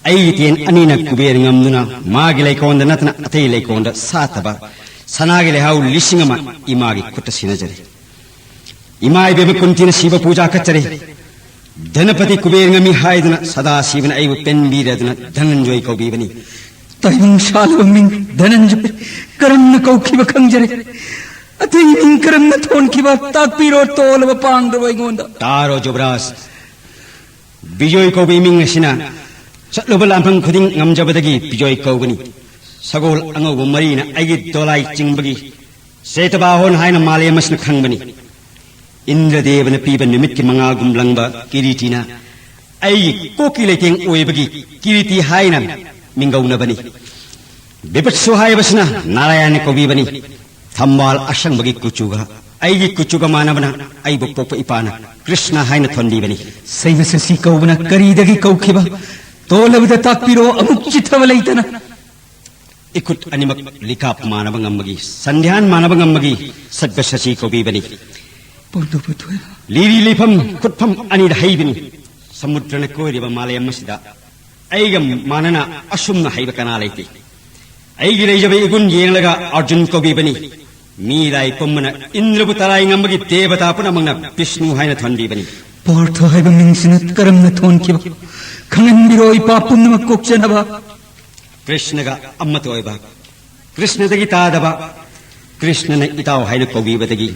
ꯑꯩꯒꯤ ꯇꯦꯟ ꯑꯅꯤꯅ ꯀꯨꯕꯦꯔ ꯉꯝꯗꯨꯅ ꯃꯥꯒꯤ ꯂꯩꯀꯣꯜꯗ ꯅꯠꯇꯅ ꯑꯇꯩ ꯂꯩꯀꯣꯜꯗ ꯁꯥꯠꯇꯕ ꯁꯅꯥꯒꯤ ꯂꯩꯍꯥꯎ ꯂꯤꯁꯤꯡ ꯑꯃ ꯏꯃꯥꯒꯤ ꯈꯨꯠꯇ ꯁꯤꯟꯅꯖꯔꯤ꯫ ꯏꯃꯥ ꯏꯕꯦꯝꯃ ꯀꯨꯟꯇꯤꯅ ꯁꯤꯕ ꯄꯨꯖꯥ ꯀꯠꯆꯔꯤ꯫ ꯙꯅꯄꯇꯤ ꯀꯨꯕꯦꯔ ꯉꯝꯃꯤ ꯍꯥꯏꯗꯨꯅ ꯁꯗꯥ ꯁꯤꯕꯅ ꯑꯩꯕꯨ ꯄꯦꯟꯕꯤꯔꯗꯨꯅ ꯙꯅꯟꯖꯣꯏ ꯀꯧꯕꯤꯕꯅꯤ꯫ ꯇꯥꯏꯕꯪ ꯁꯥꯜꯂꯕ ꯃꯤꯡ ꯙꯅꯟꯖꯣꯏ ꯀꯔꯝꯅ ꯀꯧꯈꯤꯕ ꯈꯪꯖꯔꯦ꯫ ꯑꯇꯩ ꯃꯤꯡ ꯀꯔꯝꯅ ꯊꯣꯟꯈꯤꯕ ꯇꯥꯛꯄꯤꯔꯣ, ꯇꯣꯜꯂꯕ ꯄꯥꯡꯗ꯭ꯔꯕ ꯑꯩꯉꯣꯟꯗ꯫ ꯇꯥꯔꯣ ꯖꯨꯕꯔꯥꯖ, ꯕꯤꯖꯣꯏ ꯀꯧꯕ ꯏꯃꯤꯡ ꯑꯁꯤꯅ ꯆꯠꯂꯨꯕ ꯂꯥꯟꯐꯝ ꯈꯨꯗꯤꯡ ꯉꯝꯖꯕꯗꯒꯤ ꯕꯤꯖꯣꯏ ꯀꯧꯕꯅꯤ꯫ ꯁꯒꯣꯜ ꯑꯉꯧꯕ ꯃꯔꯤꯅ ꯑꯩꯒꯤ ꯗꯣꯂꯥꯏ ꯆꯤꯡꯕꯒꯤ ꯆꯦꯇꯕꯥꯍꯣꯟ ꯍꯥꯏꯅ ꯃꯥꯂꯦꯝ ꯑꯁꯤꯅ ꯈꯪꯕꯅꯤ꯫ ꯏꯟꯗ꯭ꯔꯗꯦꯕꯅ ꯄꯤꯕ ꯅꯨꯃꯤꯠꯀꯤ ꯃꯉꯥꯜꯒꯨꯝ ꯂꯪꯕ ꯀꯤꯔꯤꯇꯤꯅ ꯑꯩꯒꯤ ꯀꯣꯛꯀꯤ ꯂꯩꯇꯦꯡ ꯑꯣꯏꯕꯒꯤ ꯀꯤꯔꯤꯇꯤ ꯍꯥꯏꯅ ꯃꯤꯡꯒꯧꯅꯕꯅꯤ꯫ ꯕꯤꯚꯠꯁꯨ ꯍꯥꯏꯕꯁꯤꯅ ꯅꯥꯔꯥꯌꯥꯅ ꯀꯧꯕꯤꯕꯅꯤ꯫ ꯊꯝꯕꯥꯜ ꯑꯁꯪꯕꯒꯤ ꯀꯨꯆꯨꯒ ꯑꯩꯒꯤ ꯀꯨꯆꯨꯒ ꯃꯥꯟꯅꯕꯅ ꯑꯩꯕꯨ ꯄꯣꯛꯄ ꯏꯄꯥꯅ ꯀ꯭ꯔꯤꯁꯅ ꯍꯥꯏꯅ ꯊꯣꯟꯕꯤꯕꯅꯤ꯫ ꯁꯩꯕ ꯁꯁꯤ ꯀꯧꯕꯅ ꯀꯔꯤꯗꯒꯤ ꯀꯧꯈꯤꯕ? ꯇꯣꯜꯂꯕꯗ ꯇꯥꯛꯄꯤꯔꯣ, ꯑꯃꯨꯛ ꯆꯤꯊꯕ ꯂꯩꯇꯅ꯫ ꯏꯈꯨꯠ ꯑꯅꯤꯃꯛ ꯂꯤꯀꯥꯞ ꯃꯥꯟꯅꯕ ꯉꯝꯕꯒꯤ, ꯁꯟꯙ꯭ꯌꯥꯟ ꯃꯥꯟꯅꯕ ꯉꯝꯕꯒꯤ ꯁꯠꯕ ꯁꯁꯤ ꯀꯧꯕꯤꯕꯅꯤ꯫ ꯄꯥꯟꯗꯕ ꯊꯣꯏ꯫ ꯂꯤꯔꯤ ꯂꯤꯐꯝ ꯈꯨꯠꯐꯝ ꯑꯅꯤꯗ ꯍꯩꯕꯅꯤ꯫ ꯁꯃꯨꯗ꯭ꯔꯅ ꯀꯣꯏꯔꯤꯕ ꯃꯥꯂꯦꯝ ꯑꯁꯤꯗ ꯑꯩꯒ ꯃꯥꯟꯅꯅ ꯑꯁꯨꯝꯅ ꯍꯩꯕ ꯀꯅꯥ ꯂꯩꯇꯦ꯫ ꯑꯩꯒꯤ ꯂꯩꯖꯕ ꯏꯒꯨꯟ ꯌꯦꯡꯂꯒ ꯑꯔꯖꯨꯟ ꯀꯧꯕꯤꯕꯅꯤ꯫ ꯃꯤ ꯂꯥꯏ ꯄꯨꯝꯕꯅ ꯏꯟꯗ꯭ꯔꯕꯨ ꯇꯔꯥꯏ ꯉꯝꯕꯒꯤ ꯗꯦꯕꯇꯥ ꯄꯨꯝꯅꯃꯛꯅ ꯕꯤꯁꯅꯨ ꯍꯥꯏꯅ ꯊꯣꯟꯕꯤꯕꯅꯤ꯫ ꯄꯥꯔꯊ ꯍꯥꯏꯕ ꯃꯤꯡꯁꯤꯅ ꯀꯔꯝꯅ ꯊꯣꯟꯈꯤꯕ? ꯈꯪꯍꯟꯕꯤꯔꯣ, ꯏꯄꯥ ꯄꯨꯝꯅꯃꯛ ꯀꯣꯛꯆꯅꯕ꯫ ꯀ꯭ꯔꯤꯁꯅꯒ ꯑꯃꯠꯇ ꯑꯣꯏꯕ, ꯀ꯭ꯔꯤꯁꯅꯗꯒꯤ ꯇꯥꯗꯕ, ꯀ꯭ꯔꯤꯁꯅꯅ ꯏꯇꯥꯎ ꯍꯥꯏꯅ ꯀꯧꯕꯤꯕꯗꯒꯤ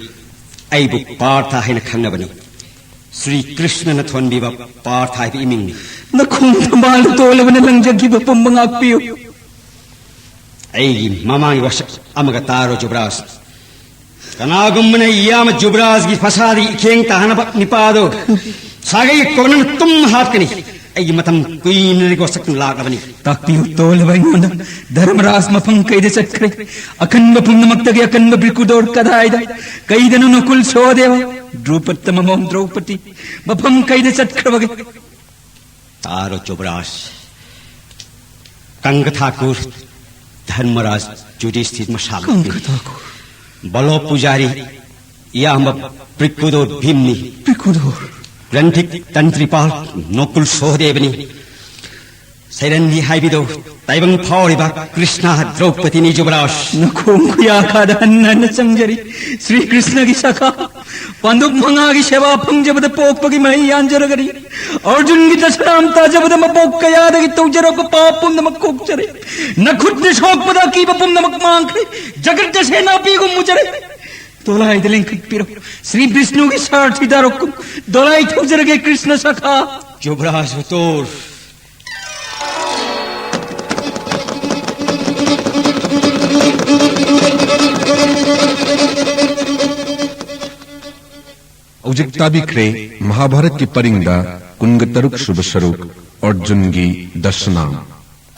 ꯑꯩꯕꯨ ꯄꯥꯔꯊ ꯍꯥꯏꯅ ꯈꯪꯅꯕꯅꯤ꯫ ꯁ꯭ꯔꯤ ꯀ꯭ꯔꯤꯁꯅꯅ ꯊꯣꯟꯕꯤꯕ ꯄꯥꯔꯊ ꯍꯥꯏꯕ ꯏꯃꯤꯡꯅꯤ꯫ ꯅꯈꯣꯡ ꯊꯝꯕꯥꯜꯗ ꯇꯣꯜꯂꯕꯅ ꯂꯪꯖꯈꯤꯕ ꯄꯨꯝꯕ ꯉꯥꯛꯄꯤꯌꯨ꯫ ꯑꯩꯒꯤ ꯃꯃꯥꯡꯒꯤ ꯋꯥꯁꯛ ꯑꯃꯒ ꯇꯥꯔꯣ ꯖꯨꯕ꯭ꯔꯥꯖ꯫ ꯀꯅꯥꯒꯨꯝꯕꯅ ꯏꯌꯥꯝꯕ ꯖꯨꯕ꯭ꯔꯥꯖꯒꯤ ꯐꯁꯥꯗꯒꯤ ꯏꯈꯦꯡ ꯇꯥꯍꯟꯅꯕ ꯅꯤꯄꯥꯗꯣ ꯁꯥꯒꯩ ꯀꯣꯟꯅꯅ ꯇꯨꯝ ꯍꯥꯠꯀꯅꯤ꯫ ꯑꯩꯒꯤ ꯃꯇꯝ ꯀꯨꯏꯅꯗꯤ ꯋꯥꯁꯛꯅ ꯂꯥꯛꯂꯕꯅꯤ꯫ ꯇꯥꯛꯄꯤꯌꯨ ꯇꯣꯜꯂꯕ ꯑꯩꯉꯣꯟꯗ꯫ ꯙꯔꯃꯔꯥꯖ ꯃꯐꯝ ꯀꯩꯗ ꯆꯠꯈ꯭ꯔꯦ? ꯑꯀꯟꯕ ꯄꯨꯝꯅꯃꯛꯇꯒꯤ ꯑꯀꯟꯕ ꯕ꯭ꯔꯤꯀꯨꯗꯣꯔ ꯀꯗꯥꯏꯗ? ꯀꯩꯗꯅꯣ ꯅꯀꯨꯜ ꯁꯣꯍꯗꯦꯕ? ꯗ꯭ꯔꯨꯄꯗ ꯃꯃꯣꯝ ꯗ꯭ꯔꯧꯄꯗꯤ ꯃꯐꯝ ꯀꯩꯗ ꯆꯠꯈ꯭ꯔꯕꯒꯦ? ꯇꯥꯔꯣ ꯖꯨꯕ꯭ꯔꯥꯖ꯫ ꯀꯪꯒ ꯊꯥꯀꯨꯔ, ꯙꯔꯃꯔꯥꯖ ꯖꯨꯙꯤꯁꯊꯤꯔ ꯃꯁꯥꯃꯛꯅꯤ꯫ ꯀꯪꯒ ꯊꯥꯀꯨꯔ꯫ ꯕꯂꯣ ꯄꯨꯖꯥꯔꯤ, ꯏꯌꯥꯝꯕ ꯕ꯭ꯔꯤꯀꯨꯗꯣꯔ ꯚꯤꯝꯅꯤ꯫ ꯕ꯭ꯔꯤꯀꯨꯗꯣꯔ꯫ ꯒ꯭ꯔꯟꯊꯤꯛ ꯇꯟꯇ꯭ꯔꯤꯄꯥꯜ ꯅꯣꯀꯨꯜ ꯁꯣꯍꯗꯦꯕꯅꯤ꯫ ꯁꯩꯔꯟꯕꯤ ꯍꯥꯏꯕꯤꯗꯣ ꯇꯥꯏꯕꯪ ꯐꯥꯎꯔꯤꯕ ꯀ꯭ꯔꯤꯁꯅ ꯗ꯭ꯔꯧꯄꯗꯤꯅꯤ ꯖꯨꯕ꯭ꯔꯥꯖ꯫ ꯅꯈꯣꯡ ꯈꯨꯌꯥꯈꯥꯗ ꯍꯟꯅ ꯍꯟꯅ ꯆꯪꯖꯔꯤ꯫ ꯁ꯭ꯔꯤ ꯀ꯭ꯔꯤꯁꯅꯒꯤ ꯁꯈꯥ, ꯄꯥꯟꯗꯨꯞ ꯃꯉꯥꯒꯤ ꯁꯦꯕꯥ ꯐꯪꯖꯕꯗ ꯄꯣꯛꯄꯒꯤ ꯃꯍꯩ ꯌꯥꯟꯖꯔꯒꯅꯤ꯫ ꯑꯔꯖꯨꯟꯒꯤ ꯗꯁꯅꯥꯝ ꯇꯥꯖꯕꯗ ꯃꯄꯣꯛ ꯀꯌꯥꯗꯒꯤ ꯇꯧꯖꯔꯛꯄ ꯄꯥꯞ ꯄꯨꯝꯅꯃꯛ ꯀꯣꯛꯆꯔꯦ꯫ ꯅꯈꯨꯠꯅ ꯁꯣꯛꯄꯗ ꯑꯀꯤꯕ ꯄꯨꯝꯅꯃꯛ ꯃꯥꯡꯈ꯭ꯔꯦ꯫ ꯖꯒꯠ ꯁꯦꯅꯥꯄꯤꯒꯨꯝ ꯃꯨꯖꯔꯦ꯫ ꯗꯣꯂꯥꯏꯗ ꯂꯦꯡꯈꯠꯄꯤꯔꯣ꯫ ꯁ꯭ꯔꯤ ꯕꯤꯁꯅꯨꯒꯤ ꯁꯥꯔꯊꯤ ꯗꯥꯔꯣꯛꯀꯨꯝ ꯗꯣꯂꯥꯏ ꯊꯧꯖꯔꯒꯦ ꯀ꯭ꯔꯤꯁꯅ ꯁꯈꯥ꯫ ꯖꯨꯕ꯭ꯔꯥꯖ ꯍꯨꯇꯣꯔ꯫ ꯍꯧꯖꯤꯛ ꯇꯥꯕꯤꯈ꯭ꯔꯦ ꯃꯍꯥꯚꯥꯔꯠꯀꯤ ꯄꯔꯤꯡꯗ ꯀꯨꯟꯒ ꯇꯔꯨꯛ ꯁꯨꯕ ꯁꯔꯨꯛ ꯑꯔꯖꯨꯟꯒꯤ ꯗꯁꯅꯥꯝ꯫